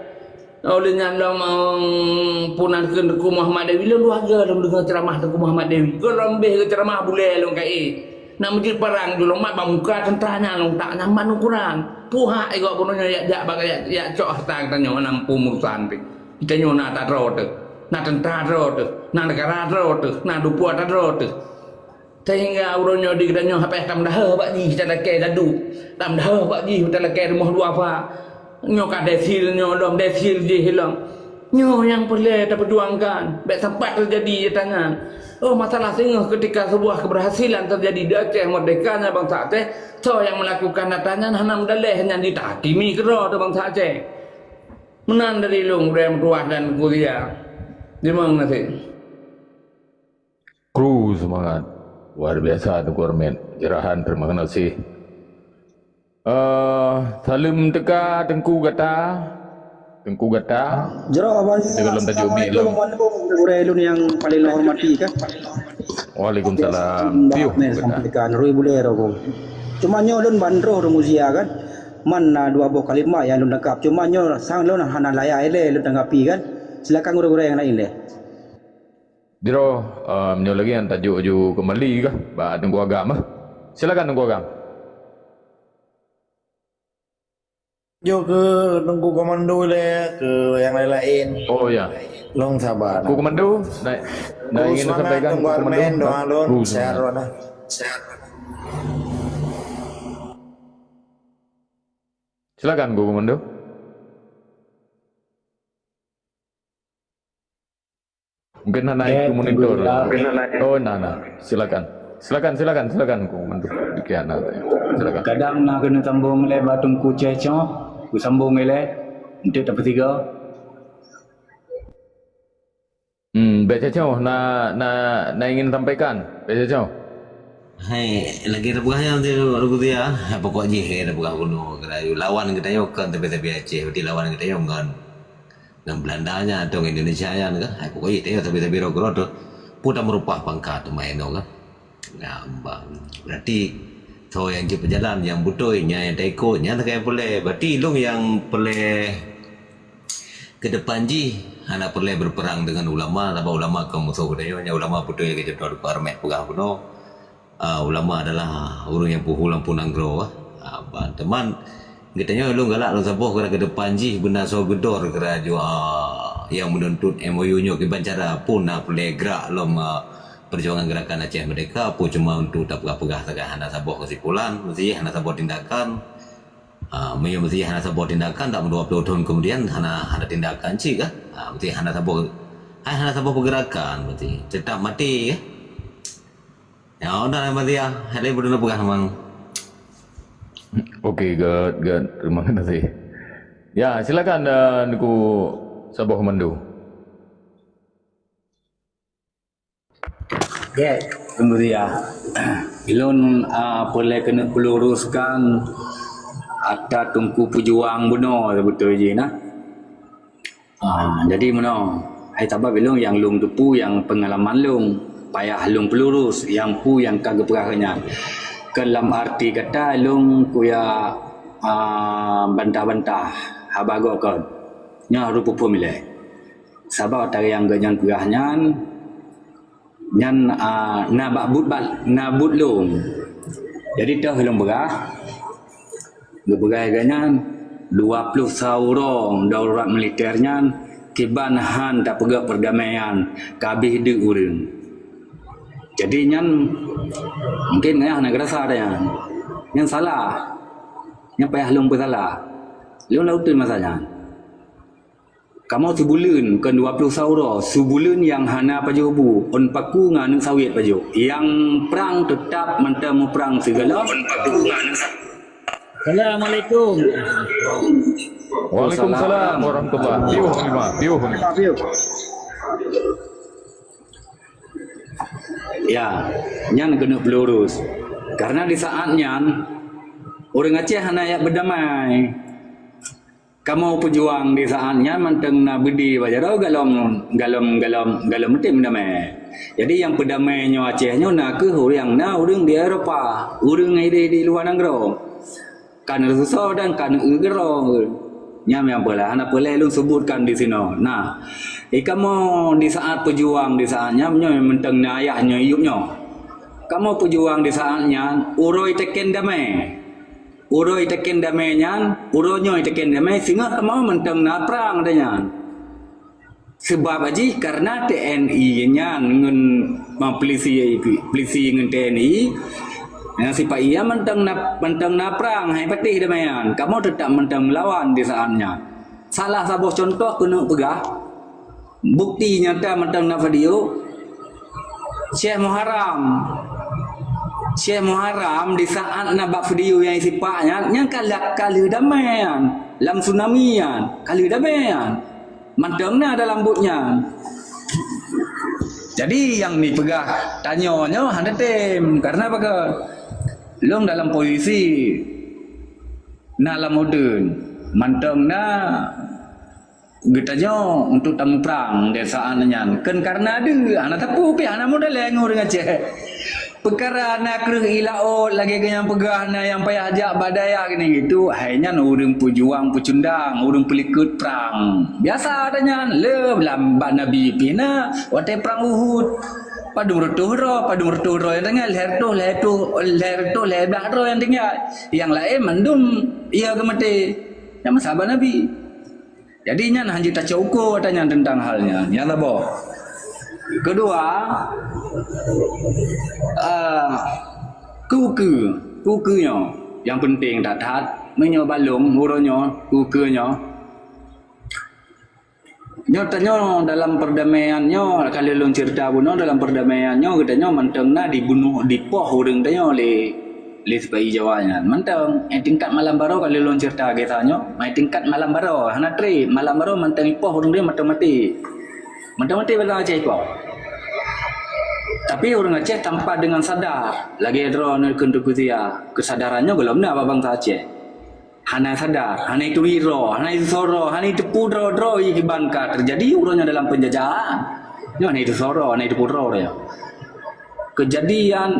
Oleh nyan lom, em, peunan keu Teungku Muhammad Dewi, lôn dua ga lôn deungoe ceuramah Teungku Muhammad Dewi. Gohlom beh geuceuramah bulèe lôn ka éh. Na meujeuet parang jih lôn mat bak muka teuntra nyan lôn tak nyaman ukuran. Puhak igoe bunoe nyoe yak jak bak yak, yak cok harta geutanyoe hana muphom urusan pih. Geutanyoe na atra droe teuh, na teuntra droe teuh, na neugara droe teuh, na dupeue atra droe teuh. Sehingga uroe nyoe di geutanyoe hapéh tameudahoh bak jih talakèe dadu, tameudahoh bak jih talakèe rumoh duafa. Nyoe ka desil nyoe lom, desil jih lom. Nyoe nyang peureulèe tapeujuangkan, bèk sampat teujadi di tangan. Oh, masalah singoh ketika sebuah keberhasilan terjadi di Aceh merdekanya bangsa Aceh, soe nyang melakukan atra nyan hana meudalèh nyan jitahakimi keudroe teuh bangsa Aceh. Meunan dari lôn gurèe meutuah dan kuria. Teurimong kasih. Semangat. Luar biasa, Teungku Armet. Pencerahan, terima kasih. Eh, saleuem teuka Teungku gata. Teungku gata. Jroh, Abang. Kita dalam tajuk mi Assalamualaikum, lom. Abang Teungku, gurèe lôn nyang paling lôn hormati, kan? Waalaikumsalam. Piôh gata. Sampaikan, rui bulèe roh. Cuma nyoe lôn ban roh Teungku Zia, kan? Man na dua boh kalimat nyang lôn tangkap. Cuma nyoe sang lôn hana layai lé lôn tanggapi, kan? Silakan gurèe-gurèe nyang laén lé. Jroh, eh, meunyoe lagèe nyan tajuk aju keumbali kah bak Teungku Agam, eh? Silakan Teungku Agam. Jok keu Teungku Komando lé, keu nyang laén-laén. Oh, ya. Lôn saba. Teungku Komando, na, na ingin sampaikan Teungku Komando? Kru semangat. Kru semangat. Sehat, Wan. Sehat. Silakan, Teungku Komando. Mungkin hana ikut monitor. Oh, na, na. Silakan. Silakan, silakan, silakan. Ku bantu. Demikian, na. Silakan. Kadang na keuneuk sambong lé bak Teungku Ceh Choh, ku sambong lé untuk tapeusigoe. Hmm, Bek Ceh Choh, na, na, na ingin sampaikan, Bek Ceh Choh. Hai, lagèe tapeugah nyan, Teungku Zia. Hai, pokok jih, hai, tapeugah bunoe, keu lawan geutanyoe kon tapi-tapi Aceh, berarti lawan geutanyoe kon. Ngon Belanda nyan atau ngon Indonesia nyan kah? Hai, pokok jih tanyoe sabe-sabe droe keudroe teuh. Peue tameurupah pangkat teuma inoe kah? Nah, ba-, berarti soe nyang jeuet peujalan, nyang beutôi, nyan nyang taikot, nyan sagai peureulèe. Berarti lôn nyang peureulèe keu depan jih hana peureulèe berperang dengan ulama, sabab ulama kon musoh geutanyoe, nyan ulama beutôi lagèe contoh Teungku Armet peugah bunoe. Ah, ulama adalah ureueng nyang peuhu lampu nanggroe, ah, ban teuma geutanyoe lôn galak lôn saboh keu depan jih beuna soe geudor keu, ah, nyang meununtut M O U nyoe kiban cara pun na peureulèe grak lom, ah, perjuangan gerakan Aceh Merdeka pun cuma untuk tapeugah-peugah sagai hana saboh kesimpulan, mesti hana saboh tindakan. Ah, meunyoe mesti hana saboh tindakan, dak dua puluh thon kemudian hana, hana tindakan cit kah? Ah, mesti hana saboh, hai hana saboh pergerakan mesti tetap mati kah? Ya, udah lah, Matia. Hari ini udah pegang, Mang. Oke, good, good. Terima kasih. Ya, silakan, eh, Teungku Saboh Mandu. Ya, Teungku Zia. Ilôn, ah, peureulèe keuneuk peuluruskan ata Teungku peujuang bunoe beutôi jih nah. Ah, jadi meunoe, hai sabab ilôn nyang lôn teupeu nyang peungalaman lôn, payah lôn peulurus nyang peue nyang ka geupeugah nyan. Keu lam arti kata lôn kuya, ah, bantah-bantah haba gob kon. Nyoe harôh peuphom ilèe. Sabab ata nyang geuhnyan peugah nyan, nyan, ah, na bak buet ba-, na buet lôn. Jadi toh lôn peugah, geupeugah lagèe nyan, dua ploh sa uroe darurat militer nyan kiban han tapeugèt peurdamaian ka abéh deuek ureueng. Jadi nyan mungken ayah na geurasa ata nyan. Nyan salah. Nyan payah lôn peusalah. Lôn lam uteuen masa nyan. Kamoe sibuleuen kon dua ploh sa uroe, sibuleuen nyang hana pajoh bu, ôn paku ngon aneuk sawét pajoh. Nyang prang teutap mantong muprang sigohlom. Assalamualaikum. Waalaikumsalam warahmatullah. Piôh, Imam. Piôh. Ya, nyan keuneuk peulurus. Karena di saat nyan, ureueng Aceh hana jak beudamai. Kamoe peujuang di saat nyan mantong na beudé bak jaroe gohlom, gohlom, gohlom, gohlom meutem damai. Jadi nyang peudamai nyoe Aceh nyoe na kheueh ureueng na ureueng di Eropa, ureueng di, di luwa nanggroe. Ka neususoe dan ka neueu geudroe. Nyan nyang peureulèe, hana peureulèe lôn seubutkan di sinoe. Nah, i kamoe di saat peujuang di saat nyan nyoe mantong na ayah nyoe yup nyoe. Kamoe peujuang di saat nyan uroe teken damai. Uroe teken damai nyan, uroe nyoe teken damai, singoh teuma mantong na prang ata nyan. Seubab jih karena T N I nyan ngon, ma, polisi, polisi ngon T N I, nyan sipa-i nyan mantong na, mantong na prang, hai patéh damai nyan. Kamoe teutap mantong meulawan di saat nyan. Salah saboh cuntoh keuneuk peugah, bukti nyata mantong na video, Syekh Muharram. Syekh Muharram di saat na bak video nyang sipak nyan, nyan ka lheueh, ka lheueh damai nyan. Lam tsunami nyan, ka lheueh damai nyan. Mantong na dalam buet nyan. Jadi nyang dipeugah tanyoe nyoe hana tem, karena bagaih lôn dalam posisi na lam udeuen, mantong na geutanyoe untuk tamuprang di saat nyan. Kon karena deuh, hana teupeu pih hana model lé ngon ureuëng Aceh. Peukara na kreueh i laôt lagée nyang peugah na nyang payah jak bak dayah gini gitu, hai nyan ureuëng peujuang peucundang, ureuëng peulikot prang. Biasa ada nyan, le lam bak Nabi pih na, watée prang Uhud. Padum reutôh droe, padum reutôh droe nyang tinggai, lhée reutôh, lhée reutôh, lhée reutôh, lhée blaih droe nyang tinggai. Nyang laén mandum ia geumaté. Nyang masa bak Nabi. Jadi nyan hana jeuet tacok uko ata nyan teuntang hal nyan. Nyang saboh. Keudua, ah, keu-keu, keu-keu nyoe nyang peunteng that-that. Meunyoe balong uroe nyoe, keu-keu nyoe. Nyoe tanyoe dalam perdamaian nyoe, ka lôn cerita bunoe dalam perdamaian nyoe, geutanyoe mantong na dibunuh, dipoh ureuëng tanyoe lé lé sipa-i Jawa nyan. Mantong, eh, tingkat malam baroe ka lôn cerita gata nyoe, eh, tingkat malam baroe, hana trép, malam baroe mantong ipoh ureuëng dia mantong maté. Mantong maté bak Aceh ipoh. Tapi ureuëng Aceh tanpa dengan sadar, lagée droeneuh kheun Teungku Zia, keusadaran nyoe gohlom na bak bansa Aceh. Hana sadar, hana ituri droe, hana iteusoe droe, hana iteupeue droe-droe kiban ka teujadi uroe nyoe dalam peunjajahan. Nyoe hana iteusoe droe, hana iteupeue droe. Keujadian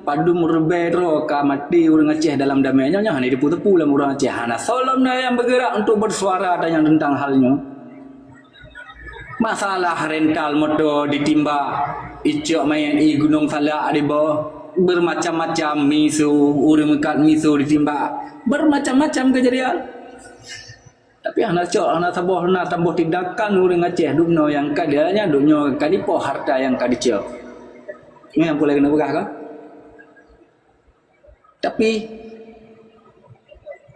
padum ribée droe ka maté ureuëng Aceh dalam damai nyoe, nyoe hana iteupeue-teupeue lam ureuëng Aceh. Hana soe lom na nyang beugerak untuk beusuara tanyong teuntang hal nyoe. Masalah rental moto ditimbak, icok manyét i Gunong Salak diboh, bermacam-macam misu, ureuëng meukat misu ditimbak, bermacam-macam keujadian. Tapi hana cok, hana saboh, hana saboh tindakan ureuëng Aceh dum nyoe nyang ka dia nyan, dum nyoe ka dipoh harta nyang ka dicok. Nyoe nyang peureulée keuneuk peugah ka? Tapi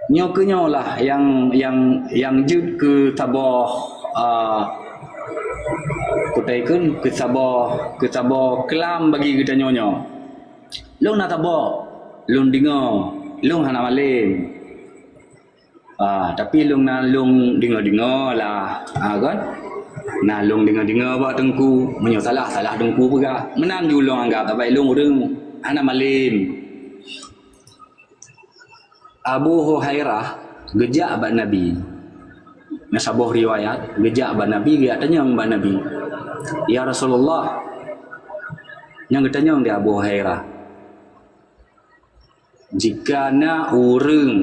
nyoe keuh nyoe lah nyang, nyang, nyang jeuet keu saboh, ah, kutai kheun keu saboh, keu saboh keulam bagi geutanyoe nyoe. Lôn na saboh, lôn deungoe, lôn hana malem. Ah, tapi lôn na lôn deungoe-deungoe lah, ah, kan? Na lôn deungoe-deungoe bak Teungku, meunyoe salah, salah Teungku peugah. Meunan ju lôn anggab, tapi lôn ureuëng hana malem. Abu Hurairah geujak bak Nabi. Na saboh riwayat, geujak bak Nabi, geujak tanyong bak Nabi, "Ya Rasulullah," nyang geutanyong di Abu Hurairah, "Jika na ureuëng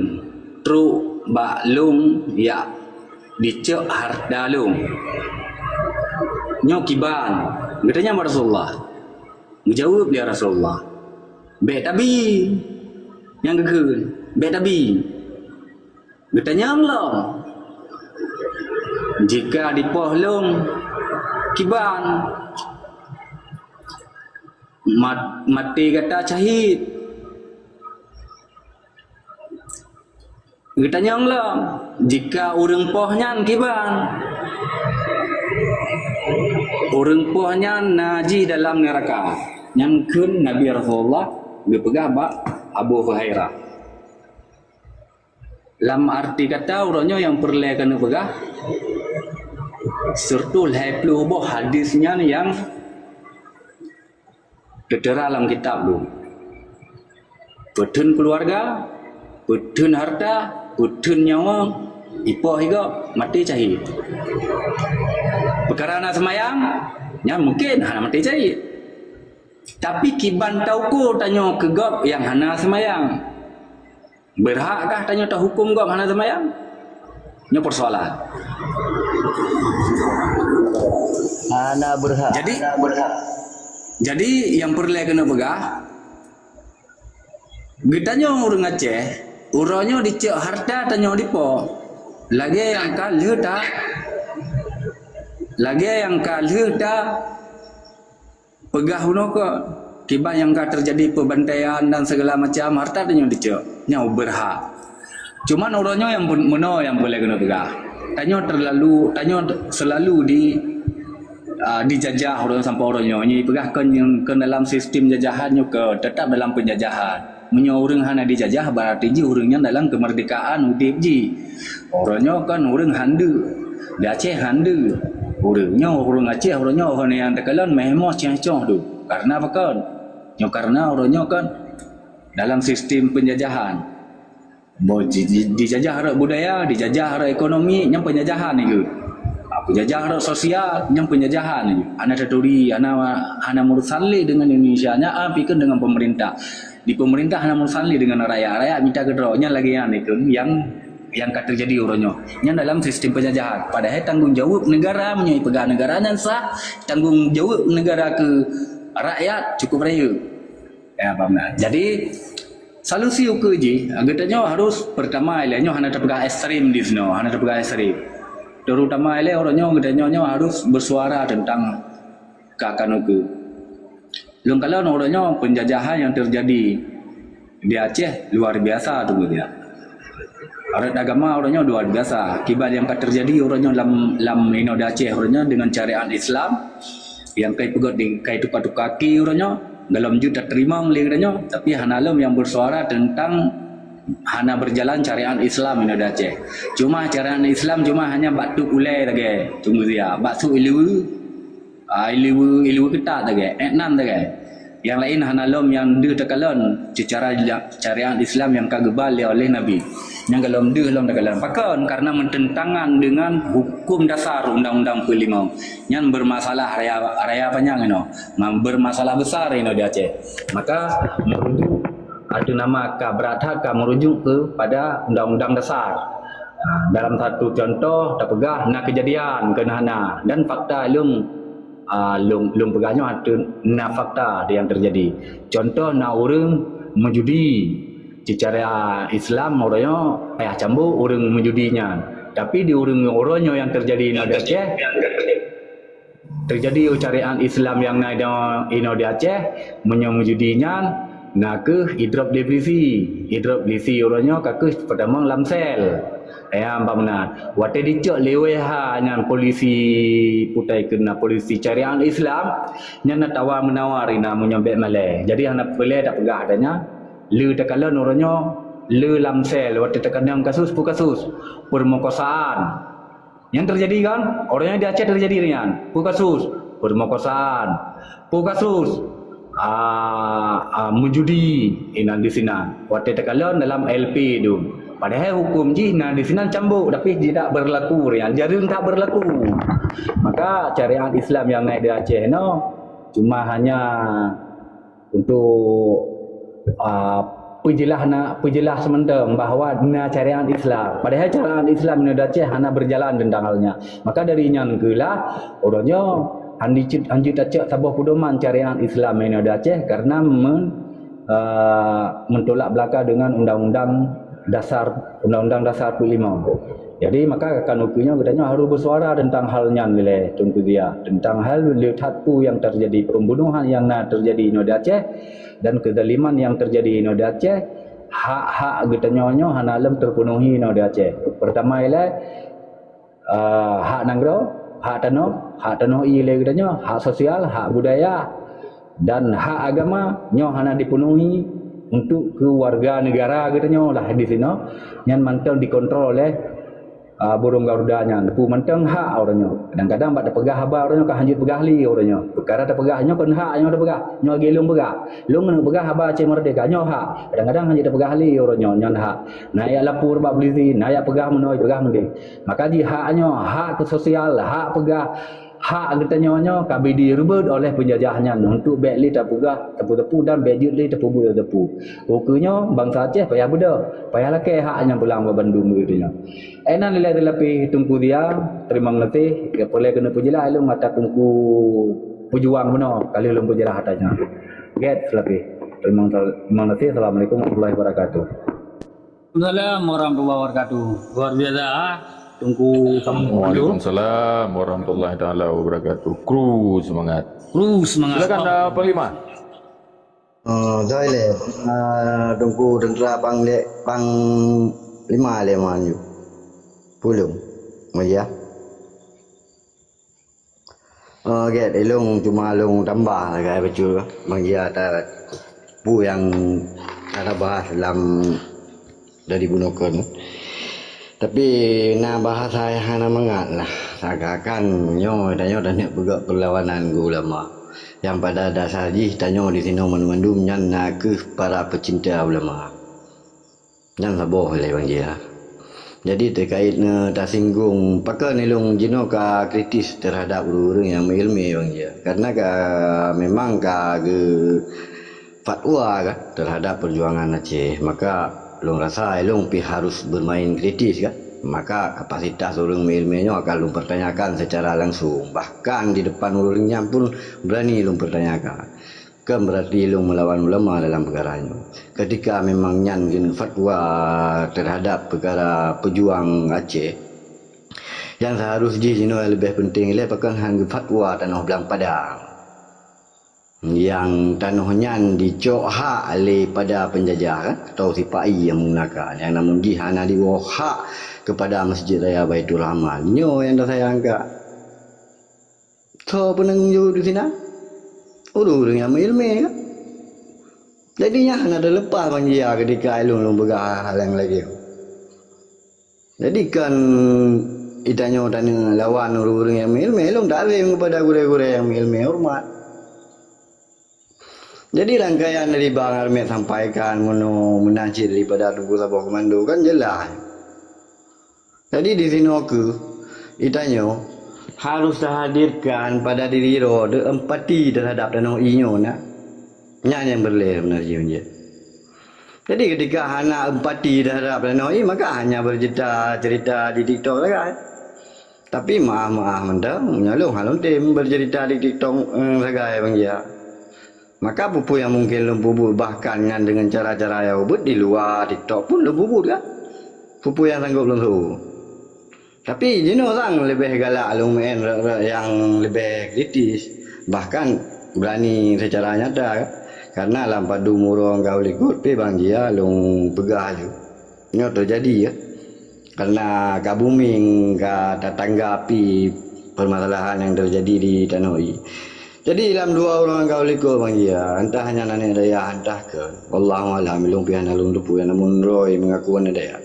trok bak lôn jak dicok harta lôn, nyoe kiban?" Geutanyong bak Rasulullah. Geujaweueb lé Rasulullah, "Bék tabi." Nyang geukheun, "Bék tabi." Geutanyong lom, "Jika dipoh lôn, kiban?" "Mat-, maté gata syahid." Geutanyong lom, "Jika ureuëng poh nyan kiban?" "Ureuëng poh nyan na jih dalam neuraka." Nyang kheun Nabi Rasulullah geupeugah bak Abu Hurairah. Lam arti kata uroe nyoe nyang peureulée keuneuk peugah, siratu lhée ploh boh hadis nyan nyang teuteura lam kitab lôn. Peutheun keuluwarga, peutheun harta, peutheun nyawa, ipoh igob, maté syahid. Peukara na seumayang, nyan mungken hana maté syahid. Tapi kiban tauko tanyoe keu gob nyang hana seumayang. Beurhakkah tanyoe tahuköm gob hana seumayang? Nyoe peusoalan. Hana beurhak. Jadi, hana beurhak. Jadi, nyang peureulée keuneuk peugah, geutanyoe ureuëng Aceh, uroe nyoe dicok harta tanyoe dipoh. Lagée nyang ka lheueh ta-, lagée nyang ka lheueh ta-, peugah bunoe keu, kiban nyang ka teujadi peubantaian dan segala macam, harta tanyoe dicok, nyoe beurhak. Cuman uroe nyoe nyang pun-, meunoe nyang peureulée keuneuk peugah. Tanyoe teulalu, tanyoe seulalu di, ah, dijajah uroe sampoe uroe nyoe. Nyoe peugah keu nyang, keu dalam sistem jajahan nyoe keu, teutap dalam peunjajahan. Meunyoe ureuëng hana dijajah, berarti jih ureuëng nyan dalam keumeurdekaan udeb jih. Uroe nyoe kan ureuëng han deuk. Di Aceh han deuk. Ureuëng nyoe, ureuëng Aceh, ureuëng nyoe, ureuëng nyang teukalon meuhé moh ceh-coh tu. Karena apa kon? Nyoe karena ureuëng nyoe kan dalam sistem penjajahan. Boh ji-, ji-, dijajah rot budaya, dijajah rot ekonomi, nyan penjajahan itu. Ah, penjajah rot sosial, nyan penjajahan itu. Hana taturi, hana, hana meurusan lé dengan Indonesia, nyan, ah, pikeun dengan pemerintah. Di pemerintah hana meurusan lé dengan rakyat, rakyat mita keudroe, nyan lagée nyan itu yang, yang ka terjadi uroe nyoe. Nyan dalam sistem penjajahan. Padahai tanggung jaweueb negara, meunyoe peugah negara nyan sah, tanggung jaweueb negara keu rakyat cukup rayeuk. Ya, paham tak? Jadi, solusi ukeue jih, geutanyoe harus pertama ilée nyoe hana tapeugah ekstrem di sinoe, hana tapeugah ekstrem. Terutama ilée uroe nyoe geutanyoe nyoe harus bersuara tentang keakan ukeue. Lôn kalon uroe nyoe penjajahan yang terjadi di Aceh luar biasa tu dia. Rot agama uroe nyoe luar biasa. Akibat yang ka terjadi uroe nyoe lam, lam inoe di Aceh uroe nyoe dengan syariat Islam yang kai peugét di, kai tuka-tuka ki uroe nyoe, golom jeuet tateurimong lé geutanyoe, tapi hana lom yang bersuara tentang hana berjalan syariat Islam inoe di Aceh. Cuma syariat Islam cuma hanya bak tuek ulée lagée, tunggu dia, bak su ileue, ah, ileue, ileue keutat lagée, eh, nan lagée. Yang lain hana lom yang deuh takalon secara syariat Islam yang ka geubal lé oleh Nabi. Nyang golom deuh lom takalon. Pakon? Karena bertentangan dengan hukum dasar Undang-Undang Empat Puluh Lima. Nyan bermasalah raya, raya panjang inoe. Bermasalah besar inoe di Aceh. Maka merujuk atau nama ka berat that ka merujuk kepada Undang-Undang Dasar. Ha, dalam satu contoh tapeugah na kejadian keunan hana dan fakta lom, ah, lom, lom peugah nyoe atau na fakta yang terjadi. Contoh na ureuëng meujudi. Secara Islam uroe nyoe payah cambuk ureuëng meujudi nyan. Tapi di ureuëng uroe nyoe yang terjadi inoe di Aceh, terjadi syariat Islam yang na inoe di Aceh, meunyoe meujudi nyan na kheueh idrop definisi. Idrop definisi uroe nyoe ka kheueh pertama lam sel. Ya, bak meunan. Watée dicok lé W H nyan polisi putai keunan polisi syariat Islam, nyan na tawar menawar ina meunyoe bék malée. Jadi hana peureulée tapeugah ata nyan. Le takalon uroe nyoe, le lam sel, watée takalon kasus, peue kasus? Permokosaan. Yang terjadi kan? Orang yang di Aceh terjadi dengan peue kasus? Permokosaan. Peue kasus? Ah, ah, meujudi inan di sinan. Watée takalon dalam L P tu. Padahai hukum jih na di sinan cambuk, tapi tidak berlaku rian. Jareueng that berlaku. Maka syariat Islam yang naik di Aceh no cuma hanya untuk, ah, peujeulaih na, peujeulaih sementara bahwa na syariat Islam. Padahai syariat Islam inoe di Aceh hana berjalan tentang hal nyan. Maka dari nyan keulah, uroe nyoe hanjeuet, hanjeuet tacok saboh pedoman syariat Islam inoe di Aceh karena men, ah, mentolak belaka dengan undang-undang dasar, Undang-Undang Dasar empat puluh lima. Jadi, maka kan ukeue nyoe geutanyoe harus bersuara tentang hal nyan lé Teungku Zia, tentang hal le that peue yang terjadi, pembunuhan yang na terjadi inoe di Aceh dan kezaliman yang terjadi inoe di Aceh, hak-hak geutanyoe nyoe hana lom terpenuhi inoe di Aceh. Pertama ialah, eh, hak nanggroe, hak tanoh, hak tanoh ie lé geutanyoe, hak sosial, hak budaya, dan hak agama nyoe hana dipenuhi untuk keu warga negara geutanyoe lah di sinoe, nyan mantong dikontrol oleh, ah, burung Garuda nyan. Peue mantong hak ureuëng nyoe. Kadang-kadang bak tapeugah haba ureuëng nyoe ka hanjeuet peugah lé ureuëng nyoe. Peukara tapeugah nyoe kon hak nyoe tapeugah, nyoe lagée lôn peugah. Lôn keuneuk peugah haba Aceh Merdeka, nyoe hak. Kadang-kadang hanjeuet tapeugah lé ureuëng nyoe, nyan hak. Na jak lapor bak polisi, na jak peugah meunoe, peugah meudeh. Maka jih hak nyoe, hak keu sosial, hak peugah, hak geutanyoe nyoe ka bri direubeut oleh peunjajah nyan untuk bék lé tapeugah teupeu-teupeu dan bék jeuet lé teupeubuet teupeu. Ukeue nyoe bansa Aceh payah beudôh, payah lakée hak nyang pulang bak bandum geutanyoe. Inan ilée teulapih Teungku Zia, teurimong gaséh, peureulée keuneuk peujeulaih lôn ata Teungku peujuang bunoe ka lheueh lôn peujeulaih ata nyan. Gét teulapih. Teurimong, teurimong gaséh. Assalamualaikum warahmatullahi wabarakatuh. Waalaikumsalam warahmatullahi wabarakatuh. Luar biasa, ah. Teungku Samsul. Waalaikumsalam warahmatullahi taala wabarakatuh. Kru semangat. Kru semangat. Silakan, ah, Panglima. Oh, dah ilée. Ah, Teungku Tentera Pang-, Panglima lé maju. Pulung. Oh, ya. Oh, gét, ilông cuma lông tambah lah, kai bacut. Bang Jia ta-, peue nyang ka tabahas lam dari bunoe kon. Tapi na bahasa nyang hana mangat lah. Seakan-akan nyoe tanyoe taneuk peugah perlawanan keu ulama. Nyang pada dasar jih tanyoe disinoe mandum-mandum nyan nakeuh para peucinta ulama. Nyan saboh lé Bang Jia. Jadi terkait neu tasinggong, pakon ilong jinoe ka kritis terhadap ureuëng-ureuëng nyang meuilmé Bang Jia. Karena ka memang ka geu fatwa kan terhadap perjuangan Aceh, maka lôn rasa ilong pih harus bermain kritis kan. Maka kapasitas ureuëng meuilmé nyoe akan lôn pertanyakan secara langsung. Bahkan di depan ureuëng nyan pun berani lôn pertanyakan. Kan berarti ilong melawan ulama dalam perkara nyoe. Ketika memang nyan keuneuk fatwa terhadap perkara pejuang Aceh, yang seharus jih jinoe leubeh penting lé pakon han geufatwa tanoh blang padang. Nyang tanoh nyan dicok hak lé pada penjajah kan, atau sipai nyang menggunakan. Nyang namun jih hana diwoe hak kepada Masjid Raya Baiturrahman. Nyoe nyang tasayangkan. Soe peunanggung jaweueb di sinan? Ureuëng-ureuëng nyang meuilmé kan. Jadi nyan hana teuleupah Bang Jia ketika ilong lôn peugah hal nyang lagée. Jadi kan itanyoe taneuk lawan ureuëng-ureuëng nyang meuilmé, ilong takzim kepada gurée-gurée nyang meuilmé, horeumat. Jadi rangkaian dari Bang Armet sampaikan meunoe meunan cit daripada Teungku Saboh Komando kan jeulaih. Jadi disinoe keuh itanyoe harus tahadirkan pada diri droe teuh empati terhadap tanoh inyoe na. Nyan nyang peureulée seubeunajih. Jadi ketika hana empati terhadap tanoh i maka hanya bercerita-cerita di TikTok sagai. Tapi maaf-maaf mantong meunyoe lôn hana lôn tem bercerita di TikTok sagai Bang Jia. Maka peue-peue nyang mungken lôn peubuet bahkan nyan deungon cara-cara nyang ubit di luwa TikTok pun lôn peubuet kan. Peue-peue nyang sanggob lôn su. Tapi jinoe sang leubeh galak lôn meu'en rot-rot nyang leubeh kritis, bahkan beurani seucara nyata. Karena lam padum uroe nyang ka u likot pih Bang Jia lôn peugah laju. Nyoe teujadi ya. Karena ka booming ka tatanggapi permasalahan nyang teujadi di tanoh i. Jadi lam dua uroe nyang ka u likot Bang Jia, entah nyan aneuk dayah entah keu, wallahu alam, ilong pih hana lôn teupeu nyang namun droe mengaku aneuk dayah.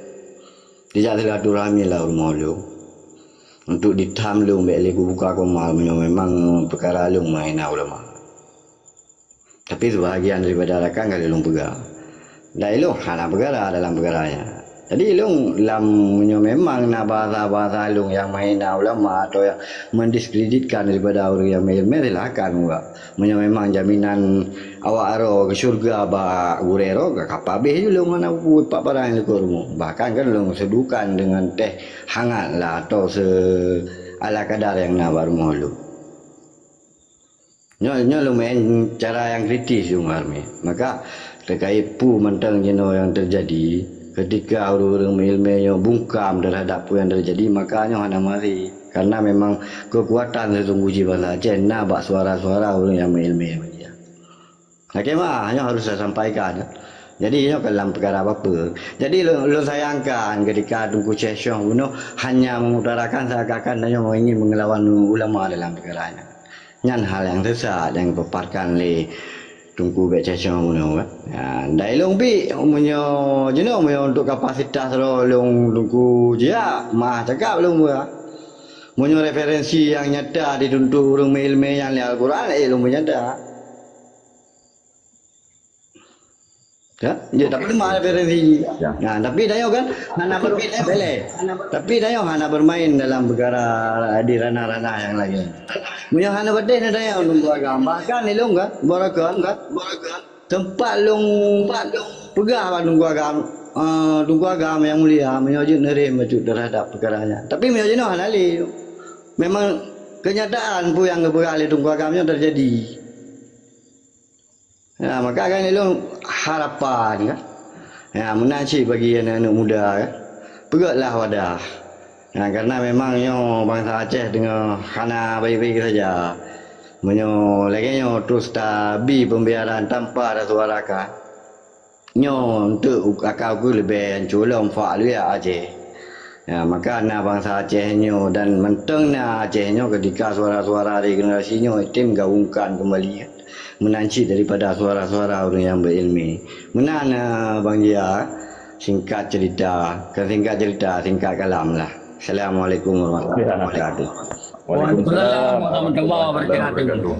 Dijak silaturahmi lah u rumoh lôn. Untuk ditam lôn bék lé kubuka koma meunyoe memang peukara lôn meuhina ulama. Tapi seubahagian daripada rakan ka lôn peugah. Dan ilong hana peukara dalam peukara nyan. Jadi ilong lam meunyoe memang na bahasa-bahasa ilong nyang meuhina ulama atau nyang mendiskreditkan daripada ureuëng nyang meuilmé, silahkan muga. Meunyoe memang jaminan awak aroe keu syeuruga bak gurée droe, ka pabeh ju lôn hana peue pat barang nyang likot rumoh. Bahkan kan lôn seudukan deungon teh hangat lah atau se ala kadar nyang na bak rumoh lôn. Nyoe, nyoe lumayan cara nyang kritis lôn hareume. Maka terkait peue mantong jinoe nyang teujadi, ketika ureuëng-ureuëng meuilmé nyoe bungkam terhadap peue nyang teujadi, maka nyoe hana maté. Karena memang keukuatan seuteungku cit bansa Aceh na bak suara-suara ureuëng nyang meuilmé media. Lakée meu'ah, nyoe harus saya sampaikan. Jadi nyoe kan lam peukara bapeue. Jadi lôn, lôn sayangkan ketika Teungku Syeh Syong bunoe hanya mengutarakan seakan-akan tanyoe ingin mengelawan ulama dalam peukara nyan. Nyan hal nyang sesat nyang geupaparkan lé Teungku Bek Cacong bunoe kan. Ha, dai lôn bi meunyoe jinoe meunyoe untuk kapasitas droe lôn Teungku Jia, meu'ah cakap lôn peugah. Meunyoe referensi nyang nyata dituntut ureuëng meuilmé nyan lé Al-Quran, eh lôn peunyata. Ya, ya, tapi teuma referensi. Ya. Nah, tapi tanyoe kan hana ber-, beleh. Tapi tanyoe hana bermain dalam peukara di ranah-ranah nyang laén. Meunyoe hana patéh na tanyoe nunggu agam. Bahkan ilong kan, barakam kan, barakam. Teumpat lôn peugah bak Teungku Agam, eh, Teungku Agam nyang mulia, meunyoe jeuet neurem bacut terhadap peukara nyan. Tapi meunyoe jinoe hana lé. Memang kenyataan peue nyang geupeugah lé Teungku Agam nyoe teujadi. Ya, maka kan ilong harapan kan. Ya, meunan cit bagi aneuk-aneuk muda kan. Peugötlah wadah. Ya, karena memang nyoe bansa Aceh teungoh hana baik-baik saja. Meunyoe lagée nyoe terus tabi pembiaran tanpa tasuarakan, nyoe untuk aka ukeue leubeh ancô lom fak luya Aceh. Ya, maka na bansa Aceh nyoe dan mantong na Aceh nyoe ketika suara-suara regenerasi nyoe tem gaungkan kembali meunan cit daripada suara-suara ureuëng nyang beuilmi. Meunan, eh, Bang Jia, Singkat cerita, ke singkat cerita, singkat kalam lah. Assalamualaikum warahmatullahi wabarakatuh. Waalaikumsalam warahmatullahi wabarakatuh.